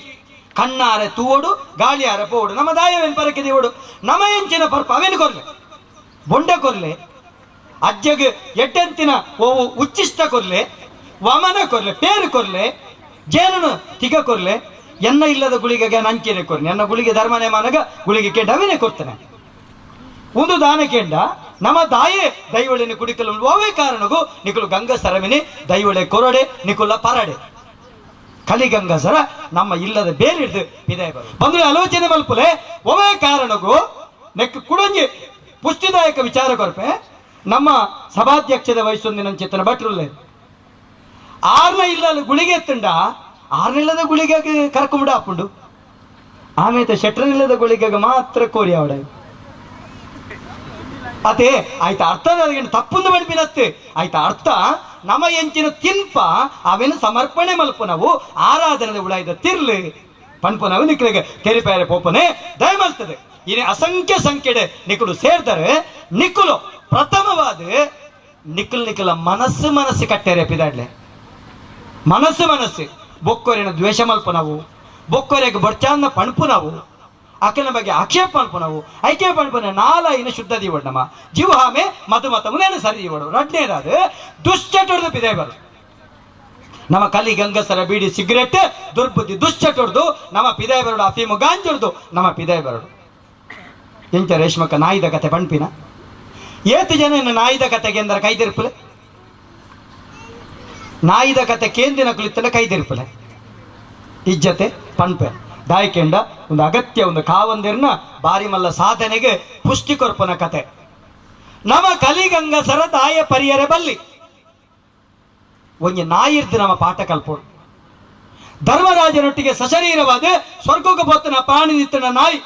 ಕಣ್ಣಾರೆ ತೂವೋಡು ಗಾಳಿಯಾರೆ ಪೋಡು ನಮ್ಮ ದಾಯವೇನು ಪರಕೆ ದೇವಡು ನಮ ಎಂಚಿನ ಪರ್ಪ ಅವೇನು ಕೊರ್ಲೆ ಬೊಂಡ ಕೊರ್ಲೆ ಅಜ್ಜಗೆ ಎಡ್ಡೆಂತಿನ ಓವು ಉಚ್ಚಿಷ್ಟ ಕೊರ್ಲೆ ವಮನ ಕೊರ್ಲೆ ಪೇರು ಕೊರ್ಲೆ ಜೇನನು ತಿಗ ಕೊರ್ಲೆ ಎನ್ನ ಇಲ್ಲದ ಗುಳಿಗೆಗೆ ನಂಚೆನೆ ಕೊರ್ನೆ ಎನ್ನ ಗುಳಿಗೆ ಧರ್ಮನೇ ಮಾನಗ ಗುಳಿಗೆ ಕೇಂಡ ಅವೇನೆ ಕೊಡ್ತಾನೆ ಒಂದು ದಾನ ಕೇಂಡ ನಮ್ಮ ದಾಯೆ ದೈವಳಿನ ಕುಡಿಕಲು ಓವೇ ಕಾರಣಗೂ ನಿಕುಲು ಗಂಗಸರವಿನಿ ದೈವಳೆ ಕೊರಡೆ ನಿಕುಲ ಪರಡೆ ಕಲಿಗಂಗಸರ ನಮ್ಮ ಇಲ್ಲದ ಬೇರೆ ಹಿಡಿದು ವಿದಾಯ ಬಂದ್ರೆ ಆಲೋಚನೆ ಮಲ್ಪುಲೆ ಒವೇ ಕಾರಣಗೂ ನೆಕ್ ಕುಡಂಜಿ ಪುಷ್ಟಿದಾಯಕ ವಿಚಾರ ಕೊರಪೆ ನಮ್ಮ ಸಭಾಧ್ಯಕ್ಷದ ವಯಸ್ಸೊಂದಿನ ಚೇತನ ಭಟ್ರುಲ್ಲೆ ಆರ್ನ ಇಲ್ಲದ ಗುಳಿಗೆ ಎತ್ತಂಡ ಆರ್ನ ಇಲ್ಲದ ಗುಳಿಗೆ ಕರ್ಕೊಂಬಿಡ ಹಾಪುಂಡು ಆಮೇಲೆ ಶೆಟ್ರನಿಲ್ಲದ ಗುಳಿಗೆ ಮಾತ್ರ ಕೋರಿ ಅವಡ ಅದೇ ಆಯ್ತಾ ಅರ್ಥ ತಪ್ಪೊಂದು ಮಡಿಪಿನತ್ತೆ ಆಯ್ತಾ ಅರ್ಥ ನಮ್ಮ ಎಂಚಿನ ತಿನ್ಪ ಅವೇನು ಸಮರ್ಪಣೆ ಮಲ್ಪ ನಾವು ಆರಾಧನೆ ಉಳಾಯ್ದ ತಿರ್ಲಿ ಪನ್ಪ ನಾವು ನಿಕ್ಕಲಿಗೆ ತೆರಿಪಾರೆ ಪೋಪನೆ ದಯಮಲ್ತದೆ ಇನ್ನು ಅಸಂಖ್ಯ ಸಂಖ್ಯೆಡೆ ನಿಕ್ಕಲು ಸೇರ್ತಾರೆ ನಿಕ್ಕಲು ಪ್ರಥಮವಾದ ನಿಕ್ಕಲ್ ನಿಕ್ಕಲ ಮನಸ್ಸು ಮನಸ್ಸು ಕಟ್ಟೆರೆ ಪಿದಾಡ್ಲೆ ಮನಸ್ಸು ಮನಸ್ಸು ಬೊಕ್ಕೊರೆನ ದ್ವೇಷ ಮಲ್ಪ ನಾವು ಬೊಕ್ಕೊರೆಗೆ ಬೊಡ್ಚಾನ್ನ ಪಣಪು ನಾವು ಅಕಲಿನ ಬಗ್ಗೆ ಆಕ್ಷೇಪ ಮಲ್ಪ ನಾವು ಐಕ್ಯ ಪಣಪನ ನಾಲಾಯಿನ ಶುದ್ಧ ದೀವಡ್ ನಮ್ಮ ಜೀವಹಾಮೆ ಮಧುಮತ ಮುನೇನು ಸರಿ ದೀವಡು ರಡ್ನೇದಾದ ದುಶ್ಚಟೊಡ್ದು ಪಿದೆ ಬರು ನಮ್ಮ ಕಲಿ ಗಂಗಸರ ಬೀಡಿ ಸಿಗರೆಟ್ ದುರ್ಬುದ್ಧಿ ದುಶ್ಚಟೊಡ್ದು ನಮ್ಮ ಪಿದಾಯ ಬರಡು ಅಫೀಮು ಗಾಂಜೊಡ್ದು ನಮ್ಮ ಪಿದಾಯ ಬರಡು ಎಂಚ ರೇಷ್ಮಕ್ಕ ನಾಯಿದ ಕತೆ ಪಣ್ಪಿನ ಏತು ಜನ ನಾಯಿದ ಕತೆಗೆ ಎಂದರೆ ಕೈದಿರ್ಪುಲೆ ನಾಯಿದ ಕತೆ ಕೇಂದಿನ ಕುಳಿತಲ್ಲ ಕೈದಿರ್ಪುಲೆ ಇಜ್ಜತೆ ಪಣ್ಪೆ ದಾಯಿಕೆಂಡ ಒಂದು ಅಗತ್ಯ ಒಂದು ಕಾವಂದಿರ್ನ ಬಾರಿ ಮಲ್ಲ ಸಾಧನೆಗೆ ಪುಷ್ಟಿ ಕೊರ್ಪನ ಕತೆ ನಮ್ಮ ಕಲಿಗಂಗಸರ ತಾಯ ಪರಿಯರೆ ಬಲ್ಲಿ ಒಂಜಿ ನಾಯಿರ್ದು ನಮ್ಮ ಪಾಠ ಕಲ್ಪೋಡು ಧರ್ಮರಾಜನೊಟ್ಟಿಗೆ ಸಶರೀರವಾದ ಸ್ವರ್ಗಕ್ಕೆ ಪೋತನ ಪ್ರಾಣಿ ನಿತ್ತನ ನಾಯಿ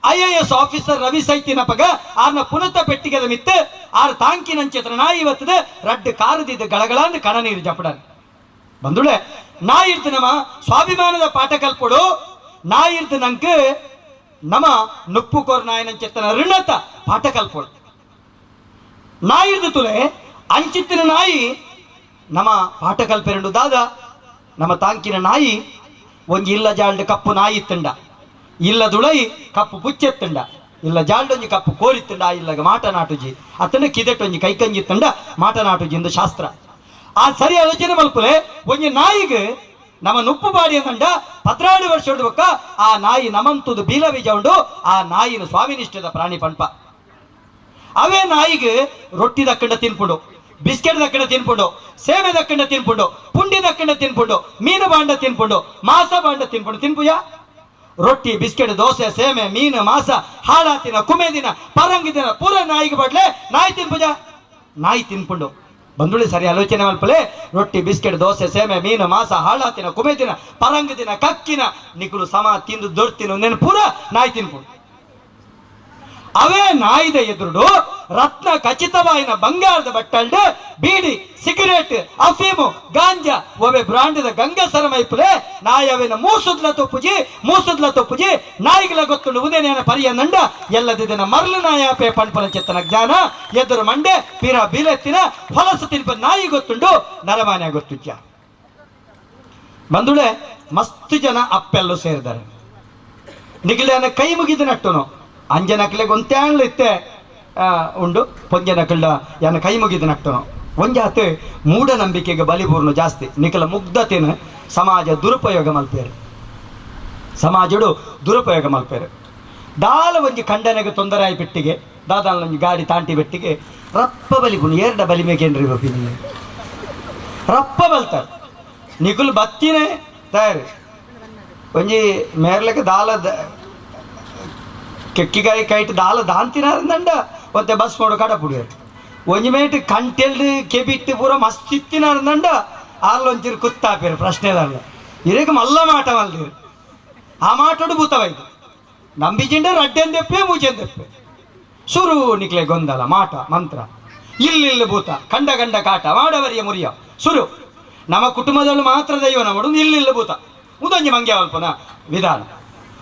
IAS officer Ravi ಸೈತಿನ ಪಗ ಆರ್ನ ಪುನತ ಪೆಟ್ಟಿಗೆದ ಮಿತ್ತು ಆರ್ ತಾಂಕಿನಂಚೆತ್ರ ನಾಯಿ ಇವತ್ತದ ರಡ್ಡು ಕಾರದಿದ್ದ ಗಳಗಳಂದು ಕಣ ನೀರು ಜಪಡ ಬಂದುಳೆ ನಾಯಿರ್ದು ನಮ್ಮ ಸ್ವಾಭಿಮಾನದ ಪಾಠ ಕಲ್ಪೊಡು ನಾಯಿರ್ದು ನಂಗೆ ನಮ್ಮ ನುಪ್ಪು ಕೋರ್ ನಾಯಿನಂಚೆತ್ತನ ಋಣತ ಪಾಠ ಕಲ್ಪೊಡು ನಾಯಿರ್ದು ತುಲೆ ಅಂಚಿತ್ತಿನ ನಾಯಿ ನಮ್ಮ ಪಾಠ ಕಲ್ಪೆರಂಡು ದಾದ ನಮ್ಮ ತಾಂಕಿನ ನಾಯಿ ಒಂಜಿ ಇಲ್ಲ ಜಾಲ್ಡ್ ಕಪ್ಪು ನಾಯಿ ಇತ್ತಂಡ ಇಲ್ಲದುಳೈ ಕಪ್ಪು ಪುಚ್ಚೆತ್ತಂಡ ಇಲ್ಲ ಜಾಲ್ಡೊಂಜಿ ಕಪ್ಪು ಕೋರಿತ್ತಂಡ ಇಲ್ಲಗ ಮಾಟ ನಾಟುಜಿ ಅತನ ಕಿದೆಟೊಂಜಿ ಕೈಕಂಜಿ ತಂಡ ಮಾಟ ನಾಟುಜಿ ಎಂದು ಶಾಸ್ತ್ರ ಆ ಸರಿ ಆಲೋಚನೆ ಮಲ್ಪುಲೆ ಒಂಜಿ ನಾಯಿಗೆ ನಮ್ಮ ನುಪ್ಪು ಬಾಡಿ ಅಂದಂಡ 12 ವರ್ಷ ಬೊಕ್ಕ ಆ ನಾಯಿ ನಮಂತುದು ಬೀಲ ಬೀಜ ಉಂಡು ಆ ನಾಯಿನ ಸ್ವಾಮಿನಿಷ್ಠದ ಪ್ರಾಣಿ ಪಂಪ ಅವೇ ನಾಯಿಗೆ ರೊಟ್ಟಿ ದಕ್ಕಂಡ ತಿನ್ಪುಂಡು ಬಿಸ್ಕೆಟ್ ದಕ್ಕಂಡ ತಿನ್ಪುಂಡು ಸೇವೆ ದಕ್ಕಂಡ ತಿನ್ಪುಂಡು ಪುಂಡಿ ದಕ್ಕಂಡ ತಿನ್ಪುಂಡು ಮೀನು ಬಾಂಡ ತಿನ್ಪುಂಡು ಮಾಸ ಬಾಂಡ ತಿನ್ಪುಂಡು ತಿನ್ಪುಜ ರೊಟ್ಟಿ ಬಿಸ್ಕೆಟ್ ದೋಸೆ ಸೇಮೆ ಮೀನು ಮಾಸ ಹಾಳಾತಿನ ಕುಮೆದಿನ ಪರಂಗಿದಿನ ಪೂರ ನಾಯಿಗೆ ಬಡ್ಲೆ ನಾಯಿ ತಿನ್ಪುಜ ನಾಯಿ ತಿನ್ಪುಂಡು ಬಂದುಳಿ ಸರಿ ಆಲೋಚನೆ ಮಲ್ಪಲೆ ರೊಟ್ಟಿ ಬಿಸ್ಕೆಟ್ ದೋಸೆ ಸೇಮೆ ಮೀನು ಮಾಸ ಹಾಳಾತಿನ ಕುಮೆದಿನ ಪರಂಗಿದಿನ ಕಕ್ಕಿನ ನಿಕುಲು ಸಮ ತಿಂದು ದೊರ್ತಿನ ನೆನ ಪೂರ ನಾಯಿ ತಿನ್ಪುಂಡು ಅವೇ ನಾಯಿದ ಎದುರುಡು ರತ್ನ ಖಚಿತವಾಯಿನ ಬಂಗಾರದ ಬಟ್ಟಲ್ಡು ಬೀಡಿ ಸಿಗರೇಟ್ ಅಫೀಮು ಗಾಂಜಾ ಒವೆ ಬ್ರಾಂಡದ ಗಂಗಸರ ಮೈಪುಲೆ ನಾಯಿ ಅವೇನ ಮೂಸುದ್ಲ ತೊಪ್ಪುಜಿ ಮೂಸುದ್ಲ ತೊಪ್ಪುಜಿ ನಾಯಿಗಳ ಗೊತ್ತುಂಡು ಉದೇನೇನ ಪರಿಯ ನಂಡ ಎಲ್ಲದಿದನ ಮರಳು ನಾಯಾಪೆ ಪಣ್ಪನ ಚೆತ್ತನ ಜ್ಞಾನ ಎದುರು ಮಂಡೆ ಪಿರ ಬೀಲೆತ್ತಿನ ಹೊಲಸು ತಿನ್ಪ ನಾಯಿ ಗೊತ್ತುಂಡು ನರಮಾನ್ಯ ಗೊತ್ತುಜ್ಜ ಬಂದುಳೆ ಮಸ್ತು ಜನ ಅಪ್ಪೆಲ್ಲೂ ಸೇರಿದ್ದಾರೆ ನಿಗಿಲೇನ ಕೈ ಮುಗಿದ ನಟ್ಟುನು ಅಂಜನಕ್ಲೆ ಗೊಂತ್ಯಾನ್ಲು ಇತ್ತೆ ಉಂಡು ಪೊಂಜನಕಲ್ಡ ಯಾನ ಕೈ ಮುಗಿದ ನಟ್ಟನು ಒಂಜಾತು ಮೂಢನಂಬಿಕೆಗೆ ಬಲಿಪೂರ್ಣ ಜಾಸ್ತಿ ನಿಕಲ ಮುಗ್ಧತೆನ ಸಮಾಜ ದುರುಪಯೋಗ ಮಲ್ಪೇರು ಸಮಾಜಡು ದುರುಪಯೋಗ ಮಲ್ಪೇರು ದಾಲ ಒಂಜಿ ಖಂಡನೆಗೆ ತೊಂದರೆ ಆಯಿ ಪೆಟ್ಟಿಗೆ ದಾದಾಲ ಒಂಜಿ ಗಾಡಿ ತಾಂಟಿ ಬೆಟ್ಟಿಗೆ ರಪ್ಪ ಬಲಿಪುಣು ಏರ್ಡ ಬಲಿಮೇಕೇನ್ರಿ ಬಪಿನಿ ರಪ್ಪ ಬಲ್ತಾರೆ ನಿಕುಲು ಬತ್ತಿನೇ ತಯಾರು ಒಂಜಿ ಮೇರ್ಲಕ್ಕೆ ದಾಲ ಕೆಕ್ಕಿಗಾಯಿ ಕೈಟ್ ದಾಲ ದಾಂತಿನಾರಂದಂಡ ಒತ್ತೆ ಬಸ್ ನೋಡು ಕಡ ಪುಡಿಯರು ಒಂಜಿ ಮೇಟ್ ಕಂಟೆಲ್ಡು ಕೆಬಿಟ್ಟು ಪೂರ ಮಸ್ತ್ ಇತ್ತಿನಾರಂದಂಡ ಆರ್ಲೊಂಚಿರು ಕುತ್ತಾಪಿರು ಪ್ರಶ್ನೆದಾರಲ್ಲ ಇರಕ್ಕೆ ಮಲ್ಲ ಮಾಟ ಮಲ್ದಿರು ಆ ಮಾಟೋಡು ಭೂತವೈದು ನಂಬಿಜಿಂಡ ರಡ್ಡೆಂದೆಪ್ಪೆ ಮೂಜೆಂದೆಪ್ಪೆ ಸುರು ನಿಕ್ಲೆ ಗೊಂದಲ ಮಾಟ ಮಂತ್ರ ಇಲ್ಲಿಲ್ಲ ಭೂತ ಕಂಡ ಕಂಡ ಕಾಟ ಮಾಡವರಿಯ ಮುರಿಯ ಸುರು ನಮ್ಮ ಕುಟುಂಬದಲ್ಲೂ ಮಾತ್ರ ದೈವ ನಮ್ಮಡು ಇಲ್ಲಿಲ್ಲ ಭೂತ ಉದೊಂಜಿ ಮಂಗ್ಯ ಮಲ್ಪನ ವಿಧಾನ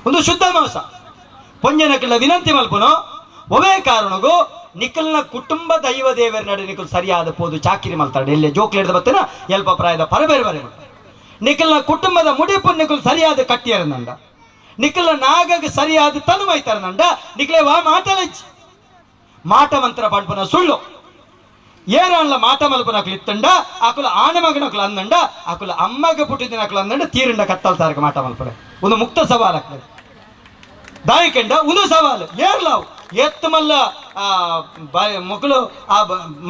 ಒಂದು ಶುದ್ಧ ಮಾಂಸ ಪೊಂಜನಕ್ಕಿಲ್ಲ ವಿನಂತಿ ಮಲ್ಪನೋ ಒವೇ ಕಾರಣಗೂ ನಿಖಲ್ನ ಕುಟುಂಬ ದೈವ ದೇವರ ನಡೆ ನಿಖಲ್ ಸರಿಯಾದ ಪೋದು ಚಾಕಿರಿ ಮಲ್ತಾಡೆ ಎಲ್ಲೇ ಜೋಕ್ಲಿಡ್ದ ಬತ್ತೇನ ಎಲ್ಪ ಪ್ರಾಯದ ಪರಬೇರೆ ಬರೆ ನಿಖಲ್ನ ಕುಟುಂಬದ ಮುಡಿಪು ನಿಖಲ್ ಸರಿಯಾದ ಕಟ್ಟಿಯರನಂಡ ನಿಖಲ್ನ ನಾಗಗೆ ಸರಿಯಾದ ತನುಮೈತಾರನಂಡ ನಿಖಲೆ ವಾ ಮಾಟಲಜ್ಜಿ ಮಾಟ ಮಂತ್ರ ಪಂಪನ ಸುಳ್ಳು ಏರನ್ಲ ಮಾಟ ಮಲ್ಪನಕ್ಲು ಇತ್ತಂಡ ಆಕುಲ ಆನೆ ಮಗನಕ್ಲು ಅಂದಂಡ ಆಕುಲ ಅಮ್ಮಗ ಪುಟ್ಟಿದಿನಕ್ಲು ಅಂದಂಡ ತೀರಂಡ ಕತ್ತಲ್ ಸಾರಕ ಮಾಟ ಮಲ್ಪನೆ ಒಂದು ಮುಕ್ತ ಸವಾಲ್ ಆಗ್ತದೆ ದಾಯಿಕೆಂಡ ಒಂದು ಸವಾಲು ಏರ್ಲಾವು ಎತ್ತು ಮಲ್ಲ ಮಕ್ಕಳು ಆ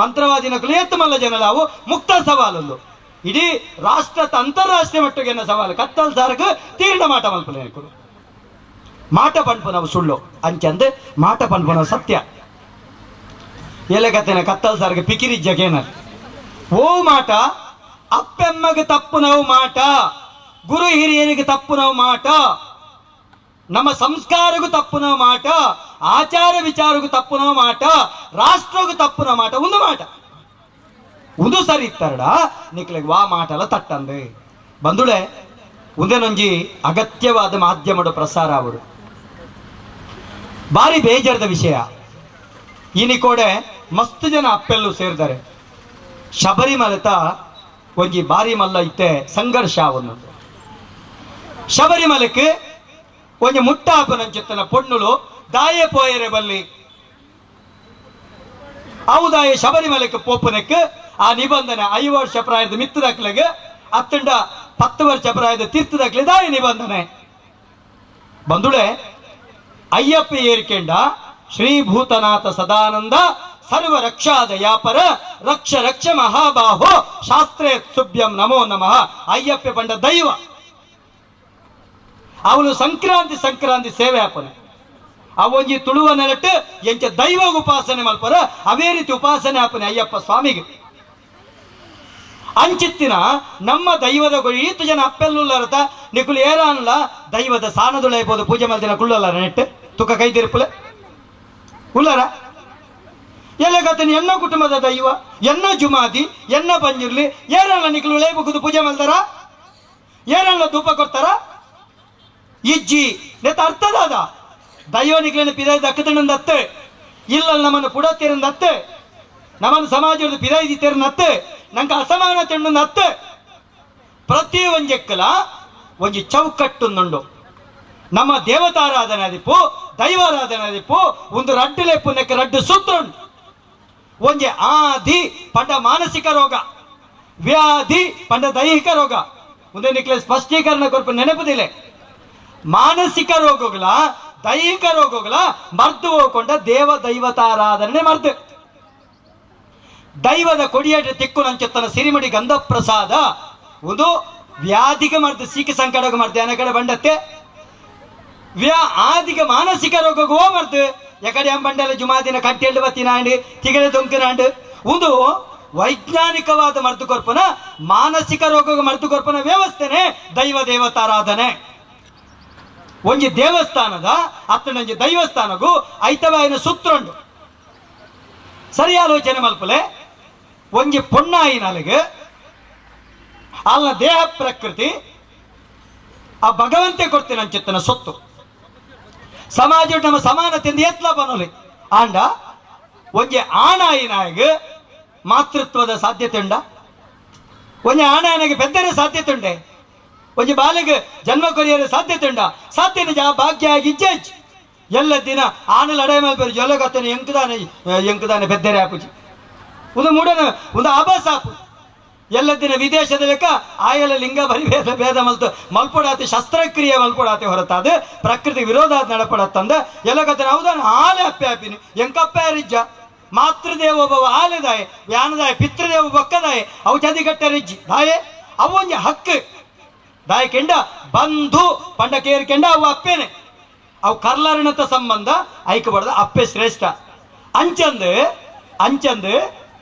ಮಂತ್ರವಾದಿನಕ್ಲು ಎತ್ತು ಮಲ್ಲ ಜನಲಾವು ಮುಕ್ತ ಸವಾಲೊಂದು ಇಡೀ ರಾಷ್ಟ್ರ ಅಂತಾರಾಷ್ಟ್ರೀಯ ಮಟ್ಟಿಗೆ ಸವಾಲು ಕತ್ತಲ್ ಸಾರಕ ತೀರ್ಣ ಮಾಟ ಮಲ್ಪನೆ ಮಾಟ ಪಂಪನವು ಸುಳ್ಳು ಅಂಚಂದು ಮಾಟ ಪಂಪನವು ಸತ್ಯ ಎಲೆಕತ್ತೇನೆ ಕತ್ತಲ್ ಸಾರಿಗೆ ಪಿಕಿರಿ ಜಗೇನ ಓ ಮಾಟ ಅಪ್ಪೆಮ್ಮಗೆ ತಪ್ಪು ನಾವು ಮಾಟ ಗುರು ಹಿರಿಯರಿಗೆ ತಪ್ಪು ನಾವು ಮಾಟ ನಮ್ಮ ಸಂಸ್ಕಾರಕ್ಕೂ ತಪ್ಪು ನಾವು ಮಾಟ ಆಚಾರ ವಿಚಾರಕ್ಕೂ ತಪ್ಪು ನಾವು ಮಾಟ ರಾಷ್ಟ್ರಕ್ಕೂ ತಪ್ಪು ನಾವು ಮಾಟ ಒಂದು ಮಾಟ ಒಂದು ಸರಿ ಇತ್ತರಡ ನಿಕ್ಲೆಗ್ ವಾ ಮಾಟಲ ತಟ್ಟಂದೆ ಬಂದುಳೆ ಒಂದೇನೊಂಜಿ ಅಗತ್ಯವಾದ ಮಾಧ್ಯಮದ ಪ್ರಸಾರ ಅವರು ಭಾರಿ ಬೇಜಾರದ ವಿಷಯ. ಈನಿ ಕೋಡೆ ಮಸ್ತ್ ಜನ ಅಪ್ಪೆಲ್ಲು ಸೇರಿದ್ದಾರೆ. ಶಬರಿಮಲೆತ ಒಂಜಿ ಬಾರಿ ಮಲ್ಲ ಇತ್ತೆ ಸಂಘರ್ಷ ಒಂದೊಂದು. ಶಬರಿಮಲಕ್ಕೆ ಒಂಜಿ ಮುಟ್ಟಾಪನಂಚಿತ್ತನ ಪೊಣ್ಣುಲು ದಾಯೆ ಪೋಯರೆ ಬಲ್ಲಿ ಅವು ದಾಯ ಶಬರಿಮಲಕ್ಕೆ ಪೋಪನಕ್ಕೆ ಆ ನಿಬಂಧನೆ 5 ವರ್ಷ ಪ್ರಾಯದ ಮಿತ್ತದಾಕ್ಲೆಗೆ ಅತ್ತಂಡ 10 ವರ್ಷ ಪ್ರಾಯದ ತೀರ್ಥದಾಕ್ಲೆ ದಾಯ ನಿಬಂಧನೆ ಬಂದುಳೆ ಅಯ್ಯಪ್ಪ ಏರ್ಕೆಂಡ ಶ್ರೀಭೂತನಾಥ ಸದಾನಂದ ಸರ್ವ ರಕ್ಷಾದ ಯಾಪರ ರಕ್ಷ ರಕ್ಷ ಮಹಾಬಾಹೋ ಶಾಸ್ತ್ರೇ ಸುಭ್ಯಂ ನಮೋ ನಮಃ. ಅಯ್ಯಪ್ಪ ಪಂಡ ದೈವ ಅವನು ಸಂಕ್ರಾಂತಿ ಸಂಕ್ರಾಂತಿ ಸೇವೆ ಆಪನೆ ಅವೊಂಜಿ ತುಳುವ ನೆಲಟ್ಟು ಎಂಚ ದೈವ ಉಪಾಸನೆ ಮಲ್ಪರ ಅವೇ ರೀತಿ ಉಪಾಸನೆ ಆಪನೆ ಅಯ್ಯಪ್ಪ ಸ್ವಾಮಿಗೆ. ಅಂಚಿತ್ತಿನ ನಮ್ಮ ದೈವದ ಈತು ಜನ ಅಪ್ಪೆಲ್ಲುಲ್ಲರತ ನಿಕುಲು ಏರಾನ್ಲ ದೈವದ ಸಾನದುಳೈಬೋದು ಪೂಜೆ ಮಲ್ದಿನ ಕುಳ್ಳಲ್ಲ ನೆಟ್ಟು ತುಕ ಕೈದಿರ್ಪುಲೆ ಉಲ್ಲರ ಎಲ್ಲಗತನ ಎನ್ನ ಕುಟುಂಬದ ದೈವ ಎನ್ನ ಜುಮಾದಿ ಎನ್ನ ಪಂಜಿರ್ಲಿ ಏರಲ್ಲ ನಿಕುಲು ಉಳೈಬಹುದು ಪೂಜೆ ಮಲ್ದಾರ ಏರಲ್ಲ ಧೂಪ ಕೊಡ್ತಾರ ಇಜ್ಜಿ ನೆತ್ತ ಅರ್ಥದಾದ ದೈವ ನಿಕ್ಲನ ಪಿದಾಯಿ ದಕ್ಕತಣ್ಣಂದತ್ತೆ ಇಲ್ಲ ನಮ್ಮನ್ನು ಪುಡತೀರಂದತ್ತೆ ನಮ್ಮನ್ನು ಸಮಾಜದ ಪಿದಾಯಿ ತೇರನತ್ತೆ ನಂಗೆ ಅಸಮಾನತೆ ಅತ್ತೆ ಪ್ರತಿ ಒಂಜೆಕ್ಕಲ ಒಂಜಿ ಚೌಕಟ್ಟುಂದುಂಡು. ನಮ್ಮ ದೇವತಾರಾಧನೆ ಅದಿಪ್ಪು ದೈವಾರಾಧನೆ ಅದಿಪ್ಪು ಒಂದು ರಡ್ಡು ಲೆಪ್ಪು ನೆಕ್ಕ ರಡ್ಡು ಸೂತ್ರ ಉಂಟು. ಒಂಜಿ ಆದಿ ಪಂಡ ಮಾನಸಿಕ ರೋಗ ವ್ಯಾಧಿ ಪಂಡ ದೈಹಿಕ ರೋಗ ಒಂದೇ ನಿಕ್ಲೆ ಸ್ಪಷ್ಟೀಕರಣ ಕೊರ್ಪು ನೆನಪುದಿಲ್ಲ. ಮಾನಸಿಕ ರೋಗಗಳ ದೈಹಿಕ ರೋಗಗಳ ಮರ್ದು ಹೋಗೊಂಡ ದೇವ ದೈವತಾರಾಧನೆ ಮರ್ದು ದೈವದ ಕೊಡಿಯಟ ತಿಕ್ಕು ನಂಚೆತ್ತನ ಸಿರಿಮುಡಿ ಗಂಧ ಪ್ರಸಾದ ಒಂದು ವ್ಯಾಧಿಗೆ ಮರ್ದು ಸೀಕ ಸಂಕಟಕ್ಕೆ ಮರ್ದು ಅನ ಕಡೆ ಬಂಡತ್ತೆ ವ್ಯಾ ಆದಿಗ ಮಾನಸಿಕ ರೋಗಕ್ಕೂ ಮರ್ದು ಎಕಡೆ ಬಂಡೆಲ್ಲ ಜುಮಾದಿನ ಕಟ್ಟೆಲ್ಡು ಬತ್ತಿನಾಂಡು ತಿಗಡೆ ದೊಂಕಿನಾಂಡು ಒಂದು ವೈಜ್ಞಾನಿಕವಾದ ಮರ್ದು ಕೊರ್ಪನ ಮಾನಸಿಕ ರೋಗ ಮರ್ದು ಕೊರ್ಪನ ವ್ಯವಸ್ಥೆನೆ ದೈವ ದೇವತಾರಾಧನೆ. ಒಂಜಿ ದೇವಸ್ಥಾನದ ಅತ್ತನೊಂಜಿ ದೈವಸ್ಥಾನಗೂ ಐತವಾಯಿನ ಸೂತ್ರ ಉಂಟು. ಸರಿ ಆಲೋಚನೆ ಮಲ್ಪಲೆ ಒಂಜಿ ಪೊಣ್ಣಾಯಿನಲಿಗೆ ಅಲ್ಲ ದೇಹ ಪ್ರಕೃತಿ ಆ ಭಗವಂತೆ ಕೊಡ್ತೀನಿ ಅಂಚಿತ್ತನ ಸೊತ್ತು ಸಮಾಜ ನಮ್ಮ ಸಮಾನತೆಯಿಂದ ಎತ್ಲ ಬನೋಲಿ ಆಂಡ ಒಂಜಿ ಆಣಾಯಿನಾಗ ಮಾತೃತ್ವದ ಸಾಧ್ಯತೆ ಉಂಡ ಒಂಜಿ ಆಣಾಯನಿಗೆ ಬೆದ್ದರೆ ಸಾಧ್ಯತೆ ಉಂಡೆ ಒಂಜಿ ಬಾಲಿಗೆ ಜನ್ಮ ಕೊರಿಯರೆ ಸಾಧ್ಯತೆ ಉಂಡ ಸಾಧ್ಯತೆ ಜಾ ಭಾಗ್ಯ ಆಗಿ ಇಜ್ಜೆ ಎಲ್ಲ ದಿನ ಆನೆ ಲಡಾಯಿ ಮಲ್ಪೇರು ಜೊಲಗತ್ತನೆ ಎಂಕುದಾನೆ ಎಂಕುದಾನೆ ಬೆದ್ದರೆ ಆಪುಜಿ ಒಂದು ಮೂಡನ ಒಂದು ಆಭಾಸ ಆಪು ಎಲ್ಲ ದಿನ ವಿದೇಶದ ಲೆಕ್ಕ ಆಯಲ ಲಿಂಗ ಬರಿ ಭೇದ ಭೇದ ಮಲ್ತು ಮಲ್ಪೊಡಾತಿ ಶಸ್ತ್ರಕ್ರಿಯೆ ಮಲ್ಪೊಡಾತಿ ಹೊರತಾದ ಪ್ರಕೃತಿ ವಿರೋಧ ನಡಪಡತ್ತಂದ ಎಲ್ಲ ಕತ್ತನೆ ಹೌದಾನ ಆಲೆ ಅಪ್ಪೆ ಆಪಿನಿ ಎಂಕಪ್ಪೆ ರಿಜ್ಜ ಮಾತೃದೇವೋಭವ ಆಲೆದಾಯ ವ್ಯಾನದಾಯ ಪಿತೃದೇವ ಬೊಕ್ಕದಾಯ ಅವು ಚದಿಗಟ್ಟೆ ರಿಜ್ಜಿ ದಾಯೆ ಅವೊಂಜಿ ಹಕ್ಕು ದಾಯ ಕೆಂಡ ಬಂಧು ಪಂಡ ಕೇರ್ ಕೆಂಡ ಅವು ಅಪ್ಪೇನೆ ಅವು ಕರ್ಲಾರಿಣತ ಸಂಬಂಧ ಐಕ ಬಡದ ಅಪ್ಪೆ ಶ್ರೇಷ್ಠ ಅಂಚಂದು ಅಂಚಂದು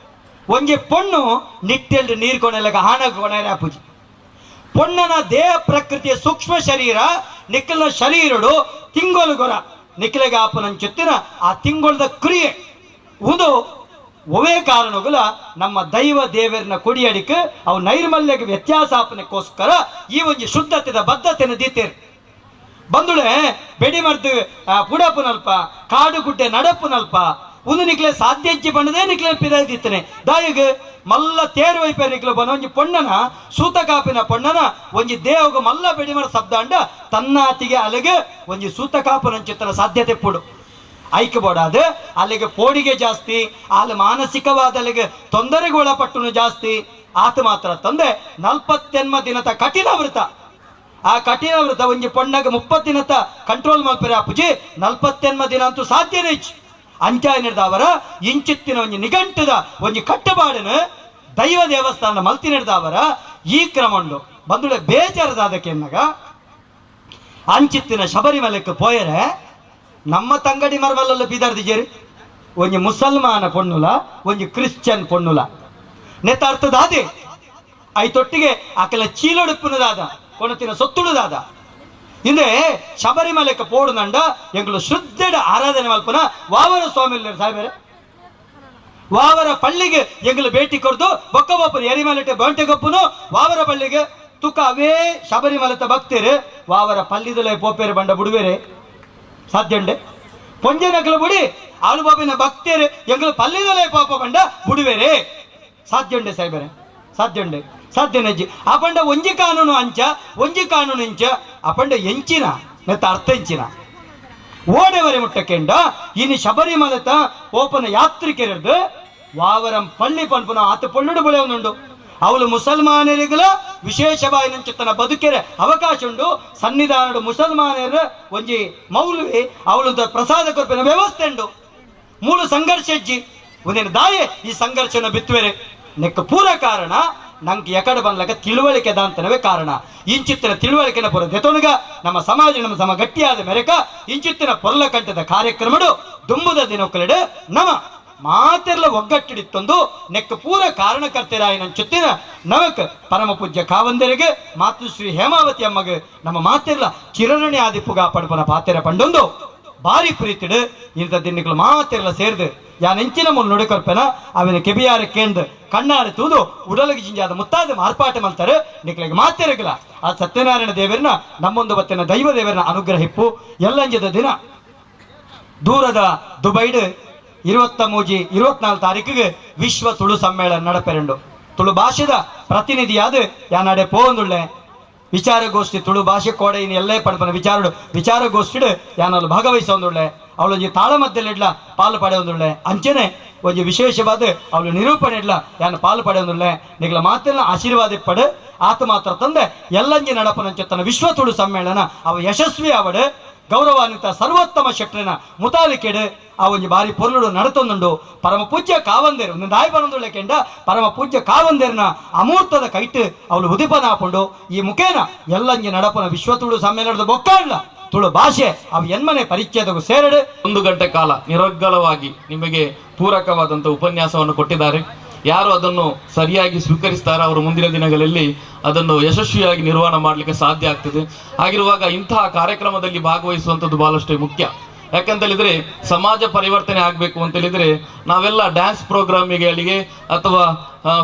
ಒಂಜಿ ಪೊಣ್ಣು ನಿಟ್ಟೆಲ್ಡು ನೀರು ಕೊನೆಲಗ ಹಾಣ ಕೊನೆಲೆ ಅಪ್ಪುಜಿ ಪೊಣ್ಣನ ದೇಹ ಪ್ರಕೃತಿಯ ಸೂಕ್ಷ್ಮ ಶರೀರ ನಿಕ್ಕಲ್ನ ಶರೀರಡು ತಿಂಗೊಲು ಗೊರ ನಿಕ್ಕಲೆಗೆ ಆಪನಂಚುತ್ತಿನ ಆ ತಿಂಗೊಳದ ಕ್ರಿಯೆ ಒಂದು ಒವೇ ಕಾರಣಗಳ ನಮ್ಮ ದೈವ ದೇವರನ್ನ ಕೊಡಿಯಡಿಕೆ ಅವು ನೈರ್ಮಲ್ಯಕ್ಕೆ ವ್ಯತ್ಯಾಸ ಆಪನಕ್ಕೋಸ್ಕರ ಈ ಒಂಜಿ ಶುದ್ಧತೆದ ಬದ್ಧತೆಯನ್ನು ದೀತೇರು ಬಂದುಳೆ ಬೆಡಿ ಮರ್ದು ಪುಡಪುನಲ್ಪ ಕಾಡು ಗುಡ್ಡೆ ನಡಪುನಲ್ಪ ಉಂದು ನಿಕ್ಲೆ ಸಾಧ್ಯಜ್ಜಿ ಪಂಡದೇ ನಿಕ್ಲೆ ಪಿದಾಯ್ತಿತ್ತನೆ ದಾಯಿಗ್ ಮಲ್ಲ ತೇರು ವೈಪೇರ್ ನಿಕ್ಲೆ ಬನ ಒಂಜಿ ಪೊಣ್ಣನ ಸೂತ ಕಾಪಿನ ಪೊಣ್ಣನ ಒಂಜಿ ದೇವಗ ಮಲ್ಲ ಬೆಡಿಮರ ಶಬ್ದ ಅಂಡ ತನ್ನಾತಿಗೆ ಅಲೆಗೆ ಒಂಜಿ ಸೂತ ಕಾಪನಂಚಿತ್ತನ ಸಾಧ್ಯತೆ ಪುಡು ಐಕೆ ಬೋಡಾದ ಅಲ್ಲಿಗೆ ಪೋಡಿಗೆ ಜಾಸ್ತಿ ಅಲ್ಲಿ ಮಾನಸಿಕವಾದ ಅಲ್ಲಿಗೆ ತೊಂದರೆಗೆ ಒಳಪಟ್ಟುನು ಜಾಸ್ತಿ ಆತ ಮಾತ್ರ ತಂದೆ 40 ದಿನದ ಕಠಿಣ ವ್ರತ ಆ ಕಠಿಣ ವ್ರತ ಒಂಜಿ ಪೊಣ್ಣಗ 30 ದಿನದ ಕಂಟ್ರೋಲ್ ಮಲ್ಪರೆ ಅಪ್ಪುಜಿ 40 ದಿನ ಅಂತೂ ಸಾಧ್ಯನೇ ಅಂಚಾಯ ಇಂಚಿತ್ತಿನ ಒಂಜಿ ನಿಘಂಟದ ಒಂಜಿ ಕಟ್ಟುಪಾಡನ ದೈವ ದೇವಸ್ಥಾನ ಮಲ್ತಿ ನಡೆದವರ ಈ ಕ್ರಮ ಉಂಡು ಬಂದುಳೆ ಬೇಜಾರದಾದಕ್ಕೆ ಎನ್ನಾಗ ಅಂಚಿತ್ತಿನ ಶಬರಿಮಲೆಕ್ಕೆ ಪೋಯರೆ ನಮ್ಮ ತಂಗಡಿ ಮರಮಲ್ಲ ಬೀದರ್ದಿಜೇರಿ ಒಂಜಿ ಮುಸಲ್ಮಾನ ಪೊಣ್ಣುಲ ಒಂಜಿ ಕ್ರಿಶ್ಚಿಯನ್ ಪೊಣ್ಣುಲ ನೆತ್ತ ಅರ್ಥದಾದೆ ಐತೊಟ್ಟಿಗೆ ಆಕೆಲ್ಲ ಚೀಲೊಡುಪ್ಪುನದಾದ ಕೊಣತಿನ ಸೊತ್ತುಳುದಾದ ಇಂದೇ ಶಬರಿಮಲೆಕ್ಕೆ ಪೋಡುನಂಡ ಎಂಗಳು ಶುದ್ಧಡ ಆರಾಧನೆ ಮಲ್ಪನ ವಾವರ ಸ್ವಾಮಿ ಸಾಹೇಬರೇ ವಾವರ ಪಳ್ಳಿಗೆ ಎಂಗಳು ಭೇಟಿ ಕೊಡ್ದು ಬೊಕ್ಕ ಬೊಪ್ಪರು ಎರಿಮಲೆಟೆ ಬಂಟೆ ಗೊಪ್ಪನು ವಾವರ ಪಳ್ಳಿಗೆ ತುಕ ಅವೇ ಶಬರಿಮಲೆತ ಭಕ್ತರು ವಾವರ ಪಲ್ಲಿದಲೇ ಪೋಪೇರು ಬಂಡ ಬುಡುವೇರೆ ಸಾಧ್ಯ ಉಂಡೆ ಪೊಂಜನಕಲು ಬುಡಿ ಆಳುಬಾಬಿನ ಭಕ್ತರು ಎಂಗಳು ಪಲ್ಲಿದಲೇ ಪಾಪ ಬಂಡ ಬುಡುವೇರೆ ಸಾಧ್ಯ ಉಂಡೆ ಸಾಹೇಬರೇ ಸಾಧ್ಯ ಉಂಡೆ ಸಾಧ್ಯನಜ್ಜಿ ಆ ಪಂಡ ಒಂಜಿ ಕಾನೂನು ಅಂಚ ಒಂಜಿ ಕಾನೂನು ಇಂಚ ಆ ಪಂಡ ಎಂಚಿನ ನೆತ್ತ ಅರ್ಥ ಎಂಚಿನ ಓಡೆವರೆ ಮುಟ್ಟಕೆಂಡ ಇನ್ನು ಶಬರಿಮಲತ ಓಪನ ಯಾತ್ರಿಕರದು ವಾವರಂ ಪಳ್ಳಿ ಪನ್ಪುನ ಆತ ಪೊಳ್ಳುಡು ಬಳೆಯೊಂದುಂಡು ಅವಳು ಮುಸಲ್ಮಾನರಿಗಲ ವಿಶೇಷವಾಗಿ ತನ್ನ ಬದುಕೆರೆ ಅವಕಾಶ ಉಂಡು ಸನ್ನಿಧಾನಡು ಮುಸಲ್ಮಾನರ ಒಂಜಿ ಮೌಲ್ವಿ ಅವಳು ಪ್ರಸಾದ ಕೊರ್ಪಿನ ವ್ಯವಸ್ಥೆ ಉಂಡು ಮೂಲ ಸಂಘರ್ಷ ಅಜ್ಜಿ ಒಂದೇನು ದಾಯೆ ಈ ಸಂಘರ್ಷನ ಬಿತ್ತುವೆರೆ ನೆಕ್ಕ ಪೂರ ಕಾರಣ ನಂಗೆ ಎಕಡೆ ಬಂದ್ಲಕ ತಿಳುವಳಿಕೆ ದಾಂತನವೇ ಕಾರಣ ಇಂಚಿತ್ತಿನ ತಿಳುವಳಿಕೆನ ಪುರ ದೆತೊನುಗ ನಮ್ಮ ಸಮಾಜ ನಮ್ಮ ಸಮ ಗಟ್ಟಿಯಾದ ಮೆರಕ ಇಂಚಿತ್ತಿನ ಪೊರ್ಲ ಕಂಠದ ಕಾರ್ಯಕ್ರಮಡು ದುಂಬುದ ದಿನೊಕ್ಕಲೆಡು ನಮ ಮಾತೆರ್ಲ ಒಗ್ಗಟ್ಟಿಡಿತ್ತೊಂದು ನೆಕ್ಕ ಪೂರ ಕಾರಣಕರ್ತೆರಾಯಿನಂಚುತ್ತಿನ ನಮಕ್ ಪರಮ ಪೂಜ್ಯ ಕಾವಂದರಿಗೆ ಮಾತೃಶ್ರೀ ಹೇಮಾವತಿ ಅಮ್ಮಗೆ ನಮ್ಮ ಮಾತೆರ್ಲ ಚಿರಣಿ ಆದಿಪ್ಪುಗ ಪಡ್ಪನ ಪಾತೆರ ಪಂಡೊಂದು ಬಾರಿ ಪ್ರೀತಿಡು ಇಂಥ ದಿನಗಳು ಮಾತೆರ್ಲ ಸೇರ್ದು ಯಾನೆಂಚಿನ ಮುಲ್ ನುಡಿಕೊರ್ಪೆನ ಅವನ ಕೆಬಿಯಾರ ಕೇಂದ್ರ ಕಣ್ಣಾರೆ ತೂದು ಉಡಲಗೆ ಜಿಂಜಾದ ಮುತ್ತಾದ ಮಾರ್ಪಾಟ ಮಲ್ತಾರೆ ನಿಕ್ಲಿಗೆ ಮಾತೆರಗಲ ಆ ಸತ್ಯನಾರಾಯಣ ದೇವರನ್ನ ನಮ್ಮೊಂದು ಬತ್ತಿನ ದೈವ ದೇವರನ್ನ ಅನುಗ್ರಹಿಪ್ಪು ಎಲ್ಲಂಜದ ದಿನ ದೂರದ ದುಬೈಡ್ 23 24 ತಾರೀಕಿಗೆ ವಿಶ್ವ ತುಳು ಸಮ್ಮೇಳನ ನಡಪೆರಂಡು ತುಳು ಭಾಷೆದ ಪ್ರತಿನಿಧಿಯಾದ ಯಾನಾಡೆ ಪೋಂದುಳ್ಳೆ ವಿಚಾರಗೋಷ್ಠಿ ತುಳು ಭಾಷೆ ಕೋಡೆ ಇನ್ನು ಎಲ್ಲೇ ಪಡ್ಪನ ವಿಚಾರಡು ವಿಚಾರಗೋಷ್ಠಿಡು ಯಾನಲ್ಲಿ ಭಾಗವಹಿಸೊಂದುಳ್ಳೆ ಅವಳೊಂಜಿ ತಾಳಮದ್ದೆಲ್ಲ ಪಾಲು ಪಡೆಯೊಂದುಳ್ಳೆ ಅಂಚನೆ ಒಂಜಿ ವಿಶೇಷವಾದ ಅವಳು ನಿರೂಪಣೆ ಇಡ್ಲ ಯಾನು ಪಾಲು ಪಡೆಯೊಂದುಳ್ಳೆ ನಿಗಳ ಮಾತೆಲ್ಲ ಆಶೀರ್ವಾದ ಪಡು ಆತ ಮಾತ್ರ ತಂದೆ ಎಲ್ಲಂಜಿ ನಡಪನಂಚೆ ತನ್ನ ವಿಶ್ವ ತುಳು ಸಮ್ಮೇಳನ ಅವ ಯಶಸ್ವಿ ಅವಡು ಗೌರವಾನ್ವಿತ ಸರ್ವೋತ್ತಮ ಶೆಟ್ಟರನ ಮುತಾಲಿಕೆಡು ಆ ಒಂಜಿ ಬಾರಿ ಪೊರ್ಲುಡು ನಡತೊಂದುಂಡು ಪರಮ ಪೂಜ್ಯ ಕಾವಂದೇರು ಒಂದು ನಾಯಿ ಬನೊಂದುಳ್ಳೆ ಕೆಂಡ ಪರಮ ಪೂಜ್ಯ ಕಾವಂದೇರ್ನ ಅಮೂರ್ತದ ಕೈಟ್ ಅವಳು ಉದಿಪನ ಹಾಕೊಂಡು ಈ ಮುಖೇನ ಎಲ್ಲಂಜಿ ನಡಪನ ವಿಶ್ವ ತುಳು ಸಮ್ಮೇಳನದ ಬೊಕ್ಕಾಡ್ಲ ತುಳು ಭಾಷೆ ಅವು ಎನ್ಮನೆ ಪರಿಚಯದ ಸೇರಡು 1 ಗಂಟೆ ಕಾಲ ನಿರರ್ಗಳವಾಗಿ ನಿಮಗೆ ಪೂರಕವಾದಂಥ ಉಪನ್ಯಾಸವನ್ನು ಕೊಟ್ಟಿದ್ದಾರೆ. ಯಾರು ಅದನ್ನು ಸರಿಯಾಗಿ ಸ್ವೀಕರಿಸ್ತಾರೋ ಅವರು ಮುಂದಿನ ದಿನಗಳಲ್ಲಿ ಅದನ್ನು ಯಶಸ್ವಿಯಾಗಿ ನಿರ್ವಹಣೆ ಮಾಡಲಿಕ್ಕೆ ಸಾಧ್ಯ ಆಗ್ತದೆ. ಹಾಗಿರುವಾಗ ಇಂತಹ ಕಾರ್ಯಕ್ರಮದಲ್ಲಿ ಭಾಗವಹಿಸುವಂಥದ್ದು ಬಹಳಷ್ಟು ಮುಖ್ಯ. ಯಾಕಂತೇಳಿದ್ರೆ ಸಮಾಜ ಪರಿವರ್ತನೆ ಆಗಬೇಕು ಅಂತೇಳಿದ್ರೆ ನಾವೆಲ್ಲ ಡ್ಯಾನ್ಸ್ ಪ್ರೋಗ್ರಾಮಿಗಳಿಗೆ ಅಥವಾ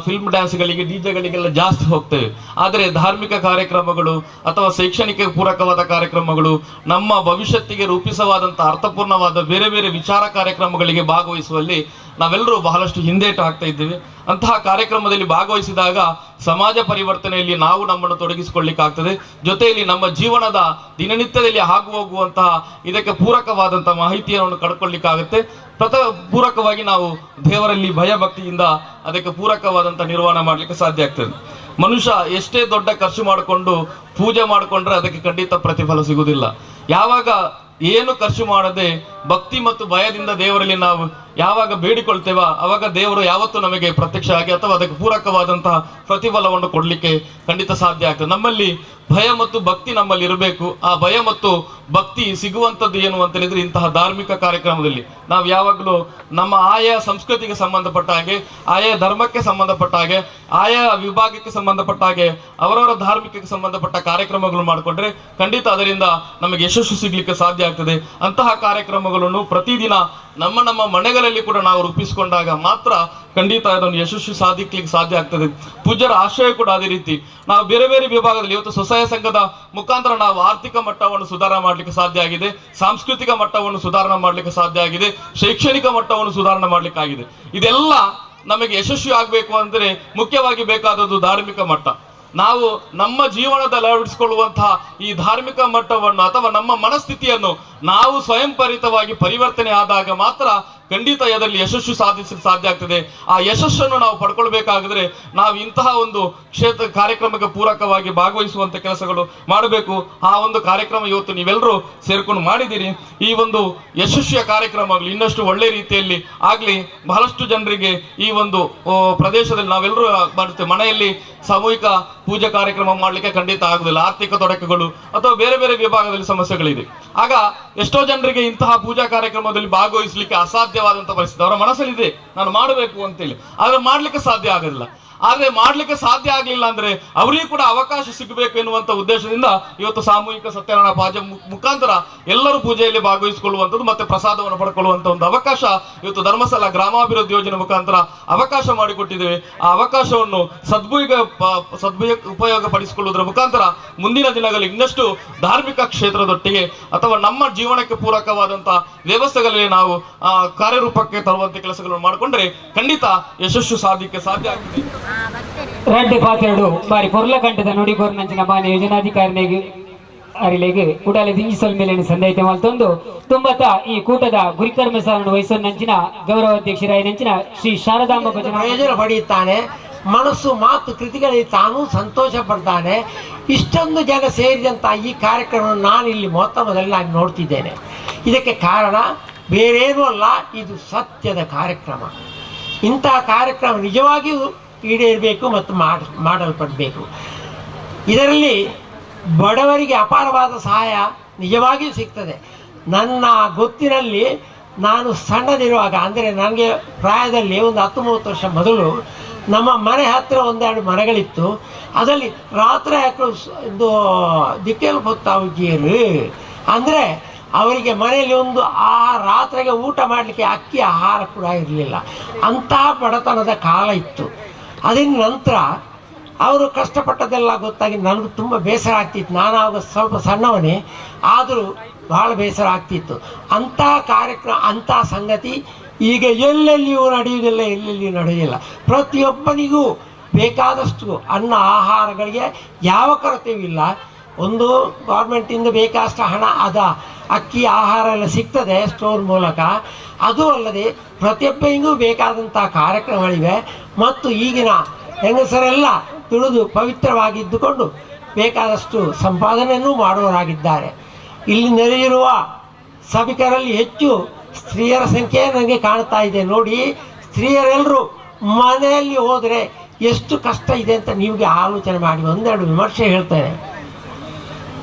ಫಿಲ್ಮ್ ಡ್ಯಾನ್ಸ್ಗಳಿಗೆ, ಡಿ ಜೆಗಳಿಗೆಲ್ಲ ಜಾಸ್ತಿ ಹೋಗ್ತೇವೆ. ಆದರೆ ಧಾರ್ಮಿಕ ಕಾರ್ಯಕ್ರಮಗಳು ಅಥವಾ ಶೈಕ್ಷಣಿಕ ಪೂರಕವಾದ ಕಾರ್ಯಕ್ರಮಗಳು, ನಮ್ಮ ಭವಿಷ್ಯತ್ತಿಗೆ ರೂಪಿಸವಾದಂಥ ಅರ್ಥಪೂರ್ಣವಾದ ಬೇರೆ ಬೇರೆ ವಿಚಾರ ಕಾರ್ಯಕ್ರಮಗಳಿಗೆ ಭಾಗವಹಿಸುವಲ್ಲಿ ನಾವೆಲ್ಲರೂ ಬಹಳಷ್ಟು ಹಿಂದೇಟು ಹಾಕ್ತಾ ಇದ್ದೇವೆ. ಅಂತಹ ಕಾರ್ಯಕ್ರಮದಲ್ಲಿ ಭಾಗವಹಿಸಿದಾಗ ಸಮಾಜ ಪರಿವರ್ತನೆಯಲ್ಲಿ ನಾವು ನಮ್ಮನ್ನು ತೊಡಗಿಸಿಕೊಳ್ಳಿಕ್ಕಾಗ್ತದೆ. ಜೊತೆಯಲ್ಲಿ ನಮ್ಮ ಜೀವನದ ದಿನನಿತ್ಯದಲ್ಲಿ ಆಗು ಹೋಗುವಂತಹ ಇದಕ್ಕೆ ಪೂರಕವಾದಂತಹ ಮಾಹಿತಿಯನ್ನು ಕಡ್ಕೊಳ್ಳಿಕ್ಕಾಗುತ್ತೆ. ಪೂರಕವಾಗಿ ನಾವು ದೇವರಲ್ಲಿ ಭಯಭಕ್ತಿಯಿಂದ ಅದಕ್ಕೆ ಪೂರಕವಾದಂಥ ನಿರ್ವಹಣೆ ಮಾಡಲಿಕ್ಕೆ ಸಾಧ್ಯ ಆಗ್ತದೆ. ಮನುಷ್ಯ ಎಷ್ಟೇ ದೊಡ್ಡ ಖರ್ಚು ಮಾಡಿಕೊಂಡು ಪೂಜೆ ಮಾಡಿಕೊಂಡ್ರೆ ಅದಕ್ಕೆ ಖಂಡಿತ ಪ್ರತಿಫಲ ಸಿಗುವುದಿಲ್ಲ. ಯಾವಾಗ ಏನು ಖರ್ಚು ಮಾಡದೆ ಭಕ್ತಿ ಮತ್ತು ಭಯದಿಂದ ದೇವರಲ್ಲಿ ನಾವು ಯಾವಾಗ ಬೇಡಿಕೊಳ್ತೇವ ಆವಾಗ ದೇವರು ಯಾವತ್ತೂ ನಮಗೆ ಪ್ರತ್ಯಕ್ಷ ಆಗಿ ಅಥವಾ ಅದಕ್ಕೆ ಪೂರಕವಾದಂತಹ ಪ್ರತಿಫಲವನ್ನು ಕೊಡಲಿಕ್ಕೆ ಖಂಡಿತ ಸಾಧ್ಯ ಆಗ್ತದೆ. ನಮ್ಮಲ್ಲಿ ಭಯ ಮತ್ತು ಭಕ್ತಿ ನಮ್ಮಲ್ಲಿ ಇರಬೇಕು. ಆ ಭಯ ಮತ್ತು ಭಕ್ತಿ ಸಿಗುವಂಥದ್ದು ಏನು ಅಂತ ಹೇಳಿದ್ರೆ ಇಂತಹ ಧಾರ್ಮಿಕ ಕಾರ್ಯಕ್ರಮದಲ್ಲಿ ನಾವು ಯಾವಾಗಲೂ ನಮ್ಮ ಆಯಾ ಸಂಸ್ಕೃತಿಗೆ ಸಂಬಂಧಪಟ್ಟ ಹಾಗೆ, ಆಯಾ ಧರ್ಮಕ್ಕೆ ಸಂಬಂಧಪಟ್ಟ ಹಾಗೆ, ಆಯಾ ವಿಭಾಗಕ್ಕೆ ಸಂಬಂಧಪಟ್ಟ ಹಾಗೆ ಅವರವರ ಧಾರ್ಮಿಕಕ್ಕೆ ಸಂಬಂಧಪಟ್ಟ ಕಾರ್ಯಕ್ರಮಗಳು ಮಾಡಿಕೊಂಡ್ರೆ ಖಂಡಿತ ಅದರಿಂದ ನಮಗೆ ಯಶಸ್ಸು ಸಿಗ್ಲಿಕ್ಕೆ ಸಾಧ್ಯ ಆಗ್ತದೆ. ಅಂತಹ ಕಾರ್ಯಕ್ರಮಗಳನ್ನು ಪ್ರತಿದಿನ ನಮ್ಮ ನಮ್ಮ ಮನೆಗಳಲ್ಲಿ ಕೂಡ ನಾವು ರೂಪಿಸಿಕೊಂಡಾಗ ಮಾತ್ರ ಖಂಡಿತ ಅದನ್ನು ಯಶಸ್ವಿ ಸಾಧಿಸಲಿಕ್ಕೆ ಸಾಧ್ಯ ಆಗ್ತದೆ. ಪೂಜ್ಯರ ಆಶಯ ಕೂಡ ಅದೇ ರೀತಿ ನಾವು ಬೇರೆ ಬೇರೆ ವಿಭಾಗದಲ್ಲಿ ಇವತ್ತು ಸ್ವಸಹಾಯ ಸಂಘದ ಮುಖಾಂತರ ನಾವು ಆರ್ಥಿಕ ಮಟ್ಟವನ್ನು ಸುಧಾರಣೆ ಮಾಡಲಿಕ್ಕೆ ಸಾಧ್ಯ ಆಗಿದೆ, ಸಾಂಸ್ಕೃತಿಕ ಮಟ್ಟವನ್ನು ಸುಧಾರಣೆ ಮಾಡಲಿಕ್ಕೆ ಸಾಧ್ಯ ಆಗಿದೆ, ಶೈಕ್ಷಣಿಕ ಮಟ್ಟವನ್ನು ಸುಧಾರಣೆ ಮಾಡಲಿಕ್ಕಾಗಿದೆ. ಇದೆಲ್ಲ ನಮಗೆ ಯಶಸ್ವಿ ಆಗಬೇಕು ಅಂದರೆ ಮುಖ್ಯವಾಗಿ ಬೇಕಾದದ್ದು ಧಾರ್ಮಿಕ ಮಟ್ಟ. ನಾವು ನಮ್ಮ ಜೀವನದಲ್ಲಿ ಅಳವಡಿಸಿಕೊಳ್ಳುವಂತಹ ಈ ಧಾರ್ಮಿಕ ಮಟ್ಟವನ್ನು ಅಥವಾ ನಮ್ಮ ಮನಸ್ಥಿತಿಯನ್ನು ನಾವು ಸ್ವಯಂಪ್ರೇರಿತವಾಗಿ ಪರಿವರ್ತನೆ ಆದಾಗ ಮಾತ್ರ ಖಂಡಿತ ಅದರಲ್ಲಿ ಯಶಸ್ಸು ಸಾಧಿಸಲು ಸಾಧ್ಯ ಆಗ್ತದೆ. ಆ ಯಶಸ್ಸನ್ನು ನಾವು ಪಡ್ಕೊಳ್ಬೇಕಾಗಿದ್ರೆ ನಾವು ಇಂತಹ ಒಂದು ಕ್ಷೇತ್ರ ಕಾರ್ಯಕ್ರಮಕ್ಕೆ ಪೂರಕವಾಗಿ ಭಾಗವಹಿಸುವಂತ ಕೆಲಸಗಳು ಮಾಡಬೇಕು. ಆ ಒಂದು ಕಾರ್ಯಕ್ರಮ ಇವತ್ತು ನೀವೆಲ್ಲರೂ ಸೇರ್ಕೊಂಡು ಮಾಡಿದ್ದೀರಿ. ಈ ಒಂದು ಯಶಸ್ವಿಯ ಕಾರ್ಯಕ್ರಮಗಳು ಇನ್ನಷ್ಟು ಒಳ್ಳೆ ರೀತಿಯಲ್ಲಿ ಆಗಲಿ, ಬಹಳಷ್ಟು ಜನರಿಗೆ ಈ ಒಂದು ಪ್ರದೇಶದಲ್ಲಿ ನಾವೆಲ್ಲರೂ ಮಾಡುತ್ತೇವೆ. ಮನೆಯಲ್ಲಿ ಸಾಮೂಹಿಕ ಪೂಜಾ ಕಾರ್ಯಕ್ರಮ ಮಾಡಲಿಕ್ಕೆ ಖಂಡಿತ ಆಗುದಿಲ್ಲ, ಆರ್ಥಿಕ ತೊಡಕುಗಳು ಅಥವಾ ಬೇರೆ ಬೇರೆ ವಿಭಾಗದಲ್ಲಿ ಸಮಸ್ಯೆಗಳಿದೆ. ಆಗ ಎಷ್ಟೋ ಜನರಿಗೆ ಇಂತಹ ಪೂಜಾ ಕಾರ್ಯಕ್ರಮದಲ್ಲಿ ಭಾಗವಹಿಸಲಿಕ್ಕೆ ಅಸಾಧ್ಯವಾದಂತಹ ಪರಿಸ್ಥಿತಿ ಅವರ ಮನಸ್ಸಲ್ಲಿದೆ, ನಾನು ಮಾಡಬೇಕು ಅಂತೇಳಿ, ಆದ್ರೆ ಮಾಡ್ಲಿಕ್ಕೆ ಸಾಧ್ಯ ಆಗೋದಿಲ್ಲ. ಆದ್ರೆ ಮಾಡ್ಲಿಕ್ಕೆ ಸಾಧ್ಯ ಆಗ್ಲಿಲ್ಲ ಅಂದ್ರೆ ಅವರಿಗೂ ಕೂಡ ಅವಕಾಶ ಸಿಗಬೇಕು ಎನ್ನುವಂತ ಉದ್ದೇಶದಿಂದ ಇವತ್ತು ಸಾಮೂಹಿಕ ಸತ್ಯನಾರಾಯಣ ಪೂಜೆ ಮುಖಾಂತರ ಎಲ್ಲರೂ ಪೂಜೆಯಲ್ಲಿ ಭಾಗವಹಿಸಿಕೊಳ್ಳುವಂಥದ್ದು ಮತ್ತೆ ಪ್ರಸಾದವನ್ನು ಪಡ್ಕೊಳ್ಳುವಂತ ಒಂದು ಅವಕಾಶ ಇವತ್ತು ಧರ್ಮಸ್ಥಳ ಗ್ರಾಮಾಭಿವೃದ್ಧಿ ಯೋಜನೆ ಮುಖಾಂತರ ಅವಕಾಶ ಮಾಡಿಕೊಟ್ಟಿದ್ದೇವೆ. ಆ ಅವಕಾಶವನ್ನು ಸದ್ಬುಪಯೋಗ ಪಡಿಸಿಕೊಳ್ಳುವುದರ ಮುಖಾಂತರ ಮುಂದಿನ ದಿನಗಳಲ್ಲಿ ಇನ್ನಷ್ಟು ಧಾರ್ಮಿಕ ಕ್ಷೇತ್ರದೊಟ್ಟಿಗೆ ಅಥವಾ ನಮ್ಮ ಜೀವನಕ್ಕೆ ಪೂರಕವಾದಂತಹ ವ್ಯವಸ್ಥೆಗಳಲ್ಲಿ ನಾವು ಕಾರ್ಯರೂಪಕ್ಕೆ ತರುವಂತ ಕೆಲಸಗಳನ್ನು ಮಾಡಿಕೊಂಡ್ರೆ ಖಂಡಿತ ಯಶಸ್ಸು ಸಾಧ್ಯಕ್ಕೆ ಸಾಧ್ಯ ಆಗ್ತದೆ. ರಡ್ಡು ಪಾತ್ರೆಡು ಬಾರಿ ಪೊರ್ಲಕಂಠದ ನುಡಿಗೋರ್ನಂಚಿನ ಮಾನ್ಯ ಯೋಜನಾಧಿಕಾರಿನಿಗೆ ಅರಿಲೆಗೆ ಉಡಲೆ ದಿಂಜಿಸಲ್ ಮೇಲೆ ಸಂದೈತೆ ಮಲ್ತೊಂದು ತುಂಬತ ಈ ಕೂಟದ ಗುರಿಕರ್ಮ ಸಾರನ್ನು ವಹಿಸೋನಂಚಿನ ಗೌರವಾಧ್ಯಕ್ಷರಾಯನಂಚಿನ ಶ್ರೀ ಶಾರದಾಂಬ ಭಜನಾ ಪ್ರಯೋಜನ ಪಡೆಯುತ್ತಾನೆ. ಮನಸ್ಸು ಮಾತು ಕೃತಿಗಳಲ್ಲಿ ತಾನು ಸಂತೋಷ ಪಡ್ತಾನೆ. ಇಷ್ಟೊಂದು ಜನ ಸೇರಿದಂಥ ಈ ಕಾರ್ಯಕ್ರಮವನ್ನು ನಾನು ಇಲ್ಲಿ ಮೊತ್ತ ಮೊದಲು ನಾನು ನೋಡ್ತಿದ್ದೇನೆ. ಇದಕ್ಕೆ ಕಾರಣ ಬೇರೇನೂ ಅಲ್ಲ, ಇದು ಸತ್ಯದ ಕಾರ್ಯಕ್ರಮ. ಇಂತಹ ಕಾರ್ಯಕ್ರಮ ನಿಜವಾಗಿಯೂ ಈಡೇರಬೇಕು ಮತ್ತು ಮಾಡಲ್ಪಡಬೇಕು. ಇದರಲ್ಲಿ ಬಡವರಿಗೆ ಅಪಾರವಾದ ಸಹಾಯ ನಿಜವಾಗಿಯೂ ಸಿಗ್ತದೆ. ನನ್ನ ಗೊತ್ತಿನಲ್ಲಿ ನಾನು ಸಣ್ಣದಿರುವಾಗ, ಅಂದರೆ ನನಗೆ ಪ್ರಾಯದಲ್ಲಿ ಒಂದು 10-30 ವರ್ಷ ಮೊದಲು, ನಮ್ಮ ಮನೆ ಹತ್ತಿರ ಒಂದೆರಡು ಮನೆಗಳಿತ್ತು. ಅದರಲ್ಲಿ ರಾತ್ರಿ ಯಾಕೆ ಇದು ದಿಕ್ಕೆಲ್ ಹೊತ್ತಾವುಜಿಯರು ಅಂದರೆ ಅವರಿಗೆ ಮನೆಯಲ್ಲಿ ಒಂದು ಆ ರಾತ್ರಿಗೆ ಊಟ ಮಾಡಲಿಕ್ಕೆ ಅಕ್ಕಿ ಆಹಾರ ಕೂಡ ಇರಲಿಲ್ಲ. ಅಂತಹ ಬಡತನದ ಕಾಲ ಇತ್ತು. ಅದಿನ ನಂತರ ಅವರು ಕಷ್ಟಪಟ್ಟದೆಲ್ಲ ಗೊತ್ತಾಗಿ ನನಗೂ ತುಂಬ ಬೇಸರ ಆಗ್ತಿತ್ತು. ನಾನು ಆವಾಗ ಸ್ವಲ್ಪ ಸಣ್ಣವನೇ, ಆದರೂ ಭಾಳ ಬೇಸರ ಆಗ್ತಿತ್ತು. ಅಂಥ ಕಾರ್ಯಕ್ರಮ, ಅಂಥ ಸಂಗತಿ ಈಗ ಎಲ್ಲೆಲ್ಲಿಯೂ ನಡೆಯುವುದಿಲ್ಲ, ಎಲ್ಲೆಲ್ಲಿಯೂ ನಡೆಯುವುದಿಲ್ಲ. ಪ್ರತಿಯೊಬ್ಬನಿಗೂ ಬೇಕಾದಷ್ಟು ಅನ್ನ ಆಹಾರಗಳಿಗೆ ಯಾವ ಕೊರತೆಯೂ ಇಲ್ಲ. ಒಂದು ಗೌರ್ಮೆಂಟಿಂದ ಬೇಕಾದಷ್ಟು ಹಣ, ಅದ ಅಕ್ಕಿ ಆಹಾರ ಎಲ್ಲ ಸಿಗ್ತದೆ ಸ್ಟೋರ್ ಮೂಲಕ. ಅದು ಅಲ್ಲದೆ ಪ್ರತಿಯೊಬ್ಬರಿಗೂ ಬೇಕಾದಂಥ ಕಾರ್ಯಕ್ರಮಗಳಿವೆ. ಮತ್ತು ಈಗಿನ ಹೆಂಗಸರೆಲ್ಲ ತುಳಿದು ಪವಿತ್ರವಾಗಿದ್ದುಕೊಂಡು ಬೇಕಾದಷ್ಟು ಸಂಪಾದನೆಯನ್ನು ಮಾಡುವವರಾಗಿದ್ದಾರೆ. ಇಲ್ಲಿ ನೆರೆಯಿರುವ ಸಭಿಕರಲ್ಲಿ ಹೆಚ್ಚು ಸ್ತ್ರೀಯರ ಸಂಖ್ಯೆ ನನಗೆ ಕಾಣ್ತಾ ಇದೆ. ನೋಡಿ, ಸ್ತ್ರೀಯರೆಲ್ಲರೂ ಮನೆಯಲ್ಲಿ ಹೋದರೆ ಎಷ್ಟು ಕಷ್ಟ ಇದೆ ಅಂತ ನಿಮಗೆ ಆಲೋಚನೆ ಮಾಡಿ ಒಂದೆರಡು ವಿಮರ್ಶೆ ಹೇಳ್ತೇನೆ.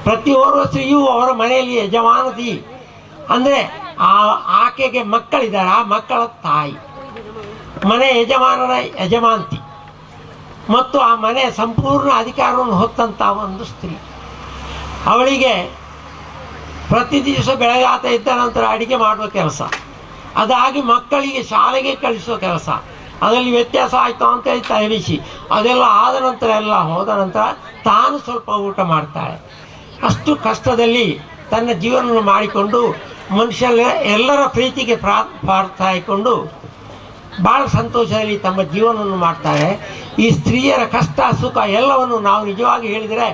ಪ್ರತಿಯೊಬ್ಬ ಸ್ತ್ರೀಯೂ ಅವರ ಮನೆಯಲ್ಲಿ ಯಜಮಾನತಿ, ಅಂದರೆ ಆ ಆಕೆಗೆ ಮಕ್ಕಳಿದ್ದಾರೆ, ಆ ಮಕ್ಕಳ ತಾಯಿ, ಮನೆ ಯಜಮಾನನ ಯಜಮಾಂತಿ ಮತ್ತು ಆ ಮನೆ ಸಂಪೂರ್ಣ ಅಧಿಕಾರವನ್ನು ಹೊತ್ತಂಥ ಒಂದು ಸ್ತ್ರೀ. ಅವಳಿಗೆ ಪ್ರತಿ ದಿವಸ ಬೆಳಗಾತ ಇದ್ದ ನಂತರ ಅಡಿಗೆ ಮಾಡುವ ಕೆಲಸ, ಅದಾಗಿ ಮಕ್ಕಳಿಗೆ ಶಾಲೆಗೆ ಕಳಿಸುವ ಕೆಲಸ, ಅದರಲ್ಲಿ ವ್ಯತ್ಯಾಸ ಆಯಿತು ಅಂತೇಳಿ ತಯಾರಿಸಿ ಅದೆಲ್ಲ ಆದ ನಂತರ ಎಲ್ಲ ಹೋದ ನಂತರ ತಾನು ಸ್ವಲ್ಪ ಊಟ ಮಾಡ್ತಾಳೆ. ಅಷ್ಟು ಕಷ್ಟದಲ್ಲಿ ತನ್ನ ಜೀವನವನ್ನು ಮಾಡಿಕೊಂಡು ಮನುಷ್ಯರ ಎಲ್ಲರ ಪ್ರೀತಿಗೆ ಪ್ರಾರ್ಥಾಯಿಕೊಂಡು ಭಾಳ ಸಂತೋಷದಲ್ಲಿ ತಮ್ಮ ಜೀವನವನ್ನು ಮಾಡ್ತಾರೆ. ಈ ಸ್ತ್ರೀಯರ ಕಷ್ಟ ಸುಖ ಎಲ್ಲವನ್ನು ನಾವು ನಿಜವಾಗಿ ಹೇಳಿದರೆ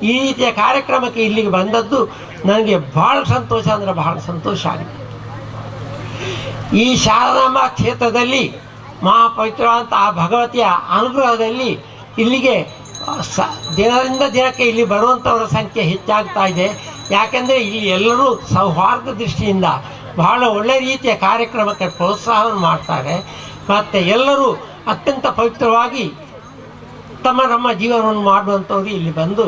ಈ ರೀತಿಯ ಕಾರ್ಯಕ್ರಮಕ್ಕೆ ಇಲ್ಲಿಗೆ ಬಂದದ್ದು ನನಗೆ ಭಾಳ ಸಂತೋಷ, ಅಂದರೆ ಭಾಳ ಸಂತೋಷ ಆಗಿದೆ. ಈ ಶಾರದಾಂಬ ಕ್ಷೇತ್ರದಲ್ಲಿ ಮಹಾಪವಿತ್ರವಾದಂಥ ಆ ಭಗವತಿಯ ಅನುಗ್ರಹದಲ್ಲಿ ಇಲ್ಲಿಗೆ ದಿನದಿಂದ ದಿನಕ್ಕೆ ಇಲ್ಲಿ ಬರುವಂಥವರ ಸಂಖ್ಯೆ ಹೆಚ್ಚಾಗ್ತಾ ಇದೆ. ಯಾಕೆಂದರೆ ಇಲ್ಲಿ ಎಲ್ಲರೂ ಸೌಹಾರ್ದ ದೃಷ್ಟಿಯಿಂದ ಬಹಳ ಒಳ್ಳೆಯ ರೀತಿಯ ಕಾರ್ಯಕ್ರಮಕ್ಕೆ ಪ್ರೋತ್ಸಾಹವನ್ನು ಮಾಡ್ತಾರೆ. ಮತ್ತು ಎಲ್ಲರೂ ಅತ್ಯಂತ ಪವಿತ್ರವಾಗಿ ತಮ್ಮ ನಮ್ಮ ಜೀವನವನ್ನು ಮಾಡುವಂಥವ್ರು ಇಲ್ಲಿ ಬಂದು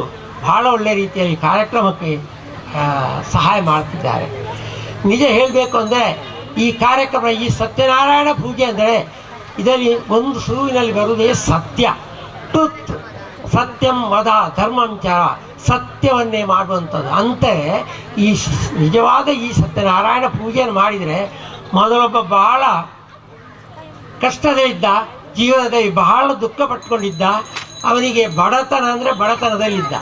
ಬಹಳ ಒಳ್ಳೆಯ ರೀತಿಯಲ್ಲಿ ಕಾರ್ಯಕ್ರಮಕ್ಕೆ ಸಹಾಯ ಮಾಡ್ತಿದ್ದಾರೆ. ನಿಜ ಹೇಳಬೇಕು ಅಂದರೆ ಈ ಕಾರ್ಯಕ್ರಮ, ಈ ಸತ್ಯನಾರಾಯಣ ಪೂಜೆ ಅಂದರೆ ಇದರಲ್ಲಿ ಒಂದು ಸುರುವಿನಲ್ಲಿ ಬರುವುದೇ ಸತ್ಯ, ಟ್ರುತ್, ಸತ್ಯಂ ವದ ಧರ್ಮಂಚರ, ಸತ್ಯವನ್ನೇ ಮಾಡುವಂಥದ್ದು. ಅಂತಾರೆ ಈ ನಿಜವಾದ ಈ ಸತ್ಯನಾರಾಯಣ ಪೂಜೆಯನ್ನು ಮಾಡಿದರೆ ಮೊದಲೊಬ್ಬ ಭಾಳ ಕಷ್ಟದಲ್ಲಿದ್ದ, ಜೀವನದಲ್ಲಿ ಬಹಳ ದುಃಖ ಪಟ್ಕೊಂಡಿದ್ದ. ಅವನಿಗೆ ಬಡತನ ಅಂದರೆ ಬಡತನದಲ್ಲಿದ್ದ.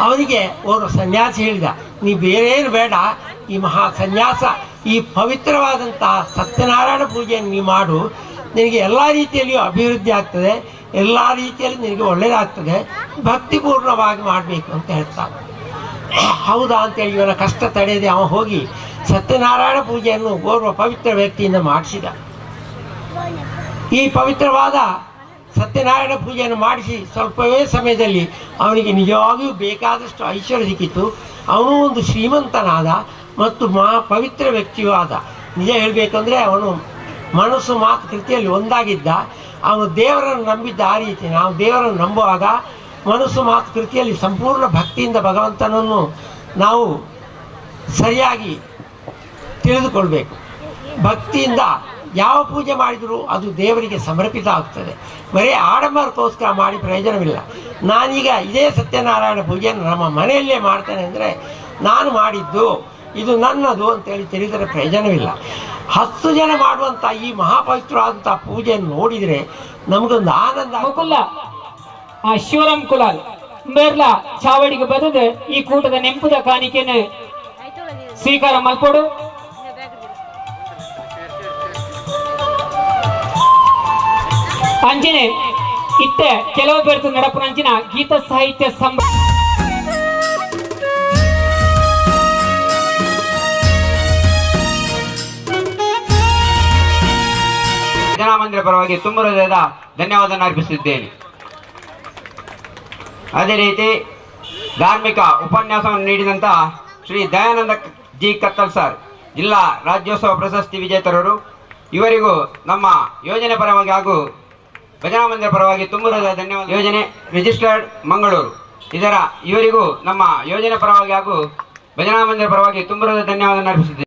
ಅವನಿಗೆ ಓರ್ವ ಸನ್ಯಾಸಿ ಹೇಳಿದ, ನೀ ಬೇರೇನು ಬೇಡ, ಈ ಮಹಾ ಸನ್ಯಾಸ, ಈ ಪವಿತ್ರವಾದಂಥ ಸತ್ಯನಾರಾಯಣ ಪೂಜೆಯನ್ನು ನೀ ಮಾಡು, ನಿನಗೆ ಎಲ್ಲ ರೀತಿಯಲ್ಲಿಯೂ ಅಭಿವೃದ್ಧಿ ಆಗ್ತದೆ, ಎಲ್ಲ ರೀತಿಯಲ್ಲಿ ನಿನಗೆ ಒಳ್ಳೆಯದಾಗ್ತದೆ, ಭಕ್ತಿಪೂರ್ಣವಾಗಿ ಮಾಡಬೇಕು ಅಂತ ಹೇಳ್ತಾನೆ. ಹೌದಾ ಅಂತೇಳಿ ಇವನ ಕಷ್ಟ ತಡೆಯದೆ ಅವನು ಹೋಗಿ ಸತ್ಯನಾರಾಯಣ ಪೂಜೆಯನ್ನು ಓರ್ವ ಪವಿತ್ರ ವ್ಯಕ್ತಿಯಿಂದ ಮಾಡಿಸಿದ. ಈ ಪವಿತ್ರವಾದ ಸತ್ಯನಾರಾಯಣ ಪೂಜೆಯನ್ನು ಮಾಡಿಸಿ ಸ್ವಲ್ಪವೇ ಸಮಯದಲ್ಲಿ ಅವನಿಗೆ ನಿಜವಾಗಿಯೂ ಬೇಕಾದಷ್ಟು ಐಶ್ವರ್ಯ ಸಿಕ್ಕಿತು. ಅವನು ಒಂದು ಶ್ರೀಮಂತನಾದ ಮತ್ತು ಮಹಾ ಪವಿತ್ರ ವ್ಯಕ್ತಿಯೂ ಆದ. ನಿಜ ಹೇಳಬೇಕಂದ್ರೆ ಅವನು ಮನಸ್ಸು ಮಾತು ಕೃತಿಯಲ್ಲಿ ಒಂದಾಗಿದ್ದ. ಅವನು ದೇವರನ್ನು ನಂಬಿದ್ದ. ಆ ರೀತಿ ನಾವು ದೇವರನ್ನು ನಂಬುವಾಗ ಮನಸ್ಸು ಮಾತು ಕೃತಿಯಲ್ಲಿ ಸಂಪೂರ್ಣ ಭಕ್ತಿಯಿಂದ ಭಗವಂತನನ್ನು ನಾವು ಸರಿಯಾಗಿ ತಿಳಿದುಕೊಳ್ಬೇಕು. ಭಕ್ತಿಯಿಂದ ಯಾವ ಪೂಜೆ ಮಾಡಿದರೂ ಅದು ದೇವರಿಗೆ ಸಮರ್ಪಿತ ಆಗ್ತದೆ. ಬರೀ ಆಡಂಬರಕ್ಕೋಸ್ಕರ ಮಾಡಿ ಪ್ರಯೋಜನವಿಲ್ಲ. ನಾನೀಗ ಇದೇ ಸತ್ಯನಾರಾಯಣ ಪೂಜೆಯನ್ನು ನಮ್ಮ ಮನೆಯಲ್ಲೇ ಮಾಡ್ತೇನೆ ಅಂದರೆ ನಾನು ಮಾಡಿದ್ದು ಇದು ನನ್ನದು ಅಂತೇಳಿ ತಿಳಿದರೆ ಪ್ರಯೋಜನವಿಲ್ಲ. 10 ಜನ ಮಾಡುವಂಥ ಈ ಮಹಾಪವಿತ್ರವಾದಂಥ ಪೂಜೆಯನ್ನು ನೋಡಿದರೆ ನಮಗೊಂದು ಆನಂದ. ಮುಕುಲ್ಲ ಆ ಶಿವರಾಮ್ ಕುಲಾಲ್ ಮೇರ್ಲಾ ಚಾವಡಿಗೆ ಬದದೆ ಈ ಕೂಟದ ನೆಂಪುದ ಕಾಣಿಕೆಯನ್ನು ಸ್ವೀಕಾರ ಮಲ್ಪೋಡು. ಅಂಜನೆ ಇತ್ತೆ ಕೆಲವು ಬೇರ್ತು ನಡಪುನಂಚಿನ ಗೀತ ಸಾಹಿತ್ಯ ಸಂಭ ಮಂದಿರ ಪರವಾಗಿ ತುಂಬ ಹೃದಯದ ಧನ್ಯವಾದ ಅರ್ಪಿಸುತ್ತಿದ್ದೇನೆ. ಅದೇ ರೀತಿ ಧಾರ್ಮಿಕ ಉಪನ್ಯಾಸವನ್ನು ನೀಡಿದಂತಹ ಶ್ರೀ ದಯಾನಂದ ಜಿ ಕತ್ತಲ್ ಸರ್, ಜಿಲ್ಲಾ ರಾಜ್ಯೋತ್ಸವ ಪ್ರಶಸ್ತಿ ವಿಜೇತರರು, ಇವರಿಗೂ ನಮ್ಮ ಯೋಜನೆ ಪರವಾಗಿ ಹಾಗೂ ಭಜನಾ ಮಂದಿರ ಪರವಾಗಿ ತುಂಬ ಹೃದಯದ ಧನ್ಯವಾದ. ಯೋಜನೆ ರಿಜಿಸ್ಟರ್ಡ್ ಮಂಗಳೂರು, ಇದರ ಇವರಿಗೂ ನಮ್ಮ ಯೋಜನೆ ಪರವಾಗಿ ಹಾಗೂ ಭಜನಾ ಮಂದಿರ ಪರವಾಗಿ ತುಂಬ ಹೃದಯದ ಧನ್ಯವಾದ ಅರ್ಪಿಸುತ್ತಿದ್ದೇನೆ.